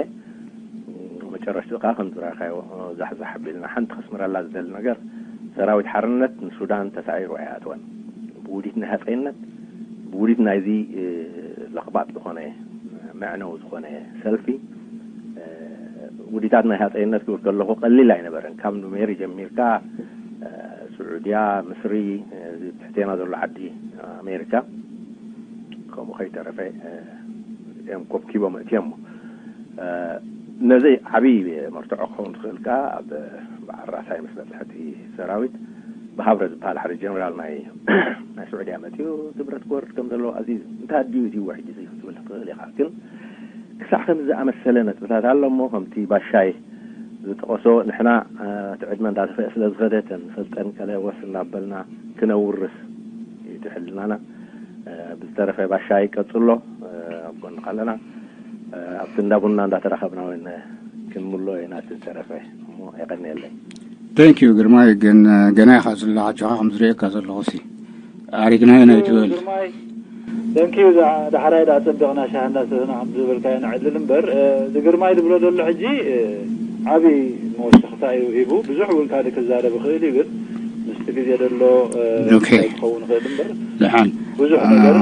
መጨረሽቲ ከዓ ከምዝረኣኻዮ ዛሕዛሕ ኣቢልና ሓንቲ ከስምረላ ዝደሊ ነገር ሰራዊት ሓርነት ንሱዳን ተሳዒሩ ኣይኣተወን። ብውዲት ናይ ሃፀይነት ብውዲት ናይዚ ለኽባጥ ዝኾነ መዕነው ዝኾነ ሰልፊ ውዲታት ናይ ሃፀይነት ክብል ከለኹ ቀሊል ኣይነበረን። ካብ ኑሜሪ ጀሚርካ ስዑድያ፣ ምስሪ፣ ትሕቴና ዘሎ ዓዲ ኣሜሪካ ከምኡ ከይተረፈ እዮም ኮብኪቦም እትዮሞ። ነዚ ዓብዪ መርትዖ ክኸውን ዝኽእል ከዓ ኣብ በዓል ራሳይ ምስ በፅሐ እቲ ሰራዊት ብሃብረ ዝበሃል ሓደ ጀነራል ናይ ናይ ስዑድያ መፅኡ እቲ ብረት ክወርድ ከም ዘለዎ ኣዚዙ። እንታይ ኣዲኡ እዚ ውሕጅ እዚ ክትብል ትኽእል ኢኻ። ግን ክሳዕ ከምዚ ዝኣመሰለ ነጥብታት ኣሎ እሞ ከምቲ ባሻይ ዝጠቐሶ ንሕና እቲ ዕድመ እንዳተፈአ ስለ ዝኸደ ተን ሰልጠን ከለ ወስ እናበልና ክነውርስ እዩ እቲ ሕልናና። ብዝተረፈ ባሻይ ቀጽሎ ኣብ ጎንኻ ኣለና። ኣብቲ እንዳ ቡና እንዳተራኸብና እውን ክንምሎ ኢና እቲ ዝተረፈ እሞ የቐንየለይ። Thank you ግርማይ። ግን ገና ኢኻ ዝላ ዓጆኻ ከም ዝርእየካ ዘለኹ ሲ ኣሪግናዮ ናይ ትበል ግርማይ Thank you ዳሕራይ ዳ ጸቢቕና ሻሂ እንዳሰተና ከም ዝበልካዮ ንዕልል እምበር እዚ ግርማይ ዝብሎ ዘሎ ሕጂ ዓቢ መወሰኽታ እዩ ሂቡ። ብዙሕ እውን ካልእ ክዛረብ ይኽእል እዩ፣ ግን ምስቲ ግዜ ዘሎ Okay. ክኸውን ይኽእል እምበር ደሓን ብዙሕ ነገር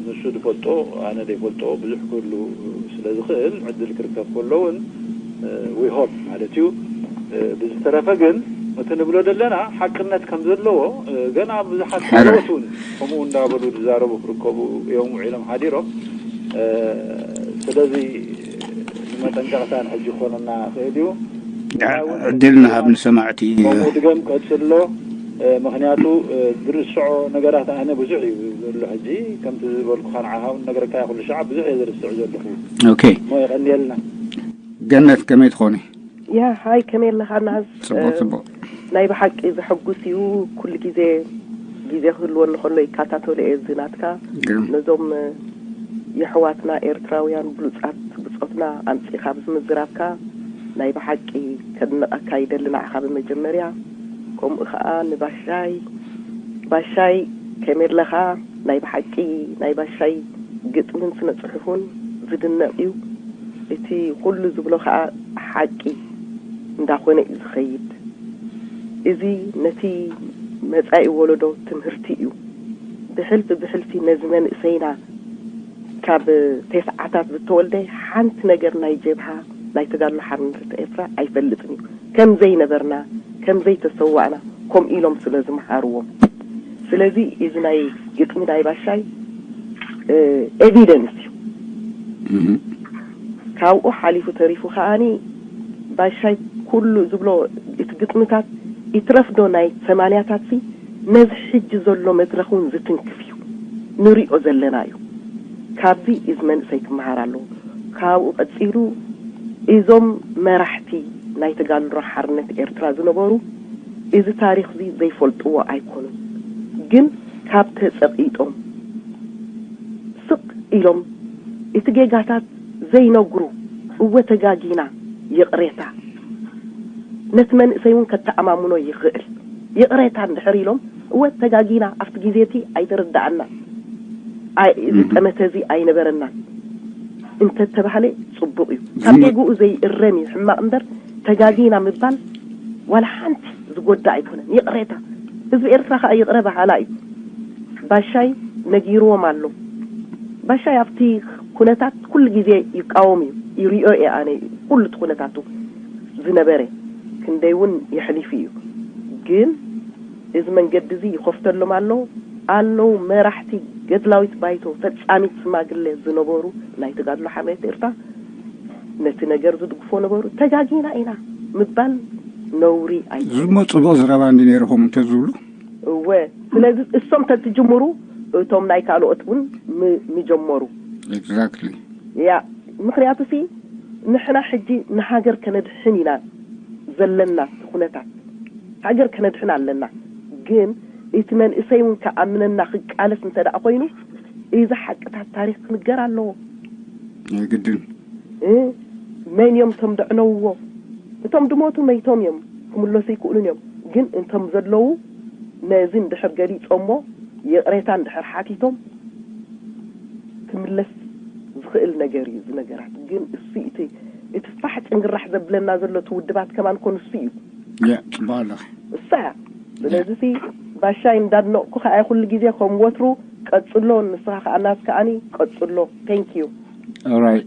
ንሱ ዝፈልጦ ኣነ ዘይፈልጦ ብዙሕ ክህሉ ስለ ዝኽእል ዕድል ክርከብ ከሎ እውን we hope ማለት እዩ። ብዝተረፈ ግን እቲ ንብሎ ዘለና ሓቅነት ከም ዘለዎ ገና ብዙሓት ሕራይ። ካልኦት እውን ከምኡ እንዳበሉ ዝዛረቡ ክርከቡ እዮም ውዒሎም ሓዲሮም። ስለዚ ንመጠንቀቕታ ንሕጂ ክኾነና ይኽእል እዩ። ዕድል ንሃብ ንሰማዕቲ። ከምኡ ድገም ቀጽሎ። ምኽንያቱ ዝርስዖ ነገራት ኣነ ብዙሕ እዩ ዘሎ ሕጂ ከምቲ ዝበልኩኻ ንዓኻ እውን ነገረካ ኩሉ ሻዕ ብዙሕ እየ ዝርስዕ ዘለኹ። Okay እሞ የቐንየልና። ገነት ከመይ ትኾኒ? ያ ሃይ ከመይ ኣለኻ ናዝ? ጽቡቕ ጽቡቕ። ናይ ብሓቂ ዘሐጉስ እዩ። ኩሉ ግዜ ግዜ ክህልወኒ ከሎ ይከታተሎ እየ እዚ ናትካ። ግርም ነዞም የሕዋትና ኤርትራውያን ብሉጻት ብጾትና ኣምጺእካ ኣብዚ ምዝራብካ ናይ ብሓቂ ከድንቐካ ይደሊ ንዓኻ ብመጀመርያ፣ ከምኡ ኸኣ ንባሻይ። ባሻይ ከመይ ኣለኻ? ናይ ብሓቂ ናይ ባሻይ ግጥምን ስነ ጽሑፉን ዝድነቕ እዩ። እቲ ኩሉ ዝብሎ ኸኣ ሓቂ እንዳኾነ እዩ ዝኸይድ። እዚ ነቲ መጻኢ ወለዶ ትምህርቲ እዩ። ብሕልፊ ብሕልፊ ነዚ መንእሰይና ካብ ተስዓታት ዝተወልደ ሓንቲ ነገር ናይ ጀብሃ ናይ ተጋድሎ ሓርነት ኤርትራ ኣይፈልጥን እዩ። ከም ዘይነበርና ከም ዘይተሰዋእና ከምኡ ኢሎም ስለ ዝመሃርዎም። ስለዚ እዚ ናይ ግጥሚ ናይ ባሻይ ኤቪደንስ እዩ። ካብኡ ሓሊፉ ተሪፉ ከዓኒ ባሻይ ኩሉ ዝብሎ እቲ ግጥምታት ይትረፍዶ ናይ ሰማንያታት ሲ ነዚ ሕጂ ዘሎ መድረኽ እውን ዝትንክፍ እዩ። ንሪኦ ዘለና እዩ። ካብዚ እዚ መንእሰይ ክመሃር ኣለዎ። ካብኡ ቀፂሉ እዞም መራሕቲ ናይ ተጋድሎ ሓርነት ኤርትራ ዝነበሩ እዚ ታሪኽ እዚ ዘይፈልጥዎ ኣይኮኑን። ግን ካብ ተፀቒጦም ስቕ ኢሎም እቲ ጌጋታት ዘይነግሩ፣ እወ ተጋጊና፣ ይቕሬታ፣ ነቲ መንእሰይ እውን ከተኣማምኖ ይኽእል። ይቕሬታ እንድሕር ኢሎም፣ እወ ተጋጊና፣ ኣብቲ ግዜ እቲ ኣይተረድኣናን፣ ኣይ- እዚ ጠመተ እዚ ኣይነበረናን እንተተባህለ ጽቡቕ እዩ። ካብ ጌግኡ ዘይእረም እዩ ሕማቕ እምበር፣ ተጋጊና ምባል ዋላ ሓንቲ ዝጎዳ ኣይኮነን። ይቕሬታ፣ ህዝቢ ኤርትራ ከኣ ይቕረ በሃላ እዩ። ባሻይ ነጊርዎም ኣሎ። ባሻይ ኣብቲ ኩነታት ኩሉ ግዜ ይቃወም እዩ፣ ይሪኦ እየ ኣነ ኩሉ እቲ ኩነታቱ ዝነበረ ክንደይ እውን የሕሊፉ እዩ። ግን እዚ መንገዲ እዚ ይኸፍተሎም ኣሎ። ኣለዉ መራሕቲ ገድላዊት ባይቶ ፈጻሚት ሽማግለ ዝነበሩ ናይ ተጋድሎ ሓርነት ኤርትራ ነቲ ነገር ዝድግፎ ነበሩ። ተጋጊና ኢና ምባል ነውሪ ኣይኮነን። ዝሞ ጽቡቕ ዘረባ እንዲ ነይርኹም እንተዝብሉ እወ ስለዚ እሶም ተትጅምሩ እቶም ናይ ካልኦት እውን ም- ምጀመሩ exactly ያ ምኽንያቱ ሲ ንሕና ሕጂ ንሃገር ከነድሕን ኢና ዘለና። እቲ ኩነታት ሃገር ከነድሕን ኣለና። ግን እቲ መንእሰይ እውን ከኣምነና ክቃለስ እንተ ደኣ ኮይኑ፣ እዚ ሓቅታት ታሪኽ ክንገር ኣለዎ። ግድን እ መን እዮም እቶም ደዕነውዎ? እቶም ድሞቱ መይቶም እዮም፣ ክምለሱ ይክእሉን እዮም። ግን እንቶም ዘለዉ ነዚ እንድሕር ገሊፆሞ፣ ይቕሬታ እንድሕር ሓቲቶም፣ ክምለስ ዝኽእል ነገር እዩ። እዚ ነገራት ግን እሱ እቲ እቲ ፋሕ ጭንግራሕ ዘብለና ዘሎ እቲ ውድባት ከማን ኮን እሱ እዩ። ጽባለኽ እሳ ስለዚ ሲ ባሻይ እንዳድነቕኩ ከኣ ኩሉ ግዜ ከም ወትሩ ቀጽሎ። ንስኻ ከኣ ናት ከኣኒ ቀጽሎ። Thank you። Alright.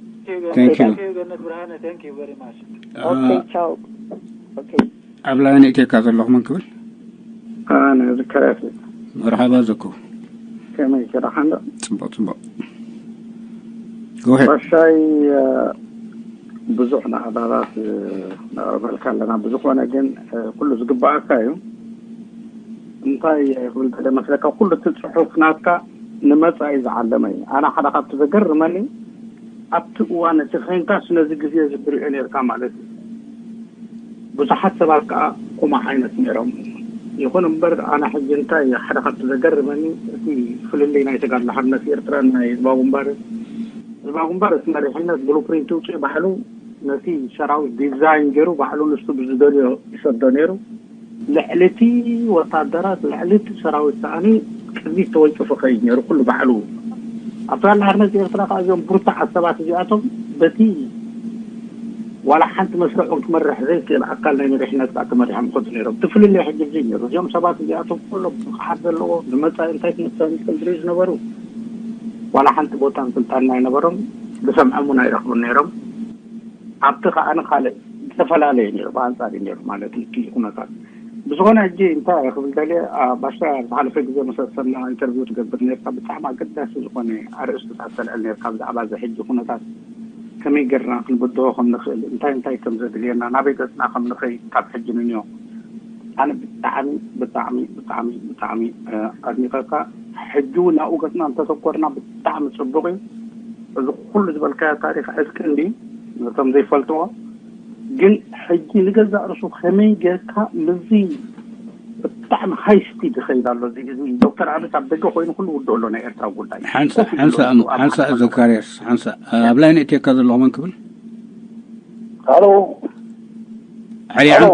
Thank you. ገነት ብርሃነ thank you very much። Okay, ciao. Okay. ኣብ ላይን እቴካ ዘለኹ መን ክብል? ኣነ ዝከረት መርሓባ ዘኮ። ከመይ ከዳሓንዶ? ጽቡቕ ጽቡቕ። Go ahead. ባሻይ ብዙሕ ናዕዳላት ንቕርበልካ ኣለና። ብዝኾነ ግን ኩሉ ዝግባኣካ እዩ። እንታይ ክብል ደለ መስለካ፣ ኩሉ እቲ ፅሑፍ ናትካ ንመፃኢ ዝዓለመ እዩ። ኣነ ሓደ ካብቲ ዘገርመኒ፣ ኣብቲ እዋን እቲ ኸይንካስ ነዚ ግዜ እዚ ትሪኦ ነርካ ማለት እዩ። ብዙሓት ሰባት ከዓ ከምኡ ዓይነት ነይሮም። ይኹን እምበር ኣነ ሕጂ እንታይ ሓደ ካብቲ ዘገርመኒ፣ እቲ ፍልልይ ናይ ተጋድሎ ሓርነት ኤርትራን ናይ ህዝባዊ ግንባርን፣ ህዝባዊ ግንባር እቲ መሪሕነት ብሉፕሪንት ውፅኢ ባዕሉ ነቲ ሰራዊት ዲዛይን ገይሩ ባዕሉ ንሱ ብዝደልዮ ይሰዶ ነይሩ። ልዕሊ እቲ ወታደራት፣ ልዕሊ እቲ ሰራዊት ከዓኒ ቅድሚት ተወንጭፉ ከይድ ነይሩ ኩሉ ባዕሉ። ኣብቲ ዋና ሓርነት ኤርትራ ከዓ እዚኦም ብርቱዓት ሰባት እዚኣቶም በቲ ዋላ ሓንቲ መስርዖም ክመርሕ ዘይክእል ኣካል ናይ መሪሕነት ከዓ ተመሪሖም ይኸዱ ነይሮም። እቲ ፍልልይ ሕጂ እዚ ነይሩ። እዚኦም ሰባት እዚኣቶም ኩሎም ብቕዓት ዘለዎ ንመፃኢ እንታይ ክንሰንቅል ዝርኢ ዝነበሩ ዋላ ሓንቲ ቦታን ስልጣን ኣይነበሮም። ብሰምዖም እውን ኣይረኽቡን ነይሮም። ኣብቲ ከዓኒ ካልእ ዝተፈላለየ ነይሩ፣ ብኣንፃር እዩ ነይሩ ማለት እዩ እቲ ኩነታት። ብዝኾነ ሕጂ እንታይ ክብል ደልየ፣ ባሻ ዝሓለፈ ግዜ መሰሰና ኢንተርቪው ትገብር ነርካ። ብጣዕሚ ኣገዳሲ ዝኾነ ኣርእስትታት ተልዕል ነርካ ብዛዕባ እዚ ሕጂ ኩነታት፣ ከመይ ጌርና ክንብድሆ ከም ንኽእል፣ እንታይ እንታይ ከም ዘድልየና፣ ናበይ ገፅና ከም ንኸይድ ካብ ሕጂ ንንዮ። ኣነ ብጣዕሚ ብጣዕሚ ብጣዕሚ ብጣዕሚ ኣድኒቐካ። ሕጂ እውን ናብኡ ገፅና እንተተኮርና ብጣዕሚ ፅቡቕ እዩ። እዚ ኩሉ ዝበልካዮ ታሪኽ ዕጥቂ እንዲ ነቶም ዘይፈልጥዎ። ግን ሕጂ ንገዛእ ርእሱ ከመይ ጌርካ ምስዚ ብጣዕሚ ሃይ ስፒድ ይኸይድ ኣሎ እዚ ህዝቢ። ዶክተር ኣብይ ኣብ ደገ ኮይኑ ኩሉ ውድኦ ኣሎ ናይ ኤርትራ ጉዳይ። ሓንሳ ሓንሳ ሓንሳ ዘካርያስ ሓንሳ ኣብ ላይ ንእትየካ ዘለኹ መን ክብል ሄሎ ዓሊ ሄሎ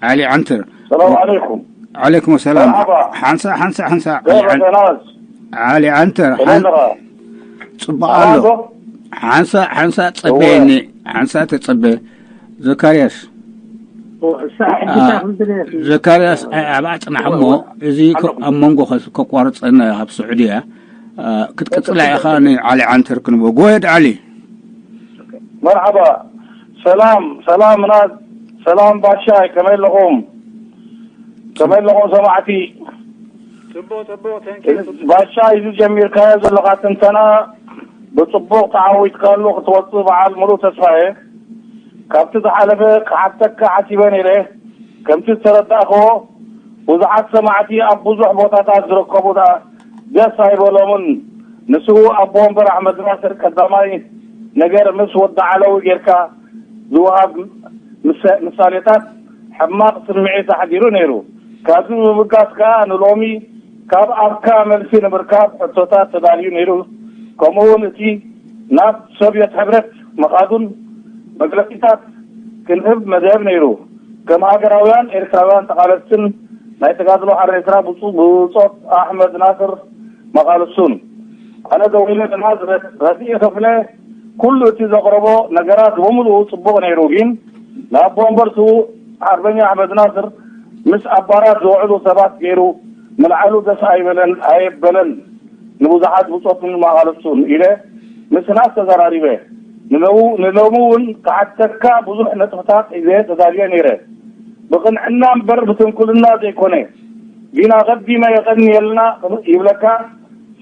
ዓሊ ዓንተር ሰላም ዓለይኩም ዓለይኩም ሰላም መርሓባ። ሓንሳ ሓንሳ ሓንሳ ገበ ተናዝ ዓሊ ዓንተር ከመይ ኣለኻ ጽቡቕ ኣሎ ሓንሳ ሓንሳ ጸበየኒ ሓንሳ ተጸበ ዘካርያስ ዘካርያስ ኣይ ኣብ ኣጽናሕ እሞ እዚ ኣብ መንጎ ከቋርጸና ካብ ስዑድያ ክትቅጽላ ኢኻ ንዓሊ ዓንተር ክንቦ ጎየድ ዓሊ መርሓባ ሰላም ሰላም ናት ሰላም ባሻይ ከመይ ኣለኹም ከመይ ኣለኹም ሰማዕቲ ጽቡቅ ጽቡቅ thank you ባሻ እዚ ጀሚርካዮ ዘለኻ ትንተና ብጽቡቕ ተዓዊትካሉ ክትወጽእ በዓል ሙሉእ ተስፋ እየ ካብቲ ዝሓለፈ ክሓተካ ሓሲበ ነይረ ከምቲ ዝተረዳእክዎ ብዙሓት ሰማዕቲ ኣብ ብዙሕ ቦታታት ዝርከቡ ደስ ኣይበሎምን ንስኡ ኣቦ ወንበር ኣሕመድ ናስር ቀዳማይ ነገር ምስ ወዲ ዓለዊ ጌርካ ዝወሃብ ምሳሌታት ሕማቕ ስምዒት ኣሕዲሩ ነይሩ። ካብዚ ብምብጋስ ከኣ ንሎሚ ካብ ኣብካ መልሲ ንምርካብ ሕቶታት ተዳልዩ ነይሩ። ከምኡውን እቲ ናብ ሶቭየት ሕብረት ምኻዱን መግለጺታት ክንህብ መደብ ነይሩ። ከም ሃገራውያን ኤርትራውያን ተቓለስትን ናይ ተጋድሎ ሓርነት ኤርትራ ብፁዕ ኣሕመድ ናስር መቓልሱን ኣነ ደዊለ ንናዝረት ረስኤ ከፍለ ኩሉ እቲ ዘቕረቦ ነገራት ብምሉኡ ጽቡቕ ነይሩ ግን ንኣቦ ወንበር ስዉእ ሓርበኛ ኣሕመድ ናስር ምስ ኣባራት ዝውዕሉ ሰባት ገይሩ ምልዓሉ ደስ ኣይበለን ኣየበለን ንብዙሓት ብጾቱን መቓልሱን ኢለ ምስ ናስ ተዘራሪበ ንሎሚ እውን ክሓተካ ብዙሕ ነጥብታት ሒዘ ተዳልየ ነይረ ብቕንዕና እምበር ብትንኩልና ዘይኮነ ግን ኣቐዲመ የቐንየልና ይብለካ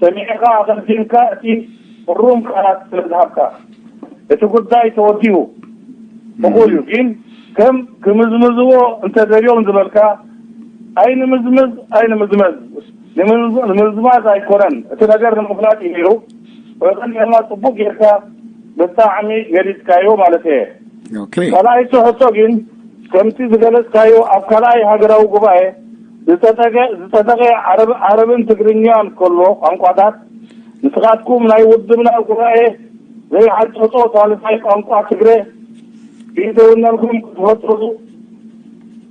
ሰሚዕኻ ኣቐዲምካ እቲ እሩም ቃላት ስለ ዝሃብካ እቲ ጉዳይ ተወዲኡ እኹል እዩ ግን ከም ክምዝምዝዎ እንተደልዮም ዝበልካ ኣይንምዝምዝ ኣይንምዝመዝ ንምዝማዝ ኣይኮነን እቲ ነገር ንምፍላጥ እዩ ነይሩ ወይቐን ጌርና ፅቡቅ ጌርካ ብጣዕሚ ገሊጽካዮ ማለት እየ። ካልኣይ ሕቶ ግን ከምቲ ዝገለጽካዮ ኣብ ካልኣይ ሃገራዊ ጉባኤ ዝጸደቀ ዓረብን ትግርኛን ከሎ ቋንቋታት ንስኻትኩም ናይ ውድብና ጉባኤ ዘይሓጨጦ ሳልሳይ ቋንቋ ትግረ ብኢደውነልኩም ክትፈጥሩ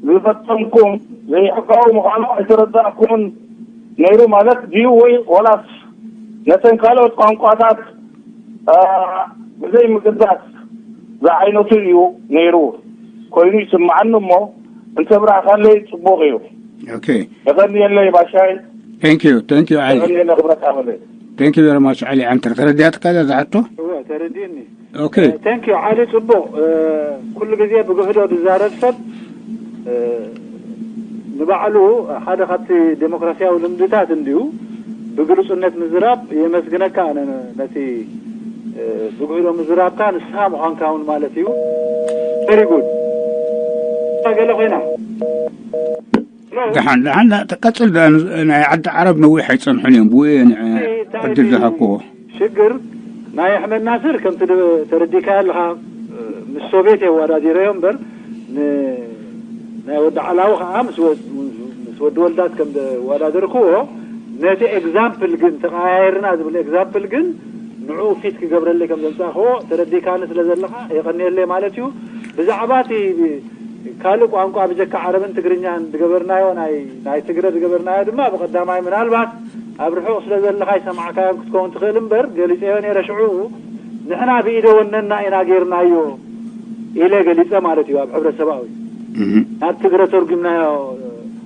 ዝፈጸምኩም ዘይሕጋዊ ምዃኑ ኣይተረዳእኩምን ነይሩ ማለት ድዩ? ወይ ወላስ ነተን ካልኦት ቋንቋታት ብዘይ ምግዳስ ዝዓይነቱ እዩ ነይሩ ኮይኑ ይስምዓኒ እሞ እንተብራህካለይ ጽቡቕ እዩ። ኦኬ። የቐንየለይ ባሻይ። Thank you, thank you, ዓሊ። የቐንየለ ክብረት ኣመለይ። Thank you very much, ዓሊ ዓንተር። ተረዲኣትካ እዛ ዝሓቶ? እወ፣ ተረዲእኒ። ኦኬ። Thank you ዓሊ፣ ጽቡቕ። ኩሉ ግዜ ብግህዶ ዝዛረብ ሰብ ንባዕሉ ሓደ ካብቲ ዴሞክራሲያዊ ልምድታት እንድዩ። ብግሉጽነት ምዝራብ የመስግነካ ኣነ ነቲ ብግህዶ ምዝራብካ ንስኻ ምዃንካ እውን ማለት እዩ። Very good። ገለ ኮይና። ደሓን ደሓን ትቀጽል። ናይ ዓዲ ዓረብ ነዊሕ ኣይጸንሑን እዮም። ብኡ እየ ዕድል ዝሃብክዎ። ሽግር ናይ ኣሕመድ ናስር ከምቲ ተረዲካ ኣለኻ፣ ምስ ሶቪየት የዋዳዲረዮ እምበር ናይ ወዲ ዓላዊ ከዓ ምስ ወዲ ወልዳት ከም ዘዋዳደርክዎ፣ ነቲ ኤግዛምፕል ግን ተቀያየርና ዝብል ኤግዛምፕል ግን ንዕኡ ፊት ክገብረለይ ከም ዘምፃእክዎ ተረዲካኒ ስለ ዘለካ የቀንየለይ ማለት እዩ። ብዛዕባ እቲ ካልእ ቋንቋ ብጀካ ዓረብን ትግርኛን ዝገበርናዮ ናይ ትግረ ዝገበርናዮ ድማ ብቀዳማይ ምናልባት ኣብ ርሑቕ ስለ ዘለካ ኣይሰማዕካዮን ክትከውን ትኽእል እምበር ገሊፀዮ ነይረ ሽዑ። ንሕና ብኢደ ወነና ኢና ገይርናዮ ኢለ ገሊፀ ማለት እዩ። ኣብ ሕብረተሰባዊ ናብ ትግረ ተርጉምናዮ፣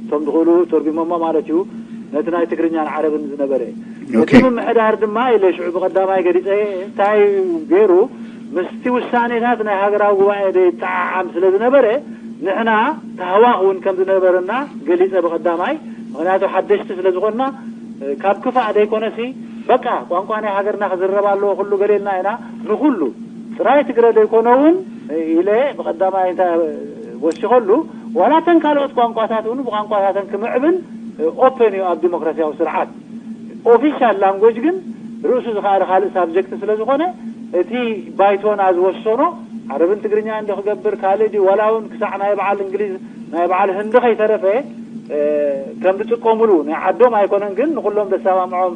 እቶም ዝኽእሉ ተርጉሞሞ ማለት እዩ። ነቲ ናይ ትግርኛን ዓረብን ዝነበረ እቲ ምምሕዳር ድማ ኢለ ሽዑ ብቐዳማይ ገሊፀ እንታይ ገይሩ ምስቲ ውሳኔታት ናይ ሃገራዊ ጉባኤ ዘይጠዓዓም ስለ ዝነበረ ንሕና ታህዋኽ እውን ከም ዝነበረና ገሊፀ ብቐዳማይ። ምክንያቱ ሓደሽቲ ስለ ዝኾንና ካብ ክፋእ ዘይኮነሲ በቃ ቋንቋ ናይ ሃገርና ክዝረብ ኣለዎ ኩሉ ገሌልና ኢና። ንኩሉ ጥራይ ትግረ ዘይኮነ እውን ኢለ ብቐዳማይ እንታይ ወሲኸሉ ዋላ ተን ካልኦት ቋንቋታት እውን ብቋንቋታተን ክምዕብል ኦፐን እዩ ኣብ ዲሞክራሲያዊ ስርዓት። ኦፊሻል ላንጉጅ ግን ርእሱ ዝኸኣለ ካልእ ሳብጀክት ስለ ዝኾነ እቲ ባይቶና ዝወሰኖ ዓረብን ትግርኛ እንዲ ክገብር ካልእ ድዩ ዋላ እውን ክሳዕ ናይ በዓል እንግሊዝ ናይ በዓል ህንዲ ከይተረፈ ከም ዝጥቀሙሉ ናይ ዓዶም ኣይኮነን ግን ንኩሎም ዘሰማምዖም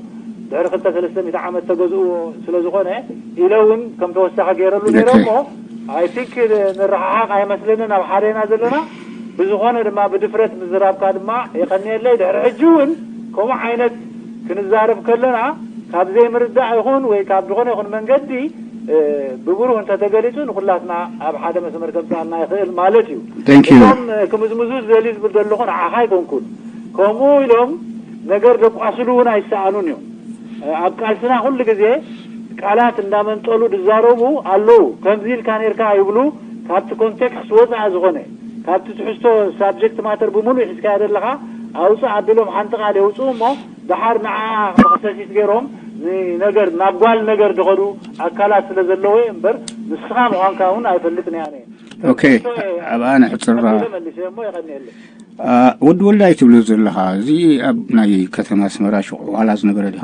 ድሕሪ ክልተ ሰለስተ ሚእቲ ዓመት ተገዝእዎ ስለ ዝኾነ ኢለ እውን ከም ተወሳኺ ገይረሉ ነይረ እሞ ኣይ ቲንክ ንረሓሓቕ ኣይመስለንን ኣብ ሓደ ኢና ዘለና። ብዝኾነ ድማ ብድፍረት ምዝራብካ ድማ የቐንየለይ። ድሕሪ ሕጂ እውን ከምኡ ዓይነት ክንዛረብ ከለና ካብ ዘይምርዳእ ይኹን ወይ ካብ ዝኾነ ይኹን መንገዲ ብብሩህ እንተተገሊጹ ንኹላትና ኣብ ሓደ መስመር ከምጽኣና ይኽእል ማለት እዩ። Thank you። እቶም ክምዝምዙ ዝደልዩ ዝብል ዘለኹ ንዓኻ ኣይኮንኩን። ከምኡ ኢሎም ነገር ደቋስሉ እውን ኣይሰኣኑን እዮም። ኣብ ቃልስና ኩሉ ግዜ ቃላት እንዳመንጠሉ ዝዛረቡ ኣለዉ። ከምዚ ኢልካ ነርካ ይብሉ ካብቲ ኮንቴክስት ወፃኢ ዝኾነ ካብቲ ትሕዝቶ ሳብጀክት ማተር ብምሉእ ሒዝካዮ ዘለኻ ኣውፅእ ኣቢሎም ሓንቲ ቃል የውፅኡ እሞ ደሓር ንዓ መኽሰሲት ገይሮም ንነገር ናብ ጓል ነገር ዝኸዱ ኣካላት ስለ ዘለዉ እምበር ንስኻ ምዃንካ እውን ኣይፈልጥን እያ። ኦኬ፣ ኣብኣ ንሕፅራ። መሊሰ እሞ የቐንየለይ። ወዲ ወልዳይ ትብሎ ዘለኻ እዚ ኣብ ናይ ከተማ ኣስመራ ሽቁ ዋላ ዝነበረ ዲኻ?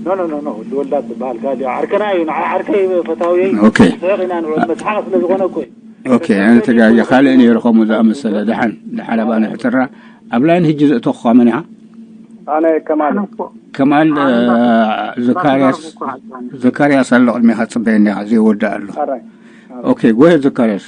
ኖ ኖ ኖ ኖ፣ ወዲ ወልዳት ዝበሃል ካልእ ዓርከና እዩ። ንዓ ዓርከይ ፈታውየይ ኦኬ። ስሕቕ ኢና ንውዕል መስሓቕ ስለ ዝኾነ እኮ እዩ። ኦኬ፣ ኣነ ተጋግየ ካልእ ነይሩ ከምኡ ዝኣመሰለ። ደሓን ደሓን ኣብኣ ንሕፅራ። ኣብ ላይን ህጂ ዘእተኹኻ መን ኢኻ? ኣነ ከማል። ከማል። ዘካርያስ። ዘካርያስ ኣሎ ቅድሜኻ ጽበየኒ ኢኻ ዘይወዳእ ኣሎ። ኦኬ፣ ጎሄ ዘካርያስ።